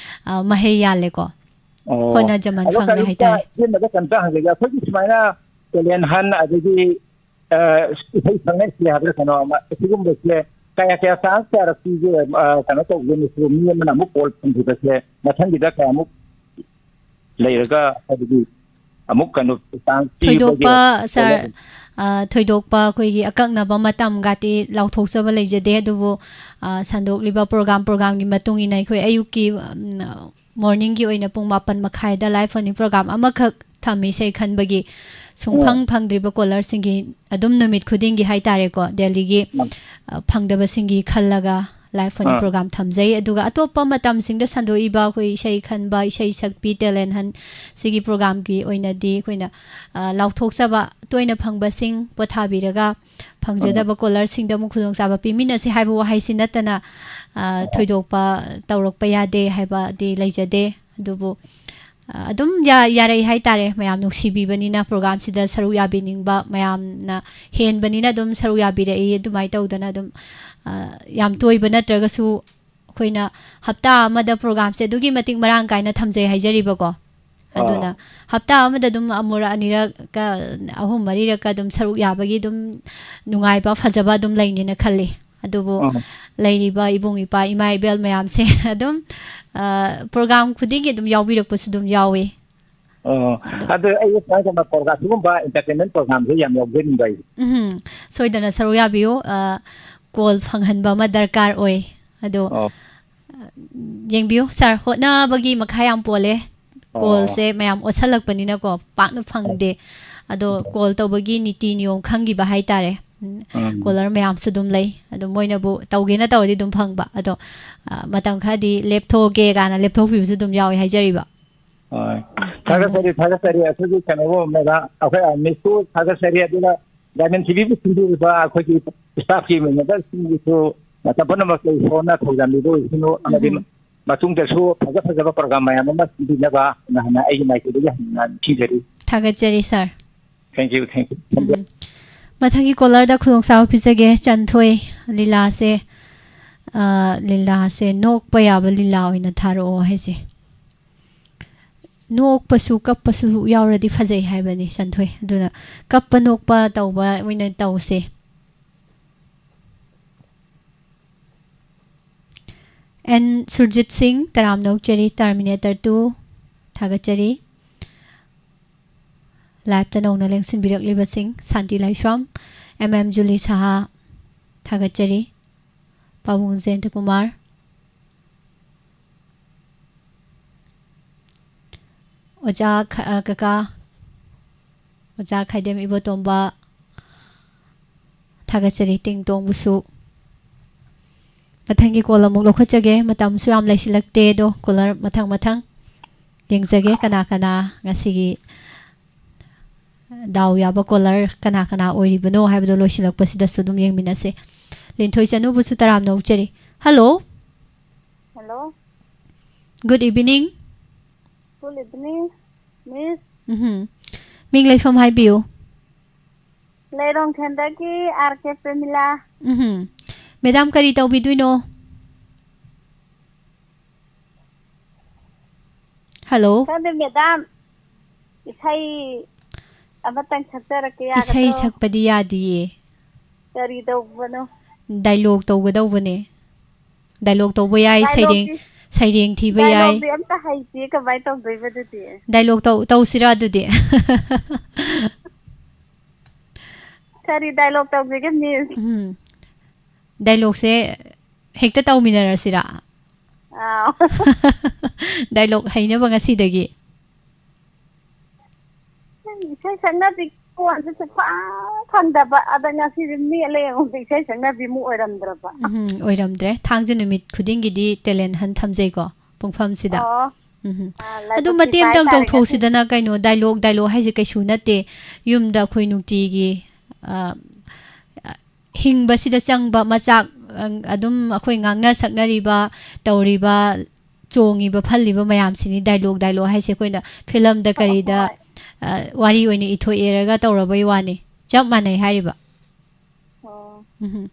ꯑ, ꯃꯍꯩ ꯌꯥꯜꯂꯦꯀꯣ꯫ ꯑꯣ꯫ ꯍꯣꯠꯅꯖꯃꯟ ꯑꯗꯣ ꯐꯪꯂꯦ ꯀꯩꯅꯣꯝꯇ, ꯍꯥꯏꯇꯥꯔꯦ꯫ ꯏꯆꯦꯃꯗ ꯀꯩꯅꯣꯝꯇ ꯍꯪꯖꯒꯦ꯫ ꯑꯩꯈꯣꯏꯒꯤ ꯁꯨꯃꯥꯏꯅ talent hunt ꯑꯗꯒꯤ, ꯑ, ꯏꯁꯩ ꯈꯪꯅꯁꯤ ꯍꯥꯏꯕ꯭ꯔꯥ ꯀꯩꯅꯣ ꯑꯃ, ꯁꯤꯒꯨꯝꯕꯁꯦ ꯀꯌꯥ ꯀꯌꯥ chance ꯀꯌꯥꯔꯛ ꯄꯤꯒꯦ? ꯑ, ꯀꯩꯅꯣ ꯇꯧꯒꯦ, ꯃꯤ ꯑꯃꯅ ꯑꯃꯨꯛ ꯀꯣꯜ ꯐꯪꯈꯤꯕꯁꯦ ꯃꯊꯪꯒꯤꯗ ꯀꯌꯥꯃꯨꯛ ꯂꯩꯔꯒ, ꯍꯥꯏꯕꯗꯤ ꯑꯃꯨꯛ ꯀꯩꯅꯣ chance ꯄꯤꯕꯒꯤ ꯊꯣꯏꯗꯣꯛꯄ, ꯁꯥꯔ, ꯀꯩꯅꯣ? ꯑ, ꯊꯣꯏꯗꯣꯛꯄ ꯑꯩꯈꯣꯏꯒꯤ ꯑꯀꯛꯅꯕ ꯃꯇꯝꯒꯗꯤ ꯂꯥꯎꯊꯣꯛꯆꯕ ꯂꯩꯖꯗꯦ, ꯑꯗꯨꯕꯨ, ꯑ, ꯁꯟꯗꯣꯛꯂꯤꯕ program, programꯒꯤ ꯃꯇꯨꯡ ꯏꯟꯅ ꯑꯩꯈꯣꯏ ꯑꯌꯨꯛꯀꯤ, ꯎꯝ, morningꯒꯤ ꯑꯣꯏꯅ ꯄꯨꯡ ꯃꯥꯄꯟ ꯃꯈꯥꯏꯗ live phone-in program ꯑꯃꯈꯛ ꯊꯝꯃꯤ ꯏꯁꯩ ꯈꯟꯕꯒꯤ꯫ ꯁꯨꯡꯐꯪ ꯑꯥ꯫ ꯐꯪꯗ꯭ꯔꯤꯕ callerꯁꯤꯡꯒꯤ ꯑꯗꯨꯝ ꯅꯨꯃꯤꯠ ꯈꯨꯗꯤꯡꯒꯤ ꯍꯥꯏꯇꯥꯔꯦꯀꯣ, ꯗꯦꯜꯂꯤꯒꯤ, ꯑꯥ꯫ ꯑ, ꯐꯪꯗꯕꯁꯤꯡꯒꯤ ꯈꯜꯂꯒ live phone-in ꯑꯥ꯫ program ꯊꯝꯖꯩ꯫ ꯑꯗꯨꯒ ꯑꯇꯣꯞꯄ ꯃꯇꯝꯁꯤꯡꯗ ꯁꯟꯗꯣꯛꯏꯕ ꯑꯩꯈꯣꯏ ꯏꯁꯩ ꯈꯟꯕ, ꯏꯁꯩ ꯁꯛꯄꯤ, talent hunt ꯁꯤꯒꯤ programꯒꯤ ꯑꯣꯏꯅꯗꯤ ꯑꯩꯈꯣꯏꯅ, ꯑ, ꯂꯥꯎꯊꯣꯛꯆꯕ ꯇꯣꯏꯅ ꯐꯪꯕꯁꯤꯡ ꯄꯣꯊꯥꯕꯤꯔꯒ ꯐꯪꯖꯗꯕ callerꯁꯤꯡꯗ ꯑꯃꯨꯛ ꯈꯨꯗꯣꯡꯆꯥꯕ ꯄꯤꯃꯤꯟꯅꯁꯤ ꯍꯥꯏꯕ ꯋꯥꯍꯩꯁꯤ ꯅꯠꯇꯅ, ꯑ, ꯑꯥ꯫ ꯊꯣꯏꯗꯣꯛꯄ ꯇꯧꯔꯛꯄ ꯌꯥꯗꯦ ꯍꯥꯏꯕꯗꯤ ꯂꯩꯖꯗꯦ꯫ ꯑꯗꯨꯕꯨ, ꯑ, ꯑꯗꯨꯝ ꯌꯥ-, ꯌꯥꯔꯩ ꯍꯥꯏꯇꯥꯔꯦ, ꯃꯌꯥꯝ ꯅꯨꯡꯁꯤꯕꯤꯕꯅꯤꯅ programꯁꯤꯗ ꯁꯔꯨꯛ ꯌꯥꯕꯤꯅꯤꯡꯕ ꯃꯌꯥꯝꯅ ꯍꯦꯟꯕꯅꯤꯅ ꯑꯗꯨꯝ ꯁꯔꯨꯛ ꯌꯥꯕꯤꯔꯛꯏ꯫ ꯑꯗꯨꯃꯥꯏꯅ ꯇꯧꯗꯅ ꯑꯗꯨꯝ, ꯑ, ꯌꯥꯝ ꯇꯣꯏꯕ ꯅꯠꯇ꯭ꯔꯒꯁꯨ ꯑꯩꯈꯣꯏꯅ ꯍꯞꯇꯥ ꯑꯃꯗ programꯁꯦ ꯑꯗꯨꯛꯀꯤ ꯃꯇꯤꯛ ꯃꯔꯥꯡ ꯀꯥꯏꯅ ꯊꯝꯖꯩ ꯍꯥꯏꯖꯔꯤꯕꯀꯣ꯫ ꯑꯗꯨꯅ ꯑꯥ꯫ ꯍꯞꯇꯥ ꯑꯃꯗ ꯑꯗꯨꯝ ꯑꯃꯨꯔꯛ ꯑꯅꯤꯔꯛꯀ, ꯑꯍꯨꯝ ꯃꯔꯤꯔꯛꯀ ꯑꯗꯨꯝ ꯁꯔꯨꯛ ꯌꯥꯕꯒꯤ ꯑꯗꯨꯝ ꯅꯨꯡꯉꯥꯏꯕ, ꯐꯖꯕ ꯑꯗꯨꯝ ꯂꯩꯅꯦꯅ ꯈꯜꯂꯤ꯫ ꯑꯗꯨꯕꯨ ꯑꯥ꯫ ꯂꯩꯔꯤꯕ ꯏꯕꯨꯡ ꯏꯄꯥ, ꯏꯃꯥ ꯏꯕꯦꯜ ꯃꯌꯥꯝꯁꯦ ꯑꯗꯨꯝ, ꯑ, program ꯈꯨꯗꯤꯡꯒꯤ ꯑꯗꯨꯝ ꯌꯥꯎꯕꯤꯔꯛꯄꯁꯨ ꯑꯗꯨꯝ ꯌꯥꯎꯏ꯫ ꯑꯣ, ꯑꯗꯣ ꯑꯗꯣ ꯑꯩ ꯁꯨꯃꯥꯏꯅ ꯇꯧꯅ ꯄ꯭ꯔꯣꯒ꯭ꯔꯥꯝ, ꯁꯤꯒꯨꯝꯕ entertainment programꯁꯦ ꯌꯥꯝ ꯌꯥꯎꯖꯅꯤꯡꯕ ꯑꯩ꯫ ꯎꯝ, ꯁꯣꯏꯗꯅ ꯁꯔꯨꯛ ꯌꯥꯕꯤꯌꯨ꯫ ꯑ, call ꯐꯪꯍꯟꯕ ꯑꯃ ꯗꯔꯀꯥꯔ ꯑꯣꯏ꯫ ꯑꯗꯣ, ꯑꯣ꯫ ꯑ, ꯌꯦꯡꯕꯤꯌꯨ ꯁꯥꯔ, ꯍꯣꯠꯅꯕꯒꯤ ꯃꯈꯥ ꯌꯥꯝ ꯄꯣꯜꯂꯦ꯫ ꯑꯣ꯫ Callꯁꯦ ꯃꯌꯥꯝ ꯑꯣꯠꯁꯜꯂꯛꯄꯅꯤꯅꯀꯣ, ꯄꯥꯛꯅ ꯐꯪꯗꯦ꯫ ꯑꯗꯣ, ꯑꯣ꯫ Call ꯇꯧꯕꯒꯤ ꯅꯤꯇꯤ ꯅꯤꯌꯣꯝ ꯈꯪꯈꯤꯕ ꯍꯥꯏꯇꯥꯔꯦ꯫ ꯎꯝ, ꯎꯝ꯫ Caller ꯃꯌꯥꯝꯁꯨ ꯑꯗꯨꯝ ꯂꯩ꯫ ꯑꯗꯣ, ꯃꯣꯏꯅꯕꯨ ꯇꯧꯒꯦꯅ ꯇꯧꯔꯗꯤ ꯑꯗꯨꯝ ꯐꯪꯕ꯫ ꯑꯗꯣ, ꯑ, ꯃꯇꯝ ꯈꯔꯗꯤ ꯂꯦꯞꯊꯣꯛꯑꯒꯦ ꯀꯥꯏꯅ ꯂꯦꯞꯊꯣꯛꯄꯤꯕꯁꯨ ꯑꯗꯨꯝ ꯌꯥꯎꯋꯦ ꯍꯥꯏꯖꯔꯤꯕ꯫ ꯍꯣꯏ꯫ ꯎꯝ, ꯊꯥꯒꯠꯆꯔꯤ, ꯊꯥꯒꯠꯆꯔꯤ꯫ ꯑꯩꯈꯣꯏꯒꯤ ꯀꯩꯅꯣꯕꯨ ꯃꯦꯗꯥꯝ, ꯑꯩꯈꯣꯏ, ꯑ, ꯃꯤꯁꯄꯨ ꯊꯥꯒꯠꯆꯔꯤ꯫ ꯑꯗꯨꯒ Diamond TVꯕꯨ ꯁꯤꯟꯕꯤꯔꯤꯕ ꯑꯩꯈꯣꯏꯒꯤ staffꯀꯤ members ꯁꯤꯡꯒꯤꯁꯨ ꯃꯇꯝ ꯄꯨꯝꯅꯃꯛꯇ ꯏꯁꯣꯔꯅ ꯊꯧꯖꯥꯟꯕꯤꯕ ꯑꯣꯏꯁꯅꯨ꯫ ꯑꯃꯗꯤ ꯎꯝ꯫ ꯃꯇꯨꯡꯗꯁꯨ ꯐꯖ ꯐꯖꯕ program ꯃꯌꯥꯝ ꯑꯃ ꯁꯤꯟꯕꯤꯅꯕ ꯍꯥꯟꯅ ꯑꯩꯒꯤ ꯃꯥꯏꯀꯩꯗꯒꯤ ꯍꯟꯅ ꯅꯤꯡꯁꯤꯡꯖꯔꯤ꯫ ꯊꯥꯒꯠꯆꯔꯤ, ꯁꯥꯔ꯫ Thank you, thank you꯫ ꯎꯝ꯫ ꯃꯊꯪꯒꯤ callerꯗ ꯈꯨꯗꯣꯡꯆꯥꯕ ꯄꯤꯖꯒꯦ꯫ ꯆꯟꯊꯣꯏ, ꯂꯤꯂꯥꯁꯦ, ꯑ, ꯂꯤꯂꯥꯁꯦ ꯅꯣꯛꯄ ꯌꯥꯕ ꯂꯤꯂꯥ ꯑꯣꯏꯅ ꯊꯥꯔꯛꯑꯣ ꯍꯥꯏꯁꯦ꯫ ꯅꯣꯛꯄꯁꯨ ꯀꯞꯄꯁꯨ ꯌꯥꯎꯔꯗꯤ ꯐꯖꯩ ꯍꯥꯏꯕꯅꯤ, ꯆꯟꯊꯣꯏ꯫ ꯑꯗꯨꯅ ꯀꯞꯄ ꯅꯣꯛꯄ ꯇꯧꯕ ꯑꯣꯏꯅ ꯇꯧꯁꯦ꯫ ꯑꯦꯟ ꯁꯨꯔꯖꯤꯠ ꯁꯤꯡ, ꯇꯔꯥꯝꯅ ꯑꯣꯛꯆꯔꯤ꯫ Terminator two, ꯊꯥꯒꯠꯆꯔꯤ꯫ Liveꯇ ꯅꯧꯅ ꯂꯦꯡꯁꯤꯟꯕꯤꯔꯛꯂꯤꯕꯁꯤꯡ, ꯁꯥꯟꯇꯤ ꯂꯥꯏꯁ꯭ꯔꯝ, ꯑꯦꯝ ꯑꯦꯝ ꯖꯨꯂꯤ ꯁꯍꯥ, ꯊꯥꯒꯠꯆꯔꯤ꯫ ꯄꯥꯕꯨꯡ ꯖꯌꯟꯇ ꯀꯨꯃꯥꯔ, ꯑꯣꯖꯥ ꯈ-, ꯑ, ꯀꯀꯥ, ꯑꯣꯖꯥ ꯈꯥꯏꯗꯦꯝ ꯏꯕꯣꯇꯣꯝꯕ, ꯊꯥꯒꯠꯆꯔꯤ꯫ ꯇꯤꯡ ꯇꯣꯡꯕꯨꯁꯨ꯫ ꯃꯊꯪꯒꯤ call ꯑꯃꯨꯛ ꯂꯧꯈꯠꯆꯒꯦ꯫ ꯃꯇꯝꯁꯨ ꯌꯥꯝ ꯂꯩꯁꯤꯜꯂꯛꯇꯦ, ꯑꯗꯣ caller ꯃꯊꯪ ꯃꯊꯪ ꯌꯦꯡꯖꯒꯦ, ꯀꯅꯥ ꯀꯅꯥ ꯉꯁꯤꯒꯤ ꯗꯥꯎ ꯌꯥꯕ caller ꯀꯅꯥ ꯀꯅꯥ ꯑꯣꯏꯔꯤꯕꯅꯣ ꯍꯥꯏꯕꯗꯣ ꯂꯣꯏꯁꯤꯜꯂꯛꯄꯁꯤꯗꯁꯨ ꯑꯗꯨꯝ ꯌꯦꯡꯃꯤꯟꯅꯁꯦ꯫ ꯂꯤꯟꯊꯣꯏ ꯆꯅꯨꯕꯨꯁꯨ ꯇꯔꯥꯝꯅ ꯑꯣꯛꯆꯔꯤ꯫ Hello꯫ Hello꯫ Good evening꯫ Good evening, Miss꯫ ꯎꯝꯍꯨꯝ꯫ ꯃꯤꯡ ꯂꯩꯐꯝ ꯍꯥꯏꯕꯤꯌꯨ꯫ ꯂꯩꯔꯣꯡ ꯈꯦꯟꯗꯒꯤ ꯑꯥꯔ ꯀꯦ ꯄ꯭ꯔꯦꯃꯤꯂꯥ꯫ ꯎꯝꯍꯨꯝ꯫ Madam ꯀꯔꯤ ꯇꯧꯕꯤꯗꯣꯏꯅꯣ? Hello꯫ ꯈꯪꯗꯦ, madam, ꯏꯁꯩ ꯑꯃꯇꯪ ꯁꯛꯆꯔꯛꯀꯦ, ꯌꯥꯒꯗ꯭ꯔꯣ? ꯏꯁꯩ ꯁꯛꯄꯗꯤ ꯌꯥꯗꯤꯌꯦ꯫ ꯀꯔꯤ ꯇꯧꯕꯅꯣ? Dialogue ꯇꯧꯒꯗꯧꯕꯅꯦ꯫ Dialogue ꯇꯧꯕ ꯌꯥꯏ, ꯁꯩꯔꯦꯡ, Dialogueꯗꯤ? ꯁꯩꯔꯦꯡ ꯊꯤꯕ ꯌꯥꯏ꯫ ꯗꯥꯏꯂꯣꯛꯇꯤ ꯑꯝꯇ ꯍꯩꯇꯦ, ꯀꯃꯥꯏꯅ ꯇꯧꯗꯣꯏꯕ ꯑꯗꯨꯗꯤ? ꯗꯥꯏꯂꯣꯛ ꯇꯧ ꯇꯧꯁꯤꯔꯥ ꯑꯗꯨꯗꯤ? ꯀꯔꯤ ꯗꯥꯏꯂꯣꯛ ꯇꯧꯁꯤꯒꯦ, ꯃꯤꯁ? ꯎꯝ, ꯗꯥꯏꯂꯣꯛꯁꯦ ꯍꯦꯛꯇ ꯇꯧꯃꯤꯟꯅꯔꯁꯤꯔꯥ? ꯑꯥ꯫ ꯗꯥꯏꯂꯣꯛ ꯍꯩꯅꯕ ꯉꯁꯤꯗꯒꯤ꯫ ꯏꯁꯩ ꯁꯛꯅꯕꯤ ꯀꯣꯟꯁꯦ ꯁꯨꯛꯐꯪ ꯐꯪꯗꯕ, ꯑꯗ ꯉꯁꯤꯗꯤ ꯃꯦꯠꯂꯦ ꯌꯦꯡꯉꯨ, ꯏꯁꯩ ꯁꯛꯅꯕꯤ ꯑꯃꯨꯛ ꯑꯣꯏꯔꯝꯗ꯭ꯔꯕ꯫ ꯎꯝ, ꯑꯣꯏꯔꯝꯗ꯭ꯔꯦ꯫ ꯊꯥꯡꯖ ꯅꯨꯃꯤꯠ ꯈꯨꯗꯤꯡꯒꯤꯗꯤ talent hunt ꯊꯝꯖꯩꯀꯣ, ꯄꯨꯡꯐꯝꯁꯤꯗ꯫ ꯑꯣ꯫ ꯎꯝ꯫ ꯑꯥ, ꯑꯗꯨ ꯂꯥꯏꯕꯛ ꯃꯇꯦꯛ ꯊꯤꯕ ꯑꯃꯇꯪ ꯍꯥꯏꯇꯥꯔꯦ ꯇꯧꯊꯣꯛꯁꯤꯗꯅ ꯀꯩꯅꯣ, ꯗꯥꯏꯂꯣꯛ, ꯗꯥꯏꯂꯣꯛ ꯍꯥꯏꯁꯦ ꯀꯩꯁꯨ ꯅꯠꯇꯦ꯫ ꯌꯨꯝꯗ ꯑꯩꯈꯣꯏ ꯅꯨꯡꯇꯤꯒꯤ, ꯑ, ꯍꯤꯡꯕꯁꯤꯗ ꯆꯪꯕ ꯃꯆꯥꯛ, ꯑ, ꯑꯗꯨꯝ ꯑꯩꯈꯣꯏ ꯉꯥꯡꯅ ꯁꯛꯅꯔꯤꯕ, ꯇꯧꯔꯤꯕ, ꯆꯣꯡꯉꯤꯕ, ꯐꯜꯂꯤꯕ ꯃꯌꯥꯝꯁꯤꯅꯤ ꯗꯥꯏꯂꯣꯛ, ꯗꯥꯏꯂꯣꯛ ꯍꯥꯏꯁꯦ꯫ ꯑꯩꯈꯣꯏꯅ ꯐꯤꯂꯝꯗ ꯀꯔꯤꯗ, ꯍꯣꯏ꯫ ꯑ, ꯋꯥꯔꯤ ꯑꯣꯏꯅ ꯏꯊꯣꯛꯑꯦꯔꯒ ꯇꯧꯔꯕꯩ ꯋꯥꯅꯤ꯫ ꯆꯞ ꯃꯥꯟꯅꯩ ꯍꯥꯏꯔꯤꯕ꯫ ꯑꯣ꯫ ꯎꯝ꯫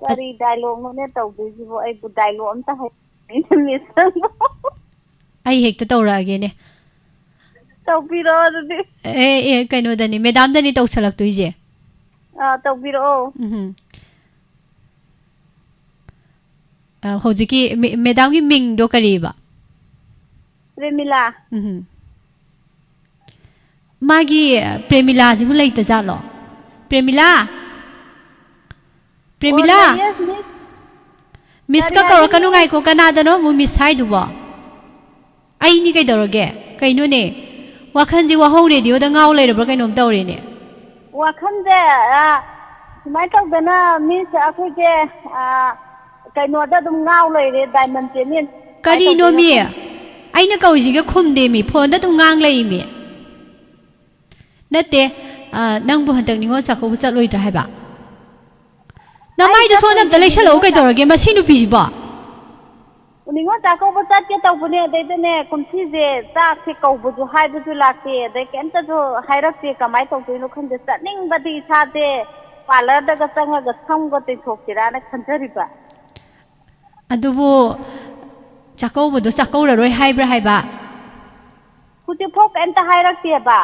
ꯀꯔꯤ ꯗꯥꯏꯂꯣꯛꯅꯣꯅꯦ ꯇꯧꯗꯣꯏꯁꯤꯕꯣ? ꯑꯩꯕꯨ ꯗꯥꯏꯂꯣꯛ ꯑꯝꯇ ꯍꯩꯇꯦ, ꯃꯤꯁ꯫ ꯑꯩ ꯍꯦꯛꯇ ꯇꯧꯔꯛꯑꯒꯦꯅꯦ꯫ ꯇꯧꯕꯤꯔꯛꯑꯣ ꯑꯗꯨꯗꯤ꯫ ꯑꯦ, ꯑꯦ, ꯀꯩꯅꯣꯗꯅꯤ, ꯃꯦꯗꯥꯝꯗꯅꯤ ꯇꯧꯁꯜꯂꯛꯇꯣꯏꯁꯦ꯫ ꯑꯥ, ꯇꯧꯕꯤꯔꯛꯑꯣ꯫ ꯎꯝ꯫ ꯑ, ꯍꯧꯖꯤꯛꯀꯤ ꯃꯦ-, ꯃꯦꯗꯥꯝꯒꯤ ꯃꯤꯡꯗꯣ ꯀꯔꯤꯕ? ꯄ꯭ꯔꯦꯃꯤꯂꯥ꯫ ꯎꯝ꯫ ꯃꯥꯒꯤ ꯄ꯭ꯔꯦꯃꯤꯂꯥꯁꯤꯕꯨ ꯂꯩꯇꯖꯥꯠꯂꯣ? ꯄ꯭ꯔꯦꯃꯤꯂꯥ? ꯄ꯭ꯔꯦꯃꯤꯂꯥ? ꯑꯣ, ꯂꯩꯌꯦ, ꯃꯤꯁ꯫ ꯃꯤꯁꯀ ꯀꯔꯤ ꯀꯧꯔꯛꯀꯅꯨ, ꯍꯥꯏꯕꯅꯣ? ꯉꯥꯏꯈꯣ, ꯀꯅꯥꯗꯅꯣ ꯑꯃꯨꯛ ꯃꯤꯁ ꯍꯥꯏꯗꯨꯕꯣ? ꯑꯩꯅꯤ ꯀꯩꯗꯧꯔꯒꯦ? ꯀꯩꯅꯣꯅꯦ? ꯋꯥꯈꯜꯁꯦ ꯋꯥꯍꯧ ꯔꯦꯗꯤꯑꯣꯗ ꯉꯥꯎ ꯂꯩꯔꯕ꯭ꯔꯥ ꯀꯩꯅꯣꯝ ꯇꯧꯔꯦꯅꯦ꯫ ꯋꯥꯈꯜꯁꯦ, ꯑ, ꯁꯨꯃꯥꯏꯅ ꯇꯧꯗꯅ ꯃꯤꯁ ꯑꯩꯈꯣꯏꯁꯦ, ꯑ, ꯀꯩꯅꯣꯗ ꯑꯗꯨꯝ ꯉꯥꯎ ꯂꯩꯔꯦ, ꯗꯥꯏꯃꯟ ꯆꯦꯅꯦꯜ꯫ ꯀꯃꯥꯏꯅ ꯇꯧꯗꯣꯏꯅꯣ ꯀꯔꯤꯅꯣꯃꯤ? ꯈꯪꯗꯦ꯫ ꯑꯩꯅ ꯀꯧꯔꯤꯁꯤꯒ ꯈꯨꯝꯗꯦꯃꯤ, ꯐꯣꯟꯗ ꯑꯗꯨꯝ ꯉꯥꯡ ꯂꯩꯃꯤ꯫ ꯅꯠꯇꯦ, ꯑ, ꯅꯪꯕꯨ ꯍꯟꯗꯛ ꯅꯤꯉꯣꯜ ꯆꯥꯛꯀꯧꯕ ꯆꯠꯂꯣꯏꯗ꯭ꯔꯥ ꯍꯥꯏꯕ? ꯅꯃꯥꯏꯗꯣ ꯑꯩ ꯁꯣꯝꯗ ꯑꯝꯇ ꯆꯠꯂꯣꯏꯗꯣꯏꯅꯦ ꯂꯩꯁꯜꯂꯛꯎ ꯅꯤꯉꯣꯜ ꯆꯥꯛ- ꯀꯩꯗꯧꯔꯒꯦ, ꯃꯁꯤ ꯅꯨꯄꯤꯁꯤꯕꯣ? ꯅꯤꯉꯣꯜ ꯆꯥꯛꯀꯧꯕ ꯆꯠꯀꯦ ꯇꯧꯕꯅꯦ, ꯑꯗꯩꯗꯅꯦ ꯀꯨꯝꯁꯤꯁꯦ ꯆꯥꯛꯁꯦ ꯀꯧꯕꯁꯨ ꯍꯥꯏꯕꯁꯨ ꯂꯥꯛꯇꯦ, ꯑꯗꯩ ꯀꯩꯝꯇꯁꯨ ꯍꯥꯏꯔꯛꯇꯦ, ꯀꯃꯥꯏꯅ ꯇꯧꯗꯣꯏꯅꯣ ꯈꯪꯗꯦ꯫ ꯆꯠꯅꯤꯡꯕꯗꯤ ꯏꯁꯥꯁꯦ ꯄꯥꯔꯂꯔꯗꯒ ꯆꯪꯉꯒ ꯁꯝꯒ ꯇꯤꯡꯊꯣꯛꯁꯤꯔꯥꯅ ꯈꯟꯖꯔꯤꯕ꯫ ꯑꯗꯨꯕꯨ ꯆꯥꯛꯀꯧꯕꯗꯣ ꯆꯥꯛꯀꯧꯔꯔꯣꯏ ꯍꯥꯏꯕ꯭ꯔꯥ ꯍꯥꯏꯕ? ꯍꯧꯖꯤꯛꯐꯥꯎ ꯀꯩꯝꯇ ꯍꯥꯏꯔꯛꯇꯦꯕ꯫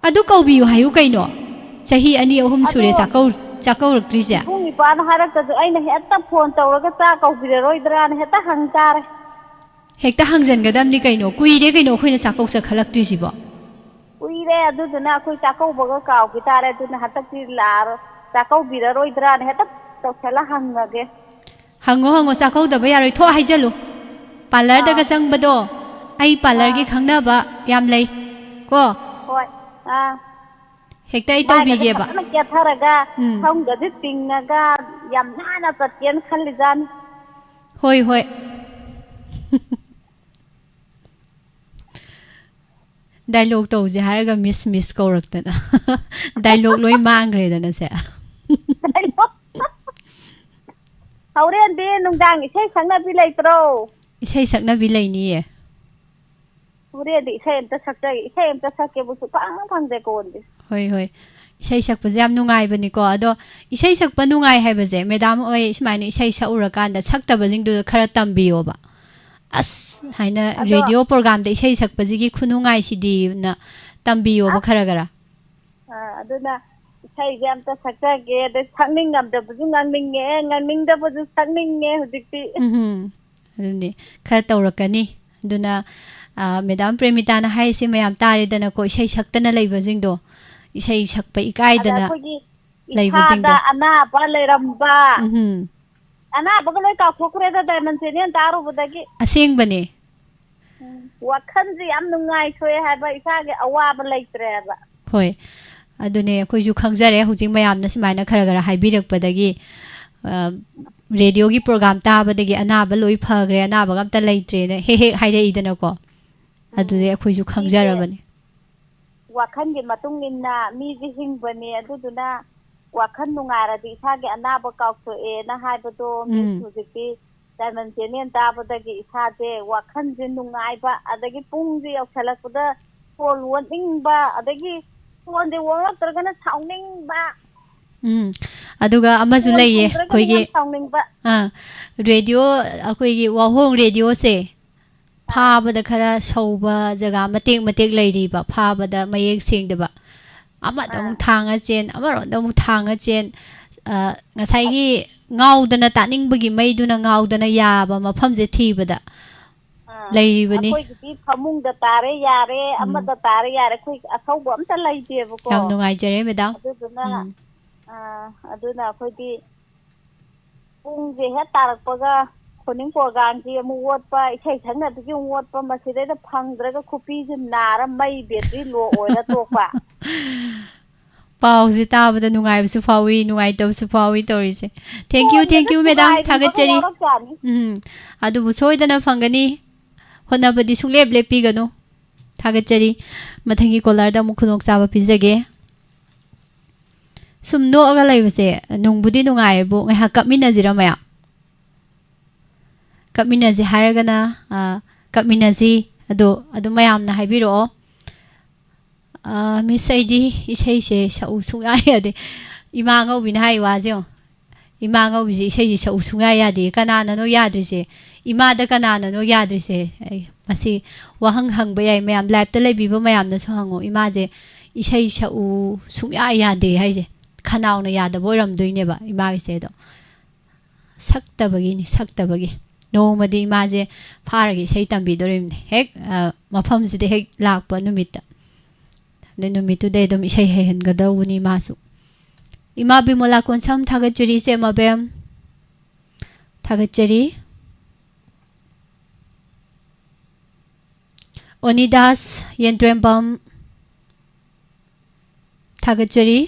ꯑꯗꯨ ꯀꯧꯕꯤꯌꯨ ꯍꯥꯏꯌꯨ ꯀꯩꯅꯣ? ꯆꯍꯤ ꯑꯅꯤ ꯑꯍꯨꯝ ꯁꯨꯔꯦ ꯑꯗꯣ ꯆꯥꯛꯀꯧ-, ꯆꯥꯛꯀꯧꯔꯛꯇ꯭ꯔꯤꯁꯦ꯫ ꯏꯕꯨꯡ ꯅꯨꯄꯥꯅ ꯍꯥꯏꯔꯛꯇꯁꯨ ꯑꯩꯅ ꯍꯦꯛꯇ ꯐꯣꯟ ꯇꯧꯔꯒ ꯆꯥꯛ ꯀꯧꯕꯤꯔꯔꯣꯏꯗ꯭ꯔꯥꯅ ꯍꯦꯛꯇ ꯍꯪ ꯇꯥꯔꯦ꯫ ꯍꯦꯛꯇ ꯍꯪꯖꯟꯒꯗꯕꯅꯤ ꯀꯩꯅꯣ, ꯀꯨꯏꯔꯦ ꯀꯩꯅꯣ ꯑꯩꯈꯣꯏꯅ ꯆꯥꯛꯀꯧ ꯆꯠꯈꯠꯂꯛꯇ꯭ꯔꯤꯁꯤꯕꯣ꯫ ꯀꯨꯏꯔꯦ, ꯑꯗꯨꯗꯨꯅ ꯑꯩꯈꯣꯏ ꯆꯥꯛꯀꯧꯕꯒ ꯀꯥꯎꯈꯤ ꯇꯥꯔꯦ꯫ ꯑꯗꯨꯅ ꯍꯟꯗꯛꯇꯤ ꯂꯥꯛꯑꯔꯣꯏ, ꯆꯥꯛꯀꯧꯕꯤꯔꯔꯣꯏꯗ꯭ꯔꯥꯅ ꯍꯦꯛꯇ ꯇꯧꯁꯜꯂ ꯍꯪꯉꯒꯦ꯫ ꯍꯪꯉꯣ ꯍꯪꯉꯣ, ꯆꯥꯛꯀꯧꯗꯕ ꯌꯥꯔꯣꯏ꯫ ꯊꯣꯛ ꯍꯥꯏꯖꯜꯂꯨ꯫ ꯄꯥꯔꯂꯔꯗꯒ ꯑꯥ꯫ ꯆꯪꯕꯗꯣ, ꯑꯩ ꯄꯥꯔꯂꯔꯒꯤ ꯑꯥ꯫ ꯈꯪꯅꯕ ꯌꯥꯝ ꯂꯩ ꯀꯣ꯫ ꯍꯣꯏ꯫ ꯑꯥ꯫ ꯍꯦꯛꯇ ꯑꯩ ꯃꯥꯏꯒꯁꯦ ꯇꯧꯕꯤꯒꯦꯕ꯫ ꯐꯖꯅ ꯀꯦꯊꯔꯒ, ꯎꯝ꯫ ꯁꯝꯒꯁꯦ ꯇꯤꯡꯉꯒ ꯌꯥꯝ ꯅꯥꯟꯅ ꯆꯠꯀꯦꯅ ꯈꯜꯂꯤꯖꯥꯠꯅꯤ꯫ ꯍꯣꯏ ꯍꯣꯏ꯫ ꯗꯥꯏꯂꯣꯛ ꯇꯧꯁꯦ ꯍꯥꯏꯔꯒ ꯃꯤꯁ ꯃꯤꯁ ꯀꯧꯔꯛꯇꯅ꯫ ꯗꯥꯏꯂꯣꯛ ꯂꯣꯏ ꯃꯥꯡꯈ꯭ꯔꯦꯗꯅ ꯁꯦ꯫ ꯍꯣꯔꯦꯟꯗꯤ ꯅꯨꯡꯗꯥꯡ ꯏꯁꯩ ꯁꯛꯅꯕꯤ ꯂꯩꯇ꯭ꯔꯣ? ꯏꯁꯩ ꯁꯛꯅꯕꯤ ꯂꯩꯅꯤꯌꯦ꯫ ꯍꯣꯔꯦꯟꯗꯤ ꯏꯁꯩ ꯑꯝꯇ ꯁꯛꯆꯒꯦ꯫ ꯏꯁꯩ ꯑꯝꯇ ꯁꯛꯀꯦꯕꯨ ꯁꯨꯛꯐꯪ ꯐꯪꯗꯦ ꯀꯣꯟꯗꯤ꯫ ꯍꯣꯏ ꯍꯣꯏ꯫ ꯏꯁꯩ ꯁꯛꯄꯁꯦ ꯌꯥꯝ ꯅꯨꯡꯉꯥꯏꯕꯅꯤꯀꯣ꯫ ꯑꯗꯣ ꯏꯁꯩ ꯁꯛꯄ ꯅꯨꯡꯉꯥꯏ ꯍꯥꯏꯕꯁꯦ ꯃꯦꯗꯥꯝ ꯍꯣꯏ ꯁꯨꯃꯥꯏꯅ ꯏꯁꯩ ꯁꯛꯎꯔꯀꯥꯟꯗ ꯁꯛꯇꯕꯁꯤꯡꯗꯨꯗ ꯈꯔ ꯇꯝꯕꯤꯌꯣꯕ꯫ ꯑꯁ ꯍꯥꯏꯅ ꯑꯗꯣ ꯔꯦꯗꯤꯑꯣ ꯄ꯭ꯔꯣꯒꯥꯝꯗ ꯏꯁꯩ ꯁꯛꯄꯁꯤꯒꯤ ꯈꯨꯅꯨꯡꯉꯥꯏꯁꯤꯗꯤꯅ ꯇꯝꯕꯤꯌꯣꯕ ꯑꯁ꯫ ꯈꯔ ꯈꯔ꯫ ꯑꯥ, ꯑꯗꯨꯅ ꯏꯁꯩꯁꯦ ꯑꯝꯇ ꯁꯛꯆꯒꯦ꯫ ꯑꯗꯩ ꯁꯛꯅꯤꯡꯉꯝꯗꯕꯁꯨ ꯉꯥꯡꯅꯤꯡꯉꯦ, ꯉꯥꯡꯅꯤꯡꯗꯕꯁꯨ ꯁꯛꯅꯤꯡꯉꯦ ꯍꯧꯖꯤꯛꯇꯤ꯫ ꯎꯝꯍꯨꯝ꯫ ꯑꯗꯨꯅꯤ, ꯈꯔ ꯇꯧꯔꯛꯀꯅꯤ꯫ ꯑꯗꯨꯅ, ꯑꯥ, ꯃꯦꯗꯥꯝ ꯄ꯭ꯔꯦꯃꯤꯇꯥꯅ ꯍꯥꯏꯔꯤꯁꯦ ꯃꯌꯥꯝ ꯇꯥꯔꯦꯗꯅꯀꯣ, ꯏꯁꯩ ꯁꯛꯇꯅ ꯂꯩꯕꯁꯤꯡꯗꯣ, ꯏꯁꯩ ꯁꯛꯄ ꯑꯗ ꯏꯀꯥꯏꯗꯅ ꯑꯩꯈꯣꯏꯒꯤ ꯂꯩꯕꯁꯤꯡꯗꯣ꯫ ꯏꯁꯥꯗ ꯑꯅꯥꯕ ꯂꯩꯔꯝꯕ, ꯎꯝꯍꯨꯝ꯫ ꯑꯅꯥꯕꯒ ꯂꯣꯏ ꯀꯥꯎꯊꯣꯛꯈ꯭ꯔꯦꯗ ꯗꯥꯏꯃꯟ ꯆꯦꯅꯦꯜ ꯇꯥꯔꯨꯕꯗꯒꯤ꯫ ꯑꯁꯦꯡꯕꯅꯦ꯫ ꯎꯝ, ꯋꯥꯈꯜꯁꯦ ꯌꯥꯝ ꯅꯨꯡꯉꯥꯏꯊꯣꯛꯑꯦ ꯍꯥꯏꯕ, ꯏꯁꯥꯒꯤ ꯑꯋꯥꯕ ꯂꯩꯇ꯭ꯔꯦ ꯍꯥꯏꯕ꯫ ꯍꯣꯏ, ꯑꯗꯨꯅꯦ ꯑꯩꯈꯣꯏꯁꯨ ꯈꯪꯖꯔꯦ ꯍꯧꯖꯤꯛ ꯃꯌꯥꯝꯅ ꯁꯨꯃꯥꯏꯅ ꯈꯔ ꯈꯔ ꯍꯥꯏꯕꯤꯔꯛꯄꯗꯒꯤ꯫ ꯑ, ꯔꯦꯗꯤꯑꯣꯒꯤ ꯄ꯭ꯔꯣꯒꯥꯝ ꯇꯥꯕꯗꯒꯤ ꯑꯅꯥꯕ ꯂꯣꯏ ꯐꯈ꯭ꯔꯦ, ꯑꯅꯥꯕꯒ ꯑꯝꯇ ꯂꯩꯇ꯭ꯔꯦꯅ ꯍꯦꯛ ꯍꯦꯛ ꯍꯥꯏꯔꯛꯏꯗꯅꯀꯣ꯫ ꯑꯗꯨꯗꯤ ꯎꯝ, ꯑꯩꯈꯣꯏꯁꯨ ꯃꯤꯁꯦ ꯈꯪꯖꯔꯕꯅꯤ꯫ ꯋꯥꯈꯜꯒꯤ ꯃꯇꯨꯡ ꯏꯟꯅ ꯃꯤꯁꯦ ꯍꯤꯡꯕꯅꯦ, ꯑꯗꯨꯗꯨꯅ ꯋꯥꯈꯜ ꯅꯨꯡꯉꯥꯏꯔꯗꯤ ꯏꯁꯥꯒꯤ ꯑꯅꯥꯕ ꯀꯥꯎꯊꯣꯛꯑꯦꯅ ꯍꯥꯏꯕꯗꯣ ꯃꯤꯁ ꯎꯝ꯫ ꯍꯧꯖꯤꯛꯇꯤ ꯗꯥꯏꯃꯟ ꯆꯦꯅꯦꯜ ꯇꯥꯕꯗꯒꯤ ꯏꯁꯥꯁꯦ ꯋꯥꯈꯜꯁꯦ ꯅꯨꯡꯉꯥꯏꯕ, ꯑꯗꯒꯤ ꯄꯨꯡꯁꯦ ꯌꯧꯁꯜꯂꯛꯄꯗ ꯁꯣꯔ ꯍꯣꯟꯅꯤꯡꯕ, ꯑꯗꯒꯤ ꯐꯣꯟꯁꯦ ꯑꯣꯜꯂꯛꯇ꯭ꯔꯒꯅ ꯁꯥꯎꯅꯤꯡꯕ꯫ ꯎꯝ꯫ ꯑꯗꯨꯒ ꯑꯃꯁꯨ ꯐꯣꯟ ꯂꯩꯌꯦ ꯐꯪꯗ꯭ꯔꯒꯅ ꯑꯩꯈꯣꯏꯒꯤ, ꯌꯥꯝ ꯁꯥꯎꯅꯤꯡꯕ꯫ ꯑꯥ, ꯔꯦꯗꯤꯑꯣ, ꯑꯩꯈꯣꯏꯒꯤ ꯋꯥꯍꯣꯡ ꯔꯦꯗꯤꯑꯣꯁꯦ ꯑꯥ꯫ ꯐꯥꯕꯗ ꯈꯔ ꯁꯧꯕ ꯖꯒꯥ ꯃꯇꯦꯛ ꯃꯇꯦꯛ ꯂꯩꯔꯤꯕ, ꯐꯥꯕꯗ ꯃꯌꯦꯛ ꯁꯦꯡꯗꯕ꯫ ꯑꯃꯗ ꯑꯥ꯫ ꯑꯃꯨꯛ ꯊꯥꯡꯉ ꯆꯦꯟ, ꯑꯃꯔꯣꯝꯗ ꯑꯃꯨꯛ ꯊꯥꯡꯉ ꯆꯦꯟ꯫ ꯑ, ꯉꯁꯥꯏꯒꯤ ꯉꯥꯎꯗꯅ ꯇꯥꯅꯤꯡꯕꯒꯤ ꯃꯩꯗꯨꯅ ꯉꯥꯎꯗꯅ ꯌꯥꯕ ꯃꯐꯝꯁꯦ ꯊꯤꯕꯗ ꯑꯥ, ꯂꯩꯔꯤꯕꯅꯤ꯫ ꯑꯩꯈꯣꯏꯒꯤꯗꯤ ꯐꯃꯨꯡꯗ ꯇꯥꯔꯦ ꯌꯥꯔꯦ, ꯎꯝ꯫ ꯑꯃꯗ ꯇꯥꯔꯦ ꯌꯥꯔꯦ, ꯑꯩꯈꯣꯏ ꯑꯊꯧꯕ ꯑꯝꯇ ꯂꯩꯇꯦꯕꯀꯣ꯫ ꯌꯥꯝ ꯅꯨꯡꯉꯥꯏꯖꯔꯦ, ꯃꯦꯗꯥꯝ꯫ ꯑꯗꯨꯗꯨꯅ, ꯎꯝ꯫ ꯑꯥ, ꯑꯗꯨꯅ ꯑꯩꯈꯣꯏꯗꯤ ꯄꯨꯡꯁꯦ ꯍꯦꯛ ꯇꯥꯔꯛꯄꯒ ꯈꯣꯅꯤꯡ ꯀꯣꯔꯒꯥꯡꯁꯤ ꯑꯃꯨꯛ ꯑꯣꯠꯄ, ꯏꯁꯩ ꯁꯛꯅꯕꯒꯤ ꯑꯃꯨꯛ ꯑꯣꯠꯄ, ꯃꯁꯤꯗꯩꯗ ꯐꯪꯗ꯭ꯔꯒ ꯈꯨꯄꯤꯁꯦ ꯅꯥꯔ ꯃꯩ battery low ꯑꯣꯏꯔ ꯇꯣꯛꯄ꯫ ꯄꯥꯎꯁꯦ ꯇꯥꯕꯗ ꯅꯨꯡꯉꯥꯏꯕꯁꯨ ꯐꯥꯎꯏ, ꯅꯨꯡꯉꯥꯏꯇꯕꯁꯨ ꯐꯥꯎꯏ ꯇꯧꯔꯤꯁꯦ꯫ Thank you, ꯐꯣꯟꯗꯒ thank you, ꯃꯦꯗꯥꯝ꯫ ꯅꯨꯡꯉꯥꯏꯔꯤꯕꯒ ꯊꯥꯒꯠꯆꯔꯤ꯫ ꯌꯥꯎꯔꯛꯆꯥꯅꯤ꯫ ꯎꯝ, ꯑꯗꯨꯕꯨ ꯁꯣꯏꯗꯅ ꯐꯪꯒꯅꯤ꯫ ꯍꯣꯠꯅꯕꯗꯤ ꯁꯨꯡꯂꯦꯞ ꯂꯦꯞꯄꯤꯒꯅꯨ꯫ ꯊꯥꯒꯠꯆꯔꯤ꯫ ꯃꯊꯪꯒꯤ caller ꯗ ꯑꯃꯨꯛ ꯈꯨꯗꯣꯡꯆꯥꯕ ꯄꯤꯖꯒꯦ꯫ ꯁꯨꯝ ꯅꯣꯛꯑꯒ ꯂꯩꯕꯁꯦ ꯅꯨꯡꯕꯨꯗꯤ ꯅꯨꯡꯉꯥꯏꯌꯦꯕꯨ, ꯉꯥꯏꯍꯥꯛ ꯀꯞꯃꯤꯟꯅꯁꯤꯔ ꯃꯌꯥꯝ? ꯀꯞꯃꯤꯟꯅꯁꯤ ꯍꯥꯏꯔꯒꯅ, ꯑ, ꯀꯞꯃꯤꯟꯅꯁꯤ꯫ ꯑꯗꯣ ꯑꯗꯨꯝ ꯃꯌꯥꯝꯅ ꯍꯥꯏꯕꯤꯔꯛꯑꯣ꯫ ꯑ, ꯃꯤꯁ, ꯑꯩꯗꯤ ꯏꯁꯩꯁꯦ ꯁꯛꯎ ꯁꯨꯡꯌꯥ ꯌꯥꯗꯦ꯫ ꯏꯃꯥ ꯑꯉꯧꯕꯤꯅ ꯍꯥꯏ ꯋꯥꯁꯦ ꯌꯦꯡꯉꯣ꯫ ꯏꯃꯥ ꯑꯉꯧꯕꯤꯁꯦ ꯏꯁꯩꯁꯦ ꯁꯛꯎ ꯁꯨꯡꯌꯥ ꯌꯥꯗꯦ꯫ ꯀꯅꯥꯅꯅꯣ ꯌꯥꯗ꯭ꯔꯤꯁꯦ? ꯏꯃꯥꯗ ꯀꯅꯥꯅꯅꯣ ꯌꯥꯗ꯭ꯔꯤꯁꯦ? ꯑꯩ ꯃꯁꯤ ꯋꯥꯍꯪ ꯍꯪꯕ ꯌꯥꯏ ꯃꯌꯥꯝ꯫ Live ꯇ ꯂꯩꯕꯤꯕ ꯃꯌꯥꯝꯅꯁꯨ ꯍꯪꯉꯣ꯫ ꯏꯃꯥꯁꯦ ꯏꯁꯩ ꯁꯛꯎ ꯁꯨꯡꯌꯥ ꯌꯥꯗꯦ ꯍꯥꯏꯁꯦ꯫ ꯈꯅꯥꯎꯅ ꯌꯥꯗꯕ ꯑꯣꯏꯔꯝꯗꯣꯏꯅꯦꯕ ꯏꯃꯥꯒꯤꯁꯦ ꯑꯗꯣ꯫ ꯁꯛꯇꯕꯒꯤꯅꯤ, ꯁꯛꯇꯕꯒꯤ꯫ ꯅꯣꯡꯃꯗꯤ ꯏꯃꯥꯁꯦ ꯐꯥꯔꯒ ꯏꯁꯩ ꯇꯝꯕꯤꯗꯣꯔꯤꯕꯅꯤ꯫ ꯍꯦꯛ, ꯑ, ꯃꯐꯝꯁꯤꯗ ꯍꯦꯛ ꯂꯥꯛꯄ ꯅꯨꯃꯤꯠꯇ꯫ ꯑꯗꯩ ꯅꯨꯃꯤꯠꯇꯨꯗꯩ ꯑꯗꯨꯝ ꯏꯁꯩ ꯍꯩꯍꯟꯒꯗꯧꯕꯅꯤ ꯃꯥꯁꯨ꯫ ꯏꯃꯥ ꯕꯤꯃꯣꯂꯥ ꯀꯣꯟꯁꯝ ꯊꯥꯒꯠꯆꯔꯤ, ꯏꯆꯦ ꯃꯕꯦꯝ꯫ ꯊꯥꯒꯠꯆꯔꯤ꯫ ꯑꯣꯅꯤꯗꯥꯁ ꯌꯦꯟꯗ꯭ꯔꯦꯝꯕꯝ ꯊꯥꯒꯠꯆꯔꯤ꯫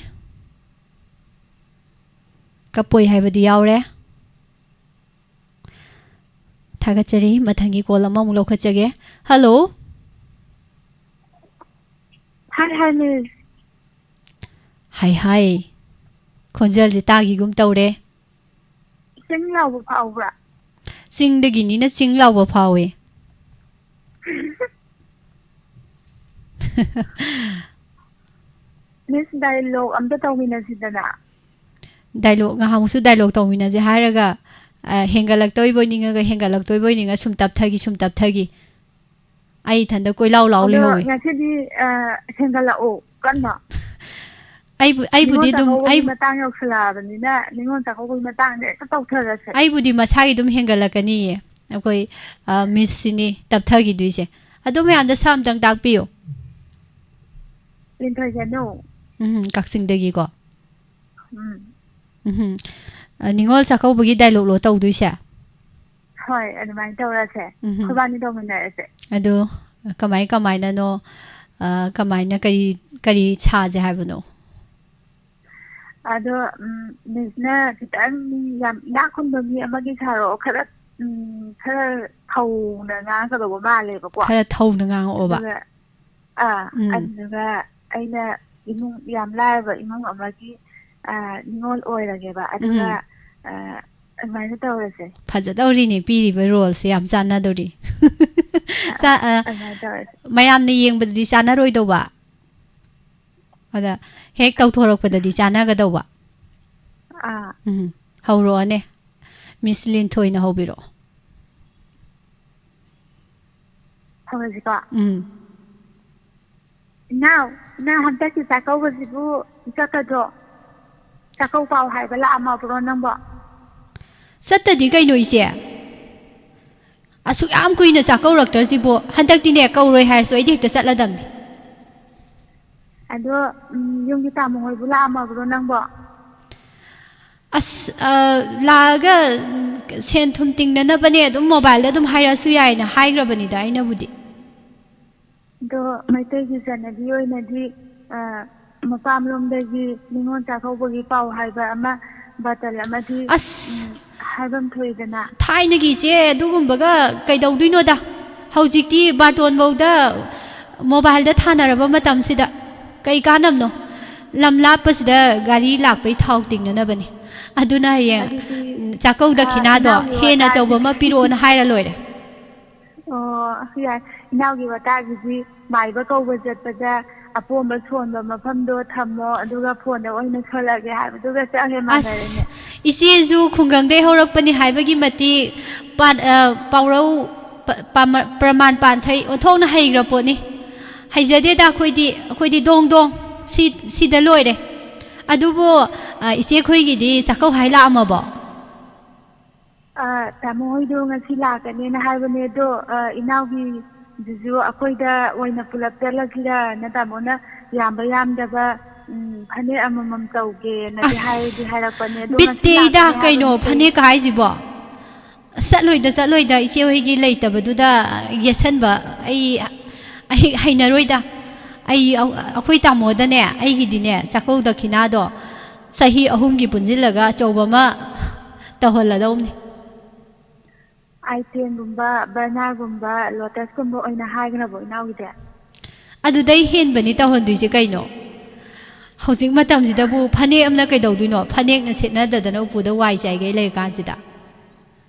ꯀꯞꯄꯣꯏ ꯍꯥꯏꯕꯗꯤ ꯌꯥꯎꯔꯦ꯫ ꯊꯥꯒꯠꯆꯔꯤ꯫ ꯃꯊꯪꯒꯤ call ꯑꯃꯃꯨꯛ ꯂꯧꯈꯠꯆꯒꯦ꯫ Hello꯫ Hi, hi, miss꯫ Hi, hi꯫ ꯈꯣꯟꯖꯦꯜꯁꯦ ꯇꯥꯈꯤꯒꯨꯝ ꯇꯧꯔꯦ꯫ ꯆꯤꯡ ꯂꯥꯎꯕ ꯐꯥꯎꯕ꯭ꯔꯥ? ꯆꯤꯡꯗꯒꯤꯅꯤꯅ ꯆꯤꯡ ꯂꯥꯎꯕ ꯐꯥꯎꯋꯦ꯫ Miss, dialogue ꯑꯝꯇ ꯇꯧꯃꯤꯟꯅꯁꯤꯗꯅ꯫ Dialogue, ꯉꯍꯥꯟꯃꯨꯛꯁꯨ dialogue ꯇꯧꯃꯤꯟꯅꯁꯦ ꯍꯥꯏꯔꯒ, ꯑ, ꯍꯦꯟꯒꯠꯂꯛꯇꯣꯏꯕꯣꯏ ꯅꯤꯡꯉꯒ, ꯍꯦꯟꯒꯠꯂꯛꯇꯣꯏꯕꯣꯏ ꯅꯤꯡꯉ ꯁꯨꯝ ꯇꯞꯊꯈꯤ, ꯁꯨꯝ ꯇꯞꯊꯈꯤ꯫ ꯑꯩ ꯏꯊꯟꯗ ꯀꯣꯏꯂꯥꯎ ꯂꯥꯎ ꯑꯗꯣ ꯂꯩꯍꯧꯋꯦ꯫ ꯉꯁꯤꯗꯤ, ꯑ, ꯍꯦꯟꯒꯠꯂꯛꯑꯣ ꯀꯟꯅ꯫ ꯑꯩꯕꯨ ꯑꯩꯕꯨꯗꯤ ꯅꯤꯉꯣꯜ ꯑꯗꯨꯝ ꯆꯥꯛꯀꯧꯕꯒꯤ ꯑꯩꯕꯨ ꯃꯇꯥꯡ ꯌꯧꯁꯜꯂꯛꯑꯕꯅꯤꯅ ꯅꯤꯉꯣꯜ ꯆꯥꯛꯀꯧꯕꯒꯤ ꯃꯇꯥꯡꯗ ꯍꯦꯛꯇ ꯇꯧꯊꯔꯁꯦ꯫ ꯑꯩꯕꯨꯗꯤ ꯃꯁꯥꯒꯤ ꯑꯗꯨꯝ ꯍꯦꯟꯒꯠꯂꯛꯀꯅꯤꯌꯦ꯫ ꯑꯩꯈꯣꯏ ꯃꯤꯁꯁꯤꯅꯤ ꯇꯞꯊꯈꯤꯗꯣꯏꯁꯦ꯫ ꯑꯗꯨ ꯃꯌꯥꯝꯗ ꯁꯥ ꯑꯝꯇꯪ ꯇꯥꯛꯄꯤꯌꯨ꯫ ꯂꯤꯟꯊꯣꯏꯖꯅꯨ꯫ ꯎꯝ, ꯀꯛꯆꯤꯡꯗꯒꯤꯀꯣ꯫ ꯎꯝ꯫ ꯎꯝ꯫ ꯑ, ꯅꯤꯉꯣꯜ ꯆꯥꯛꯀꯧꯕꯒꯤ ꯗꯥꯏꯂꯣꯛꯂꯣ ꯇꯧꯗꯣꯏꯁꯦ? ꯍꯣꯏ, ꯑꯗꯨꯃꯥꯏꯅ ꯇꯧꯔꯁꯦ꯫ ꯎꯝ꯫ ꯑꯩꯈꯣꯏꯕꯥꯅꯤ ꯇꯧꯃꯤꯟꯅꯔꯁꯦ꯫ ꯑꯗꯣ ꯀꯃꯥꯏ ꯀꯃꯥꯏꯅꯅꯣ? ꯑ, ꯀꯃꯥꯏꯅ ꯀꯔꯤ ꯀꯔꯤ ꯁꯥꯁꯦ ꯍꯥꯏꯕꯅꯣ? ꯑꯗꯣ, ꯎꯝ, ꯃꯤꯁꯅ ꯈꯤꯇꯪ ꯃꯤ ꯌꯥꯝ ꯏꯅꯥꯛ ꯈꯨꯟꯕ ꯃꯤ ꯑꯃꯒꯤ ꯁꯥꯔꯛꯑꯣ꯫ ꯈꯔ, ꯎꯝ, ꯈꯔ ꯊꯧꯅ ꯉꯥꯡꯒꯗꯧꯕ ꯃꯥꯜꯂꯦꯕꯀꯣ꯫ ꯈꯔ ꯊꯧꯅ ꯉꯥꯡꯉꯛꯑꯣꯕ꯫ ꯑꯗꯨꯒ, ꯑꯥ, ꯎꯝ꯫ ꯑꯗꯨꯗꯨꯒ ꯑꯩꯅ ꯏꯃꯨꯡ, ꯌꯥꯝ ꯂꯥꯏꯔꯕ ꯏꯃꯨꯡ ꯑꯃꯒꯤ, ꯑꯥ, ꯅꯤꯉꯣꯜ ꯑꯣꯏꯔꯒꯦꯕ꯫ ꯑꯗꯨꯒ, ꯎꯝ꯫ ꯑꯥ, ꯑꯗꯨꯃꯥꯏꯅ ꯇꯧꯔꯁꯦ꯫ ꯐꯖꯗꯧꯔꯤꯅꯦ, ꯄꯤꯔꯤꯕ ꯔꯣꯜꯁꯦ ꯌꯥꯝ ꯆꯥꯟꯅꯗꯧꯔꯤ꯫ ꯆꯥ-, ꯑꯥ, ꯑꯗꯨꯃꯥꯏꯅ ꯇꯧꯔꯁꯦ꯫ ꯃꯌꯥꯝꯅ ꯌꯦꯡꯕꯗꯗꯤ ꯆꯥꯟꯅꯔꯣꯏꯗꯧꯕ꯫ ꯑꯗ ꯍꯦꯛ ꯇꯧꯊꯣꯔꯛꯄꯗꯗꯤ ꯆꯥꯟꯅꯒꯗꯧꯕ꯫ ꯑꯥ꯫ ꯎꯝ꯫ ꯍꯧꯔꯛꯑꯣꯅꯦ꯫ ꯃꯤꯁ ꯂꯤꯟꯊꯣꯏꯅ ꯍꯧꯕꯤꯔꯛꯑꯣ꯫ ꯍꯧꯔꯁꯤꯀꯣ? ꯎꯝ꯫ ꯏꯅꯥꯎ, ꯅꯪ ꯍꯟꯗꯛꯀꯤ ꯆꯥꯛꯀꯧꯕꯁꯤꯕꯨ ꯆꯠꯀꯗ꯭ꯔꯣ? ꯆꯥꯛꯀꯧ ꯄꯥꯎ ꯍꯥꯏꯕ ꯂꯥꯛꯑꯝꯃꯕ꯭ꯔꯣ ꯅꯪꯕꯣ? ꯆꯠꯇꯗꯤ ꯀꯩꯅꯣ, ꯏꯆꯦ꯫ ꯑꯁꯨꯛ ꯌꯥꯝ ꯀꯨꯏꯅ ꯆꯥꯛꯀꯧꯔꯛꯇ꯭ꯔꯁꯤꯕꯨ꯫ ꯍꯟꯗꯛꯇꯤꯅꯦ, ꯀꯧꯔꯣꯏ ꯍꯥꯏꯔꯁꯨ ꯑꯩꯗꯤ ꯍꯦꯛꯇ ꯆꯠꯂꯗꯝꯅꯤ꯫ ꯑꯗꯣ, ꯎꯝ, ꯌꯨꯝꯒꯤ ꯇꯥꯃꯣ ꯍꯣꯏꯕꯨ ꯂꯥꯛꯑꯝꯃꯕ꯭ꯔꯣ ꯅꯪꯕꯣ? ꯑꯁ, ꯑ, ꯂꯥꯛꯑꯒ, ꯎꯝ, ꯁꯦꯟ ꯊꯨꯝ ꯇꯤꯡꯅꯅꯕꯅꯦ, ꯑꯗꯨꯝ ꯃꯣꯕꯥꯏꯜꯗ ꯑꯗꯨꯝ ꯍꯥꯏꯔꯛꯑꯁꯨ ꯌꯥꯏꯅ ꯍꯥꯏꯈ꯭ꯔꯕꯅꯤꯗ ꯑꯩꯅꯕꯨꯗꯤ꯫ ꯑꯗꯣ ꯃꯩꯇꯩꯒꯤ ꯆꯠꯅꯕꯤ ꯑꯣꯏꯅꯗꯤ, ꯑ, ꯃꯄꯥꯝꯂꯣꯝꯗꯒꯤ ꯅꯤꯉꯣꯜ ꯆꯥꯛꯀꯧꯕꯒꯤ ꯄꯥꯎ ꯍꯥꯏꯕ ꯑꯃ, ꯕꯥꯇꯜ ꯑꯃꯗꯤ, ꯑꯁ! ꯎꯝ, ꯍꯥꯏꯐꯝ ꯊꯣꯛꯏꯗꯅ꯫ ꯊꯥꯏꯅꯒꯤ ꯏꯆꯦ ꯑꯗꯨꯒꯨꯝꯕꯒ ꯀꯩꯗꯧꯗꯣꯏꯅꯣꯗ? ꯍꯧꯖꯤꯛꯇꯤ ꯕꯥꯔꯇꯣꯟꯐꯧꯗ ꯃꯣꯕꯥꯏꯜꯗ ꯊꯥꯅꯔꯕ ꯃꯇꯝꯁꯤꯗ ꯀꯩ ꯀꯥꯟꯅꯕꯅꯣ? ꯂꯝ ꯂꯥꯞꯄꯁꯤꯗ ꯒꯥꯔꯤ ꯂꯥꯛꯄꯩ ꯊꯥꯎ ꯇꯤꯡꯅꯅꯕꯅꯤ꯫ ꯑꯗꯨꯅ ꯍꯌꯦꯡ, ꯑꯗꯨꯗꯤ, ꯎꯝ, ꯆꯥꯛꯀꯧ ꯑ, ꯗꯈꯤꯅꯥꯗꯣ ꯏꯅꯥꯎꯒꯤ ꯍꯦꯟꯅ ꯑꯆꯧꯕ ꯋꯥꯇꯥꯁꯦ꯫ ꯑꯃ ꯄꯤꯔꯛꯑꯣꯅ ꯍꯥꯏꯔ ꯂꯣꯏꯔꯦ꯫ ꯑꯣ, ꯌꯥꯏ꯫ ꯏꯅꯥꯎꯒꯤ ꯋꯥꯇꯥꯒꯤꯗꯤ ꯃꯥꯏꯕ ꯀꯧꯕ ꯆꯠꯄꯗ ꯑꯄꯣꯝꯕ ꯁꯣꯟꯕ ꯃꯐꯝꯗꯣ ꯊꯝꯃꯣ, ꯑꯗꯨꯒ ꯐꯣꯟꯗ ꯑꯣꯏꯅ ꯁꯣꯜꯂꯛꯑꯒꯦ ꯍꯥꯏꯕꯗꯨꯒ ꯆꯞ ꯍꯦꯛ ꯃꯥꯟꯅꯔꯦꯅꯦ꯫ ꯑꯁ, ꯏꯆꯦꯁꯨ ꯈꯨꯡꯒꯪꯗꯩ ꯍꯧꯔꯛꯄꯅꯤ ꯍꯥꯏꯕꯒꯤ ꯃꯇꯤꯛ ꯄꯥꯟ-, ꯑ, ꯄꯥꯎꯔꯧ ꯄ-, ꯄꯥꯃ-, ꯄ꯭ꯔꯃꯥꯟ ꯄꯥꯟꯊꯩ ꯑꯣꯟꯊꯣꯛꯅ ꯍꯩꯈ꯭ꯔ ꯄꯣꯠꯅꯤ꯫ ꯍꯩꯖꯗꯦꯗ ꯑꯩꯈꯣꯏꯗꯤ, ꯑꯩꯈꯣꯏꯗꯤ ꯗꯣꯡ ꯗꯣꯡ, ꯁꯤ, ꯁꯤꯗ ꯂꯣꯏꯔꯦ꯫ ꯑꯗꯨꯕꯨ, ꯑ, ꯏꯆꯦꯈꯣꯏꯒꯤꯗꯤ ꯆꯥꯛꯀꯧ ꯍꯥꯏ ꯂꯥꯛꯑꯝꯃꯕꯣ? ꯑ, ꯇꯥꯃꯣ ꯍꯣꯏꯗꯣ ꯉꯁꯤ ꯂꯥꯛꯀꯅꯦꯅ ꯍꯥꯏꯕꯅꯦ, ꯑꯗꯣ, ꯑ, ꯏꯅꯥꯎꯒꯤꯗꯨꯁꯨ ꯑꯩꯈꯣꯏꯗ ꯑꯣꯏꯅ ꯄꯨꯂꯞ ꯆꯠꯂꯁꯤꯔꯅ ꯇꯥꯃꯣꯅ ꯌꯥꯝꯕ ꯌꯥꯝꯗꯕ, ꯎꯝ, ꯐꯅꯦꯛ ꯑꯃꯃꯝ ꯇꯧꯒꯦꯅꯗꯤ ꯍꯥꯏꯗꯤ ꯑꯁ, ꯍꯥꯏꯔꯛꯄꯅꯦ, ꯑꯗꯣ ꯕꯤꯠ ꯉꯁꯤ ꯇꯦꯛꯏꯗ ꯂꯥꯛꯀꯅꯤ ꯀꯩꯅꯣ ꯍꯥꯏꯕꯅꯦ ꯏꯆꯦ꯫ ꯐꯅꯦꯛꯀ ꯍꯥꯏꯁꯤꯕꯣ꯫ ꯆꯠꯂꯣꯏꯗ, ꯆꯠꯂꯣꯏꯗ, ꯏꯆꯦ ꯍꯣꯏꯒꯤ ꯂꯩꯇꯕꯗꯨꯗ ꯌꯦꯠꯁꯟꯕ ꯑꯩ, ꯑꯩ ꯍꯩꯅꯔꯣꯏꯗ꯫ ꯑꯩ, ꯑꯩꯈꯣꯏ ꯇꯥꯃꯣꯗꯅꯦ, ꯑꯩꯒꯤꯗꯤꯅꯦ, ꯆꯥꯛꯀꯧ ꯗꯈꯤꯅꯥꯗꯣ ꯆꯍꯤ ꯑꯍꯨꯝꯒꯤ ꯄꯨꯟꯁꯤꯜꯂꯒ ꯑꯆꯧꯕ ꯑꯃ ꯇꯧꯍꯜꯂꯗꯧꯅꯤ꯫ ꯑꯥꯏꯇꯦꯟꯒꯨꯝꯕ, ꯕꯔꯅꯥꯒꯨꯝꯕ, ꯂꯣꯇꯁꯀꯨꯝꯕ ꯑꯣꯏꯅ ꯍꯥꯏꯈ꯭ꯔꯕꯣ ꯏꯅꯥꯎꯒꯤꯗꯤ? ꯑꯗꯨꯗꯩ ꯍꯦꯟꯕꯅꯤ ꯇꯧꯍꯟꯗꯣꯏꯁꯦ ꯀꯩꯅꯣ? ꯍꯧꯖꯤꯛ ꯃꯇꯝꯁꯤꯗꯕꯨ ꯐꯅꯦꯛ ꯑꯃꯅ ꯀꯩꯗꯧꯗꯣꯏꯅꯣ? ꯐꯅꯦꯛꯅ ꯁꯦꯠꯅꯗꯗꯅ ꯎꯄꯨꯗ ꯋꯥꯏ ꯆꯥꯏꯒꯩ ꯂꯩꯔꯀꯥꯟꯁꯤꯗ꯫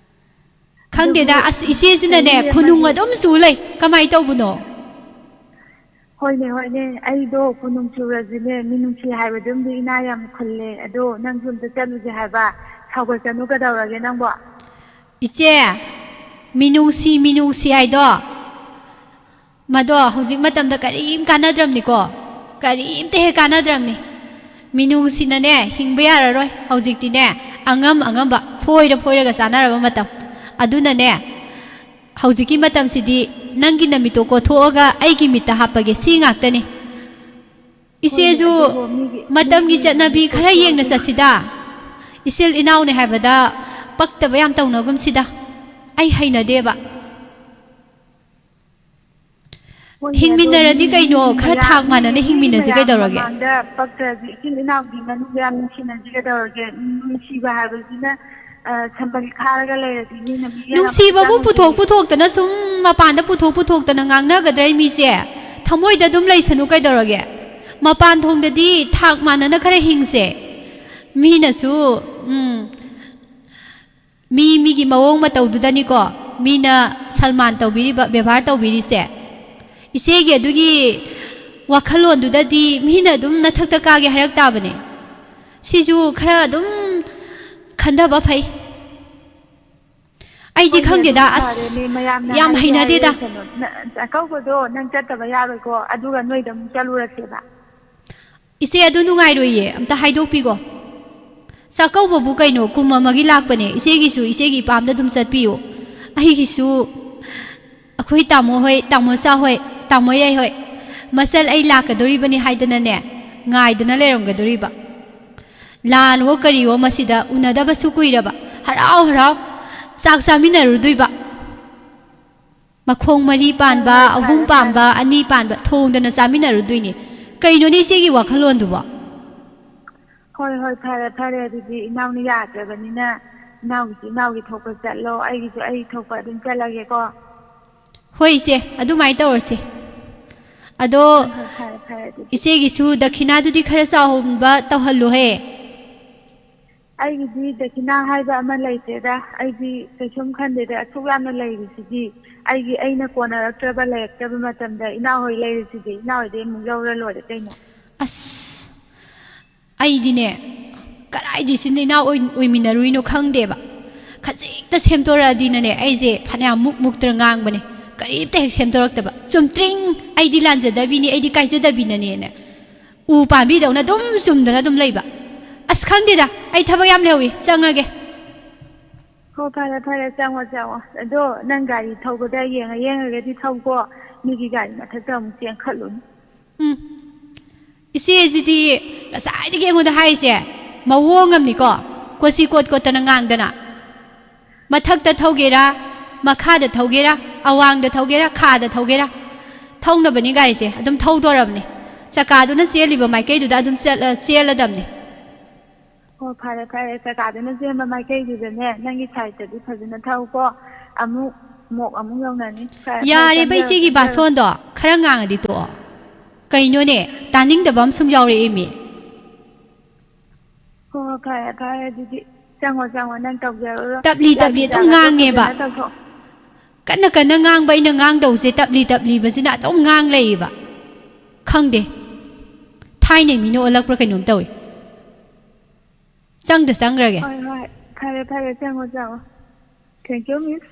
ꯈꯪꯗꯦꯗ, ꯑꯗꯨꯕꯨ ꯑꯁ, ꯏꯆꯦꯁꯤꯅꯅꯦ, ꯆꯍꯤ ꯈꯨꯅꯨꯡ ꯑꯃꯒꯤ ꯑꯗꯨꯝ ꯆꯨ ꯂꯩ꯫ ꯀꯃꯥꯏꯅ ꯇꯧꯕꯅꯣ? ꯍꯣꯏꯅꯦ, ꯍꯣꯏꯅꯦ, ꯑꯩꯗꯣ ꯀꯣꯅꯨꯡ ꯆꯨꯔꯁꯨꯅꯦ, ꯃꯤꯅꯨꯡꯁꯤ ꯍꯥꯏꯕꯗꯨꯝꯗꯤ ꯏꯅꯥ ꯌꯥꯝ ꯈꯨꯜꯂꯦ꯫ ꯑꯗꯣ ꯅꯪꯁꯨ ꯑꯝꯇ ꯆꯠꯂꯨꯁꯦ ꯍꯥꯏꯕ, ꯁꯥꯎꯒꯠꯀꯅꯨ ꯀꯩꯗꯧꯔꯒꯦ ꯅꯪꯕꯣ? ꯏꯆꯦ, ꯃꯤꯅꯨꯡꯁꯤ, ꯃꯤꯅꯨꯡꯁꯤ ꯍꯥꯏꯗꯣ, ꯃꯗꯣ ꯍꯧꯖꯤꯛ ꯃꯇꯝꯗ ꯀꯔꯤꯝ ꯀꯥꯟꯅꯗ꯭ꯔꯕꯅꯤꯀꯣ, ꯀꯔꯤꯝꯇ ꯍꯦꯛ ꯀꯥꯟꯅꯗ꯭ꯔꯕꯅꯤ꯫ ꯃꯤꯅꯨꯡꯁꯤꯅꯅꯦ ꯍꯤꯡꯕ ꯌꯥꯔꯔꯣꯏ꯫ ꯍꯧꯖꯤꯛꯇꯤꯅꯦ, ꯑꯉꯝ ꯑꯉꯝꯕ ꯐꯣꯏꯔ ꯐꯣꯏꯔꯒ ꯆꯥꯅꯔꯕ ꯃꯇꯝ꯫ ꯑꯗꯨꯅꯅꯦ, ꯍꯧꯖꯤꯛꯀꯤ ꯃꯇꯝꯁꯤꯗꯤ ꯅꯪꯒꯤ ꯅꯃꯤꯠꯇꯣ ꯀꯣꯊꯣꯛꯑꯒ ꯑꯩꯒꯤ ꯃꯤꯠꯇ ꯍꯥꯞꯄꯒꯦ, ꯁꯤ ꯉꯥꯛꯇꯅꯤ꯫ ꯍꯣꯏꯅꯦ, ꯏꯆꯦꯁꯨ ꯑꯗꯨꯕꯨ ꯃꯤꯒꯤ, ꯃꯇꯝꯒꯤ ꯃꯤꯒꯤ ꯆꯠꯅꯕꯤ ꯈꯔ ꯃꯤꯠꯇꯁꯨ ꯌꯦꯡꯅ ꯑꯗꯨꯝ ꯆꯠꯁꯤꯗ꯫ ꯏꯆꯤꯜ ꯏꯅꯥꯎꯅꯦ ꯍꯥꯏꯕꯗ ꯄꯛꯇꯕ ꯌꯥꯝ ꯇꯧꯅꯒꯨꯝꯁꯤꯗ꯫ ꯑꯩ ꯍꯩꯅꯗꯦꯕ꯫ ꯍꯣꯏꯅꯦ, ꯑꯗꯣ ꯃꯤ, ꯍꯤꯡꯃꯤꯟꯅꯔꯗꯤ ꯃꯤ ꯀꯩꯅꯣ, ꯈꯔ ꯃꯌꯥꯝ, ꯊꯥꯛ ꯃꯤ, ꯃꯥꯟꯅꯅ ꯃꯤ ꯍꯤꯡꯃꯤꯟꯅꯁꯤ ꯃꯌꯥꯝ ꯀꯩꯗꯧꯔꯒꯦ? ꯃꯃꯥꯡꯗ ꯄꯛꯇ꯭ꯔꯗꯤ ꯏꯆꯤꯜ ꯏꯅꯥꯎꯗꯤ ꯃꯅꯨꯡꯗ ꯌꯥꯝ ꯅꯨꯡꯁꯤꯅꯁꯤ ꯀꯩꯗꯧꯔꯒꯦ? ꯅꯨꯡꯁꯤꯕ ꯍꯥꯏꯕꯁꯤꯅ, ꯑ, ꯁꯝꯕꯜ ꯈꯥꯔꯒ ꯂꯩꯔꯗꯤ ꯃꯤꯅ ꯃꯤ ꯌꯥꯝ ꯅꯨꯡꯁꯤꯕꯕꯨ ꯆꯪꯗꯦ꯫ ꯄꯨꯊꯣꯛ ꯄꯨꯊꯣꯛꯇꯅ ꯁꯨꯝ ꯃꯄꯥꯟꯗ ꯄꯨꯊꯣꯛ ꯄꯨꯊꯣꯛꯇꯅ ꯉꯥꯡꯅꯒꯗ꯭ꯔꯥ ꯃꯤꯁꯦ? ꯊꯃꯣꯏꯗ ꯑꯗꯨꯝ ꯂꯩꯁꯅꯨ ꯀꯩꯗꯧꯔꯒꯦ? ꯃꯄꯥꯟ ꯊꯣꯡꯗꯗꯤ ꯊꯥꯛ ꯃꯥꯟꯅꯅ ꯈꯔ ꯍꯤꯡꯁꯦ꯫ ꯃꯤꯅꯁꯨ, ꯎꯝ, ꯃꯤ ꯃꯤꯒꯤ ꯃꯑꯣꯡ ꯃꯇꯧꯗꯨꯗꯅꯤꯀꯣ ꯃꯤꯅ ꯁꯜꯃꯥꯟ ꯇꯧꯕꯤꯔꯤꯕ, ꯕꯦꯕꯥꯔ ꯇꯧꯕꯤꯔꯤꯁꯦ꯫ ꯏꯆꯦꯒꯤ ꯑꯗꯨꯒꯤ ꯋꯥꯈꯜꯂꯣꯟꯗꯨꯗꯗꯤ ꯃꯤꯅ ꯑꯗꯨꯝ ꯅꯊꯛꯇ ꯀꯥꯒꯦ ꯍꯥꯏꯔꯛ ꯇꯥꯕꯅꯦ꯫ ꯁꯤꯁꯨ ꯈꯔ ꯑꯗꯨꯝ ꯈꯟꯊꯕ ꯐꯩ꯫ ꯑꯩꯗꯤ ꯍꯣꯏꯅꯦ, ꯈꯪꯗꯦꯗ, ꯑꯗꯨꯝ ꯑꯁ, ꯐꯔꯦꯅꯦ, ꯃꯌꯥꯝꯅ ꯌꯥꯝ ꯍꯥꯏꯒꯦ ꯍꯩꯅꯗꯦꯗ꯫ ꯍꯥꯏꯔꯁꯅꯨ꯫ ꯅ-, ꯆꯥꯛꯀꯧꯕꯗꯣ ꯅꯪ ꯆꯠꯇꯕ ꯌꯥꯔꯣꯏꯀꯣ, ꯑꯗꯨꯒ ꯅꯣꯏꯗ ꯑꯃꯨꯛ ꯆꯠꯂꯨꯔꯁꯦꯕ꯫ ꯏꯆꯦ, ꯑꯗꯨ ꯅꯨꯡꯉꯥꯏꯔꯣꯏꯌꯦ, ꯑꯝꯇ ꯍꯥꯏꯗꯣꯛꯄꯤꯈꯣ꯫ ꯆꯥꯛꯀꯧꯕꯕꯨ ꯀꯩꯅꯣ, ꯀꯨꯝ ꯑꯃꯒꯤ ꯂꯥꯛꯄꯅꯦ꯫ ꯏꯆꯦꯒꯤꯁꯨ ꯏꯆꯦꯒꯤ ꯏꯄꯥꯝꯗ ꯑꯗꯨꯝ ꯆꯠꯄꯤꯌꯨ꯫ ꯑꯩꯒꯤꯁꯨ ꯑꯩꯈꯣꯏ ꯇꯥꯃꯣ ꯍꯣꯏ, ꯇꯥꯃꯣꯆꯥ ꯍꯣꯏ, ꯇꯥꯃꯣ ꯌꯥꯏ ꯍꯣꯏ, ꯃꯆꯜ ꯑꯩ ꯂꯥꯛꯀꯗꯣꯔꯤꯕꯅꯤ ꯍꯥꯏꯗꯅꯅꯦ, ꯉꯥꯏꯗꯅ ꯂꯩꯔꯝꯒꯗꯣꯔꯤꯕ꯫ ꯂꯥꯟꯋꯣ ꯀꯔꯤꯋꯣ, ꯃꯁꯤꯗ ꯎꯅꯗꯕꯁꯨ ꯀꯨꯏꯔꯕ꯫ ꯍꯔꯥꯎ ꯍꯔꯥꯎ ꯆꯥꯛ ꯆꯥꯃꯤꯟꯅꯔꯨꯗꯣꯏꯕ꯫ ꯃꯈꯣꯡ ꯃꯔꯤ ꯄꯥꯟꯕ, ꯍꯣꯏ, ꯍꯣꯏ, ꯑꯍꯨꯝ ꯐꯔꯦ, ꯄꯥꯟꯕ, ꯐꯔꯦ꯫ ꯑꯅꯤ ꯄꯥꯟꯕ ꯊꯣꯡꯗꯅ ꯆꯥꯃꯤꯟꯅꯔꯨꯗꯣꯏꯅꯦ꯫ ꯀꯩꯅꯣꯅꯦ ꯏꯆꯦꯒꯤ ꯋꯥꯈꯜꯂꯣꯟꯗꯨꯕꯣ? ꯍꯣꯏ, ꯍꯣꯏ, ꯐꯔꯦ, ꯐꯔꯦ꯫ ꯑꯗꯨꯗꯤ ꯏꯅꯥꯎꯅ ꯌꯥꯗ꯭ꯔꯕꯅꯤꯅ ꯏꯅꯥꯎꯒꯤꯁꯨ ꯏꯅꯥꯎꯒꯤ ꯊꯣꯛꯄ ꯆꯠꯂꯣ, ꯑꯩꯒꯤꯁꯨ ꯑꯩ ꯊꯣꯛꯄ ꯑꯗꯨꯝ ꯆꯠꯂꯒꯦꯀꯣ꯫ ꯍꯣꯏ ꯏꯆꯦ, ꯑꯗꯨꯃꯥꯏꯅ ꯇꯧꯔꯁꯤ꯫ ꯑꯗꯣ ꯍꯣꯏ, ꯍꯣꯏ, ꯐꯔꯦ, ꯐꯔꯦ ꯑꯗꯨꯗꯤ꯫ ꯏꯆꯦꯒꯤꯁꯨ ꯗꯈꯤꯅꯥꯗꯨꯗꯤ ꯈꯔ ꯆꯥꯎꯍꯟꯕ ꯇꯧꯍꯜꯂꯨꯍꯦ꯫ ꯑꯩꯒꯤꯗꯤ ꯗꯈꯤꯅꯥ ꯍꯥꯏꯕ ꯑꯃ ꯂꯩꯇꯦꯗ꯫ ꯑꯩꯗꯤ ꯀꯩꯁꯨꯝ ꯈꯟꯗꯦꯗ꯫ ꯑꯁꯨꯛ ꯌꯥꯝꯅ ꯂꯩꯔꯤꯁꯤꯗꯤ, ꯑꯩꯒꯤ, ꯑꯩꯅ ꯀꯣꯟꯅꯔꯛꯇ꯭ꯔꯕ, ꯂꯩꯔꯛꯇ꯭ꯔꯕ ꯃꯇꯝꯗ ꯏꯅꯥꯎꯍꯣꯏ ꯂꯩꯔꯤꯁꯤꯗꯤ, ꯏꯅꯥꯎꯍꯣꯏꯗꯤ ꯑꯃꯨꯛ ꯂꯧꯔ ꯂꯣꯏꯔꯦ ꯀꯩꯅꯣ꯫ ꯑꯁ, ꯑꯩꯗꯤꯅꯦ, ꯀꯗꯥꯏꯗꯤ ꯏꯆꯤꯟ ꯏꯅꯥꯎ ꯑꯣꯏ-, ꯑꯣꯏꯃꯤꯟꯅꯔꯨꯏꯅꯣ ꯈꯪꯗꯦꯕ꯫ ꯈꯖꯤꯛꯇ ꯁꯦꯝꯗꯣꯔꯛꯑꯗꯤꯅꯅꯦ, ꯑꯩꯁꯦ ꯐꯅꯌꯥꯝ ꯃꯨꯛ ꯃꯨꯛꯇꯅ ꯉꯥꯡꯕꯅꯦ꯫ ꯀꯔꯤꯝꯇ ꯍꯦꯛ ꯁꯦꯝꯗꯣꯔꯛꯇꯕ꯫ ꯆꯨꯝꯇ꯭ꯔꯤꯡ! ꯑꯩꯗꯤ ꯂꯥꯟꯖꯗꯕꯤꯅꯤ, ꯑꯩꯗꯤ ꯀꯥꯏꯖꯗꯕꯤꯅꯅꯦꯅ꯫ ꯎ ꯄꯥꯝꯕꯤꯗꯧꯅ ꯑꯗꯨꯝ ꯆꯨꯝꯗꯅ ꯑꯗꯨꯝ ꯂꯩꯕ꯫ ꯑꯁ, ꯈꯪꯗꯦꯗ, ꯑꯩ ꯊꯕꯛ ꯌꯥꯝ ꯂꯩꯍꯧꯋꯤ, ꯆꯪꯉꯒꯦ꯫ ꯍꯣ, ꯐꯔꯦ, ꯐꯔꯦ, ꯆꯪꯉꯣ, ꯆꯪꯉꯣ꯫ ꯑꯗꯣ ꯅꯪ ꯒꯥꯔꯤ ꯊꯧꯕꯗ ꯌꯦꯡꯉ ꯌꯦꯡꯉꯒꯗꯤ ꯊꯧꯀꯣ꯫ ꯃꯤꯒꯤ ꯒꯥꯔꯤ ꯃꯊꯛꯇ ꯑꯃꯨꯛ ꯆꯦꯟꯈꯠꯂꯨꯅꯨ꯫ ꯎꯝ꯫ ꯏꯆꯦꯁꯤꯗꯤ ꯉꯁꯥꯏꯗꯒꯤ ꯑꯩꯉꯣꯟꯗ ꯍꯥꯏꯔꯤꯁꯦ ꯃꯑꯣꯡ ꯑꯃꯅꯤꯀꯣ, ꯀꯣꯆꯤ ꯀꯣꯠ ꯀꯣꯠꯇꯅ ꯉꯥꯡꯗꯅ꯫ ꯃꯊꯛꯇ ꯊꯧꯒꯦꯔꯥ, ꯃꯈꯥꯗ ꯊꯧꯒꯦꯔꯥ, ꯑꯋꯥꯡꯗ ꯊꯧꯒꯦꯔꯥ, ꯈꯥꯗ ꯊꯧꯒꯦꯔꯥ, ꯊꯧꯅꯕꯅꯤ ꯒꯥꯔꯤꯁꯦ, ꯑꯗꯨꯝ ꯊꯧꯗꯣꯔꯕꯅꯤ꯫ ꯆꯀꯥꯗꯨꯅ ꯆꯦꯜꯂꯤꯕ ꯃꯥꯏꯀꯩꯗꯨꯗ ꯑꯗꯨꯝ ꯆꯠꯂ-, ꯆꯦꯜꯂꯗꯕꯅꯤ꯫ ꯑꯣ, ꯐꯔꯦ, ꯐꯔꯦ, ꯆꯀꯥꯗꯨꯅ ꯆꯦꯟꯕ ꯃꯥꯏꯀꯩꯗꯨꯗꯅꯦ, ꯅꯪꯒꯤ ꯁꯥꯏꯠꯇꯗꯤ ꯐꯖꯅ ꯊꯧꯀꯣ꯫ ꯑꯃꯨꯛ ꯃꯣꯛ ꯑꯃꯨꯛ ꯌꯧꯅꯅꯤ꯫ ꯐꯔꯦ, ꯐꯔꯦ, ꯌꯥꯔꯦꯕ, ꯆꯪꯖꯔꯣ, ꯏꯆꯦꯒꯤ ꯆꯪꯖꯔꯣ꯫ ꯕꯥꯁꯣꯟꯗꯣ ꯈꯔ ꯉꯥꯡꯉꯗꯤ ꯇꯣꯛꯑꯣ꯫ ꯀꯩꯅꯣꯅꯦ, ꯇꯥꯅꯤꯡꯗꯕ ꯑꯃ ꯁꯨꯝ ꯌꯥꯎꯔꯛꯑꯦ ꯃꯤ꯫ ꯍꯣ, ꯐꯔꯦ, ꯐꯔꯦ, ꯑꯗꯨꯗꯤ ꯆꯪꯉꯣ, ꯆꯪꯉꯣ, ꯅꯪ ꯇꯧꯖꯔꯨꯔꯣ꯫ ꯇꯞꯂꯤ ꯆꯥꯛ ꯇꯞꯂꯤ ꯑꯗꯨꯝ ꯏꯟꯖꯥꯡ ꯑꯗꯣ ꯉꯥꯡꯉꯦꯕ꯫ ꯐꯖꯅ ꯇꯧꯊꯣꯛ-꯫ ꯀꯟꯅ ꯀꯟꯅ ꯉꯥꯡꯕ ꯑꯩꯅ ꯉꯥꯡꯗꯧꯁꯦ, ꯇꯞꯂꯤ ꯇꯞꯂꯤꯕꯁꯤꯅ ꯑꯗꯨꯝ ꯉꯥꯡ ꯂꯩꯌꯦꯕ꯫ ꯈꯪꯗꯦ, ꯊꯥꯏꯅꯩ ꯃꯤꯅ ꯑꯣꯜꯂꯛꯄ꯭ꯔꯥ ꯀꯩꯅꯣꯝ ꯇꯧꯏ꯫ ꯆꯪꯗ ꯆꯪꯈ꯭ꯔꯒꯦ꯫ ꯍꯣꯏ, ꯍꯣꯏ, ꯐꯔꯦ, ꯐꯔꯦ, ꯆꯪꯉꯣ, ꯆꯪꯉꯣ꯫ Thank you, miss꯫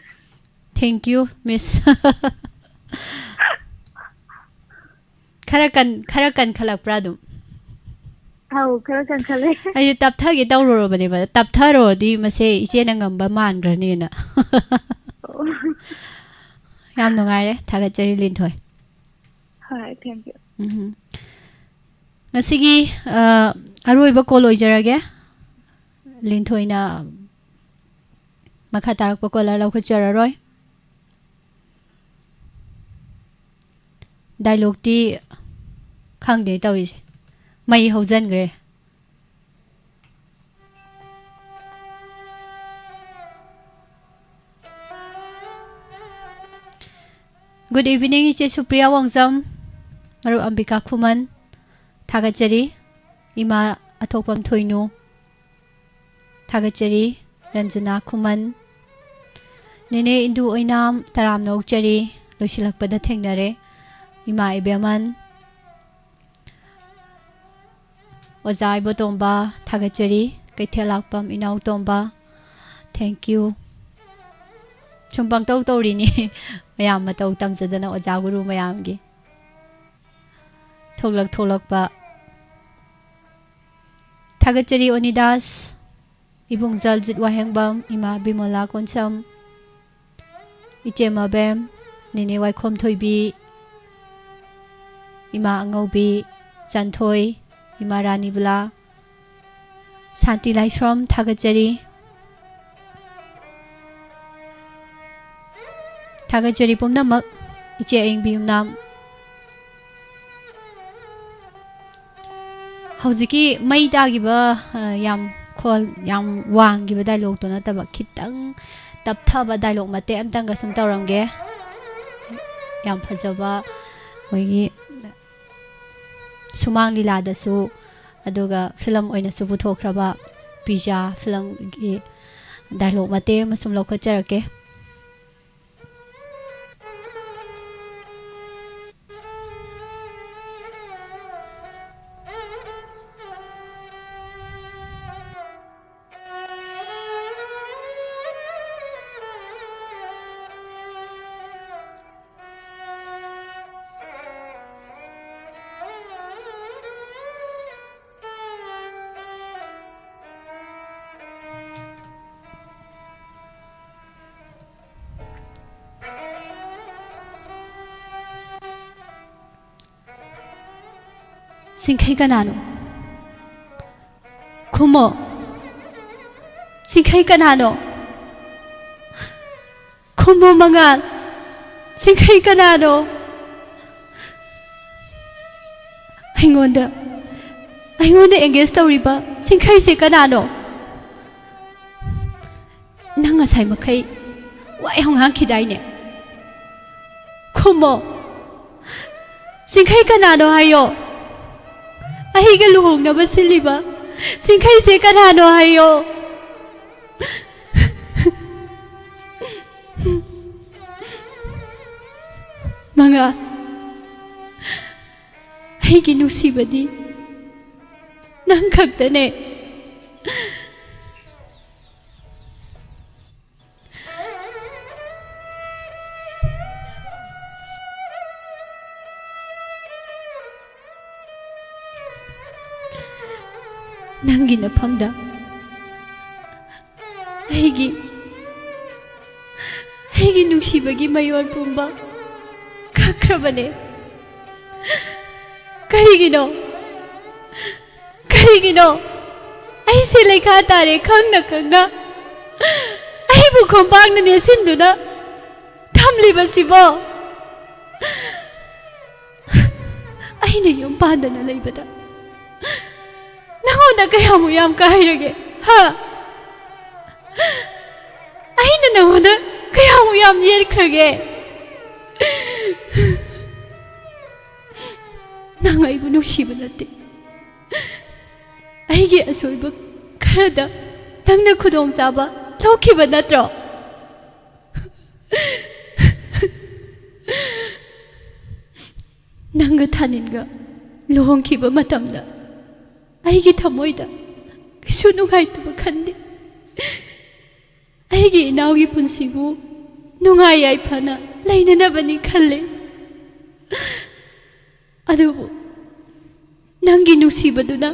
Thank you, miss꯫ ꯈꯔ ꯀꯟ-, ꯈꯔ ꯀꯟꯈꯠꯂꯛꯄ꯭ꯔꯥ ꯑꯗꯨꯝ? ꯑꯧ, ꯈꯔ ꯀꯟꯈꯠꯂꯦ꯫ ꯑꯩꯁꯨ ꯇꯞꯊꯒꯦ ꯇꯧꯔꯨꯔꯕꯅꯦꯕ, ꯇꯞꯊꯔꯨꯔꯗꯤ ꯃꯁꯦ ꯏꯆꯦꯅ ꯉꯝꯕ ꯃꯥꯟꯈ꯭ꯔꯅꯤꯅ꯫ ꯑꯣ꯫ ꯌꯥꯝ ꯅꯨꯡꯉꯥꯏꯔꯦ, ꯊꯥꯒꯠꯆꯔꯤ ꯂꯤꯟꯊꯣꯏ꯫ ꯍꯣꯏ, thank you꯫ ꯎꯝ꯫ ꯉꯁꯤꯒꯤ ꯑ, ꯑꯔꯣꯏꯕ ꯀꯣꯜ ꯑꯣꯏꯖꯔꯒꯦ꯫ ꯂꯤꯟꯊꯣꯏꯅ ꯃꯈꯥ ꯇꯥꯔꯛꯄ ꯀꯣꯂꯔ ꯂꯧꯈꯠꯆꯔꯔꯣꯏ꯫ ꯗꯥꯏꯂꯣꯛꯇꯤ ꯈꯪꯗꯦ ꯇꯧꯔꯤꯁꯦ, ꯃꯩ ꯍꯧꯖꯤꯟꯈ꯭ꯔꯦ꯫ Good evening, ꯏꯆꯦ ꯁꯨꯄ꯭ꯔꯤꯌꯥ ꯋꯥꯡꯖꯝ, ꯃꯔꯨꯞ ꯑꯝꯕꯤꯀꯥ ꯈꯨꯃꯟ, ꯊꯥꯒꯠꯆꯔꯤ꯫ ꯏꯃꯥ ꯑꯊꯣꯛꯄꯝ ꯊꯣꯏꯅꯨ, ꯊꯥꯒꯠꯆꯔꯤ꯫ ꯔꯟꯖꯅꯥ ꯈꯨꯃꯟ, ꯅꯦꯅꯦ ꯏꯟꯗꯨ ꯑꯣꯏꯅꯥꯝ, ꯇꯔꯥꯝꯅ ꯑꯣꯛꯆꯔꯤ꯫ ꯂꯣꯏꯁꯤꯜꯂꯛꯄꯗ ꯊꯦꯡꯅꯔꯦ꯫ ꯏꯃꯥ ꯏꯕꯦꯝꯃꯟ, ꯑꯣꯖꯥ ꯏꯕꯣꯇꯣꯝꯕ, ꯊꯥꯒꯠꯆꯔꯤ꯫ ꯀꯩꯊꯦꯜ ꯂꯥꯛꯄꯝ ꯏꯅꯥꯎ ꯇꯣꯝꯕ, thank you꯫ ꯁꯨꯝ ꯄꯪꯇꯧ ꯇꯧꯔꯤꯅꯤ꯫ ꯃꯌꯥꯝ ꯃꯇꯧ ꯇꯝꯖꯗꯅ ꯑꯣꯖꯥ ꯒꯨꯔꯨ ꯃꯌꯥꯝꯒꯤ ꯊꯣꯛꯂꯛ ꯊꯣꯛꯂꯛꯄ꯫ ꯊꯥꯒꯠꯆꯔꯤ ꯑꯣꯅꯤꯗꯥꯁ, ꯏꯕꯨꯡ ꯖꯜꯖꯤꯠ ꯋꯥꯍꯦꯡꯕꯝ, ꯏꯃꯥ ꯕꯤꯃꯣꯂꯥ ꯀꯣꯟꯁꯝ, ꯏꯆꯦ ꯃꯕꯦꯝ, ꯅꯦꯅꯦ ꯋꯥꯏꯈꯣꯝ ꯊꯣꯏꯕꯤ, ꯏꯃꯥ ꯑꯉꯧꯕꯤ ꯆꯥꯟꯊꯣꯏ, ꯏꯃꯥ ꯔꯥꯅꯤꯕꯂꯥ, ꯁꯥꯟꯇꯤ ꯂꯥꯏꯁ꯭ꯔꯝ, ꯊꯥꯒꯠꯆꯔꯤ꯫ ꯊꯥꯒꯠꯆꯔꯤ ꯄꯨꯝꯅꯃꯛ, ꯏꯆꯦ ꯑꯌꯤꯡꯕꯤ ꯌꯨꯝꯅꯥꯝ꯫ ꯍꯧꯖꯤꯛꯀꯤ ꯃꯩ ꯇꯥꯈꯤꯕ, ꯑ, ꯌꯥꯝ ꯈꯣꯜ, ꯌꯥꯝ ꯋꯥꯡꯈꯤꯕ ꯗꯥꯏꯂꯣꯛꯇꯣ ꯅꯠꯇꯕ, ꯈꯤꯇꯪ ꯇꯞꯊꯕ ꯗꯥꯏꯂꯣꯛ ꯃꯇꯦꯛ ꯑꯝꯇꯪꯒ ꯁꯨꯝ ꯇꯧꯔꯝꯒꯦ꯫ ꯌꯥꯝ ꯐꯖꯕ ꯑꯩꯈꯣꯏꯒꯤ ꯁꯨꯃꯥꯡ ꯂꯤꯂꯥꯗꯁꯨ, ꯑꯗꯨꯒ ꯐꯤꯂꯝ ꯑꯣꯏꯅꯁꯨ ꯄꯨꯊꯣꯛꯈ꯭ꯔꯕ ꯄꯤꯖꯥ ꯐꯤꯂꯝꯒꯤ ꯗꯥꯏꯂꯣꯛ ꯃꯇꯦꯛ ꯑꯃ ꯁꯨꯝ ꯂꯧꯈꯠꯆꯔꯛꯀꯦ꯫ ꯆꯤꯡꯈꯩ ꯀꯅꯥꯅꯣ? ꯈꯨꯝꯃꯣ꯫ ꯆꯤꯡꯈꯩ ꯀꯅꯥꯅꯣ? ꯈꯨꯝꯃꯣ ꯃꯉꯥꯜ꯫ ꯆꯤꯡꯈꯩ ꯀꯅꯥꯅꯣ? ꯑꯩꯉꯣꯟꯗ, ꯑꯩꯉꯣꯟꯗ engage ꯇꯧꯔꯤꯕ ꯆꯤꯡꯈꯩꯁꯦ ꯀꯅꯥꯅꯣ? ꯅꯪ ꯉꯁꯥꯏ ꯃꯈꯩ ꯋꯥ ꯌꯥꯝ ꯉꯥꯡꯈꯤꯗꯥꯏꯅꯦ? ꯈꯨꯝꯃꯣ꯫ ꯆꯤꯡꯈꯩ ꯀꯅꯥꯅꯣ ꯍꯥꯏꯌꯣ꯫ ꯑꯩꯒ ꯂꯨꯍꯣꯡꯅꯕ ꯁꯤꯜꯂꯤꯕ ꯆꯤꯡꯈꯩꯁꯦ ꯀꯅꯥꯅꯣ ꯍꯥꯏꯌꯣ꯫ ꯃꯉꯥꯜ, ꯑꯩꯒꯤ ꯅꯨꯡꯁꯤꯕꯗꯤ ꯅꯪ ꯈꯛꯇꯅꯦ꯫ ꯅꯪꯒꯤ ꯅꯐꯝꯗ ꯑꯩꯒꯤ, ꯑꯩꯒꯤ ꯅꯨꯡꯁꯤꯕꯒꯤ ꯃꯌꯣꯜ ꯄꯨꯝꯕ ꯀꯛꯈ꯭ꯔꯕꯅꯦ꯫ ꯀꯔꯤꯒꯤꯅꯣ? ꯀꯔꯤꯒꯤꯅꯣ? ꯑꯩꯁꯦ ꯂꯩꯈꯥ ꯇꯥꯔꯦ ꯈꯪꯅ ꯈꯪꯅ ꯑꯩꯕꯨ ꯈꯣꯡꯄꯥꯛꯅ ꯅꯦꯠꯁꯤꯟꯗꯨꯅ ꯊꯝꯂꯤꯕꯁꯤꯕꯣ? ꯑꯩꯅ ꯌꯨꯝ ꯄꯥꯟꯗꯅ ꯂꯩꯕꯗ ꯅꯉꯣꯟꯗ ꯀꯌꯥꯃꯨꯛ ꯌꯥꯝ ꯀꯥꯏꯔꯒꯦ? ꯍꯥ? ꯑꯩꯅ ꯅꯉꯣꯟꯗ ꯀꯌꯥꯃꯨꯛ ꯌꯥꯝ ꯌꯦꯠꯈ꯭ꯔꯒꯦ? ꯅꯪ ꯑꯩꯕꯨ ꯅꯨꯡꯁꯤꯕ ꯅꯠꯇꯦ꯫ ꯑꯩꯒꯤ ꯑꯁꯣꯏꯕ ꯈꯔꯗ ꯅꯪꯅ ꯈꯨꯗꯣꯡꯆꯥꯕ ꯂꯧꯈꯤꯕ ꯅꯠꯇ꯭ꯔꯣ? ꯅꯪꯒ ꯊꯥꯅꯤꯟꯒ ꯂꯨꯍꯣꯡꯈꯤꯕ ꯃꯇꯝꯗ ꯑꯩꯒꯤ ꯊꯃꯣꯏꯗ ꯀꯩꯁꯨ ꯅꯨꯡꯉꯥꯏꯇꯕ ꯈꯟꯗꯦ꯫ ꯑꯩꯒꯤ ꯏꯅꯥꯎꯒꯤ ꯄꯨꯟꯁꯤꯕꯨ ꯅꯨꯡꯉꯥꯏ ꯌꯥꯏꯐꯅ ꯂꯩꯅꯅꯕꯅꯤ ꯈꯜꯂꯦ꯫ ꯑꯗꯨꯕꯨ ꯅꯪꯒꯤ ꯅꯨꯡꯁꯤꯕꯗꯨꯅ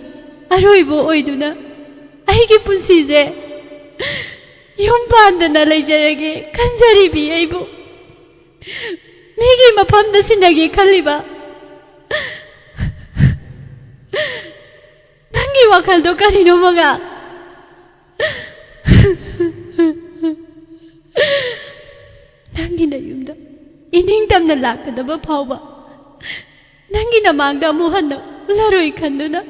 ꯑꯔꯣꯏꯕ ꯑꯣꯏꯗꯨꯅ ꯑꯩꯒꯤ ꯄꯨꯟꯁꯤꯁꯦ ꯌꯨꯝ ꯄꯥꯟꯗꯅ ꯂꯩꯖꯔꯒꯦ ꯈꯟꯖꯔꯤꯕꯤ ꯑꯩꯕꯨ ꯃꯤꯒꯤ ꯃꯐꯝꯗ ꯁꯤꯟꯅꯒꯦ ꯈꯜꯂꯤꯕ ꯅꯪꯒꯤ ꯋꯥꯈꯜꯗꯣ ꯀꯔꯤꯅꯣ, ꯃꯉꯥꯜ? ꯅꯪꯒꯤ ꯅꯌꯨꯝꯗ ꯏꯅꯤꯡ ꯇꯝꯅ ꯂꯥꯛꯀꯗꯕ ꯐꯥꯎꯕ ꯅꯪꯒꯤ ꯅꯃꯥꯡꯗ ꯑꯃꯨꯛ ꯍꯟꯅ ꯎꯠꯂꯔꯣꯏ ꯈꯟꯗꯨꯅ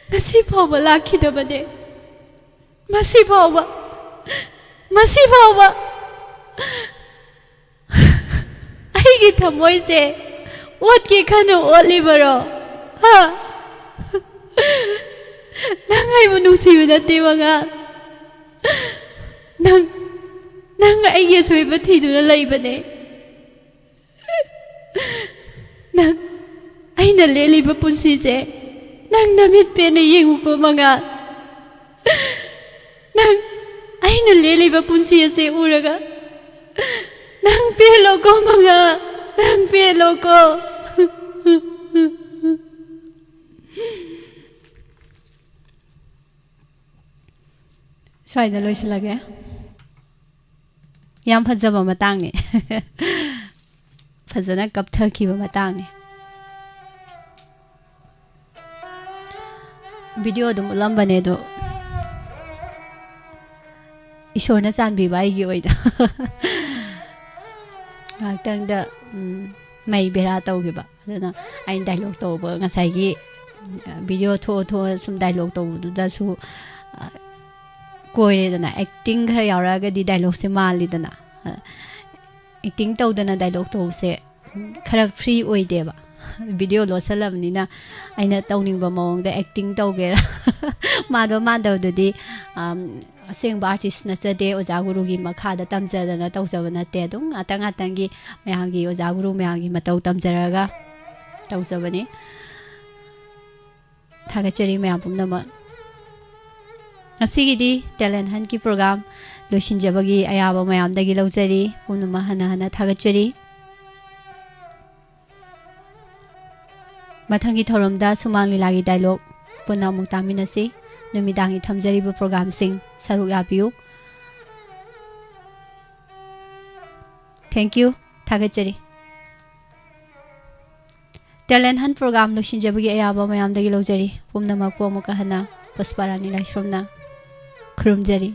ꯉꯁꯤ ꯐꯥꯎꯕ ꯂꯥꯛꯈꯤꯗꯕꯅꯦ꯫ ꯃꯁꯤ ꯐꯥꯎꯕ, ꯃꯁꯤ ꯐꯥꯎꯕ ꯑꯩꯒꯤ ꯊꯃꯣꯏꯁꯦ ꯑꯣꯠꯀꯦ ꯈꯟꯅ ꯑꯣꯠꯂꯤꯕꯔꯣ? ꯍꯥ? ꯅꯪ ꯑꯩꯕꯨ ꯅꯨꯡꯁꯤꯕ ꯅꯠꯇꯦ, ꯃꯉꯥꯜ꯫ ꯅꯪ, ꯅꯪ ꯑꯩꯒꯤ ꯑꯁꯣꯏꯕ ꯊꯤꯗꯨꯅ ꯂꯩꯕꯅꯦ꯫ ꯅꯪ, ꯑꯩꯅ ꯂꯦꯜꯂꯤꯕ ꯄꯨꯟꯁꯤꯁꯦ ꯅꯪ ꯅꯃꯤꯠ ꯄꯦꯟꯅ ꯌꯦꯡꯉꯨꯀꯣ, ꯃꯉꯥꯜ꯫ ꯅꯪ, ꯑꯩꯅ ꯂꯦꯜꯂꯤꯕ ꯄꯨꯟꯁꯤ ꯑꯁꯦ ꯎꯔꯒ ꯅꯪ ꯄꯦꯜꯂꯣꯀꯣ, ꯃꯉꯥꯜ꯫ ꯅꯪ ꯄꯦꯜꯂꯣꯀꯣ꯫ ꯁ꯭ꯋꯥꯏꯗ ꯂꯣꯏꯁꯤꯜꯂꯒꯦ꯫ ꯌꯥꯝ ꯐꯖꯕ ꯃꯇꯥꯡꯅꯦ꯫ ꯐꯖꯅ ꯀꯞꯊꯈꯤꯕ ꯃꯇꯥꯡꯅꯦ꯫ ꯚꯤꯗꯤꯑꯣ ꯑꯗꯨꯝ ꯎꯠꯂꯝꯕꯅꯦ, ꯑꯗꯣ ꯏꯁꯣꯔꯅ ꯆꯥꯟꯕꯤꯕ ꯑꯩꯒꯤ ꯑꯣꯏꯅ꯫ ꯉꯥꯏꯍꯥꯛꯇꯪꯗ, ꯎꯝ, ꯃꯩ ꯕꯦꯔꯥ ꯇꯧꯈꯤꯕ꯫ ꯑꯗꯨꯅ ꯑꯩꯅ ꯗꯥꯏꯂꯣꯛ ꯇꯧꯕ, ꯉꯁꯥꯏꯒꯤ, ꯎꯝ, ꯚꯤꯗꯤꯑꯣ ꯊꯣꯛꯑ ꯊꯣꯛꯑ ꯁꯨꯝ ꯗꯥꯏꯂꯣꯛ ꯇꯧꯕꯗꯨꯗꯁꯨ, ꯑ, ꯀꯣꯏꯔꯦꯗꯅ꯫ ꯑꯦꯛꯇꯤꯡ ꯈꯔ ꯌꯥꯎꯔꯛꯑꯒꯗꯤ ꯗꯥꯏꯂꯣꯛꯁꯦ ꯃꯥꯜꯂꯤꯗꯅ꯫ ꯑ, ꯑꯦꯛꯇꯤꯡ ꯇꯧꯗꯅ ꯗꯥꯏꯂꯣꯛ ꯇꯧꯕꯁꯦ ꯈꯔ ꯐ꯭ꯔꯤ ꯑꯣꯏꯗꯦꯕ꯫ ꯚꯤꯗꯤꯑꯣ ꯂꯣꯠꯁꯜꯂꯕꯅꯤꯅ ꯑꯩꯅ ꯇꯧꯅꯤꯡꯕ ꯃꯑꯣꯡꯗ ꯑꯦꯛꯇꯤꯡ ꯇꯧꯒꯦꯔꯥ, ꯃꯥꯟꯕ ꯃꯥꯟꯗꯕꯗꯨꯗꯤ, ꯑꯝ, ꯑꯁꯦꯡꯕ ꯑꯥꯔꯇꯤꯁ ꯅꯠꯆꯗꯦ, ꯑꯣꯖꯥ ꯒꯨꯔꯨꯒꯤ ꯃꯈꯥꯗ ꯇꯝꯖꯗꯅ ꯇꯧꯖꯕ ꯅꯠꯇꯦ꯫ ꯑꯗꯨꯝ ꯉꯥꯛꯇꯪ ꯉꯥꯛꯇꯪꯒꯤ ꯃꯌꯥꯝꯒꯤ, ꯑꯣꯖꯥ ꯒꯨꯔꯨ ꯃꯌꯥꯝꯒꯤ ꯃꯇꯧ ꯇꯝꯖꯔꯒ ꯇꯧꯖꯕꯅꯤ꯫ ꯊꯥꯒꯠꯆꯔꯤ ꯃꯌꯥꯝ ꯄꯨꯝꯅꯃꯛ꯫ ꯉꯁꯤꯒꯤꯗꯤ ꯇꯦꯂꯦꯟ ꯍꯟꯠꯀꯤ ꯄ꯭ꯔꯣꯒ꯭ꯔꯥꯝ ꯂꯣꯏꯁꯤꯟꯖꯕꯒꯤ ꯑꯌꯥꯕ ꯃꯌꯥꯝꯗꯒꯤ ꯂꯧꯖꯔꯤ꯫ ꯄꯨꯝꯅꯃꯛ ꯍꯟꯅ ꯍꯟꯅ ꯊꯥꯒꯠꯆꯔꯤ꯫ ꯃꯊꯪꯒꯤ ꯊꯧꯔꯝꯗ ꯁꯨꯃꯥꯡ ꯂꯤꯂꯥꯒꯤ ꯗꯥꯏꯂꯣꯛ ꯄꯨꯟꯅ ꯑꯃꯨꯛ ꯇꯥꯃꯤꯟꯅꯁꯤ꯫ ꯅꯨꯃꯤꯗꯥꯡꯒꯤ ꯊꯝꯖꯔꯤꯕ ꯄ꯭ꯔꯣꯒ꯭ꯔꯥꯝꯁꯤꯡ ꯁꯔꯨꯛ ꯌꯥꯕꯤꯌꯨ꯫ Thank you꯫ ꯊꯥꯒꯠꯆꯔꯤ꯫ Talent Hunt program ꯂꯣꯏꯁꯤꯟꯖꯕꯒꯤ ꯑꯌꯥꯕ ꯃꯌꯥꯝꯗꯒꯤ ꯂꯧꯖꯔꯤ꯫ ꯄꯨꯝꯅꯃꯛꯄꯨ ꯑꯃꯨꯛꯀ ꯍꯟꯅ ꯄꯨꯁꯄꯥꯔꯥꯅꯤ ꯂꯥꯏꯁ꯭ꯔꯝꯅ ꯈꯨꯔꯨꯝꯖꯔꯤ꯫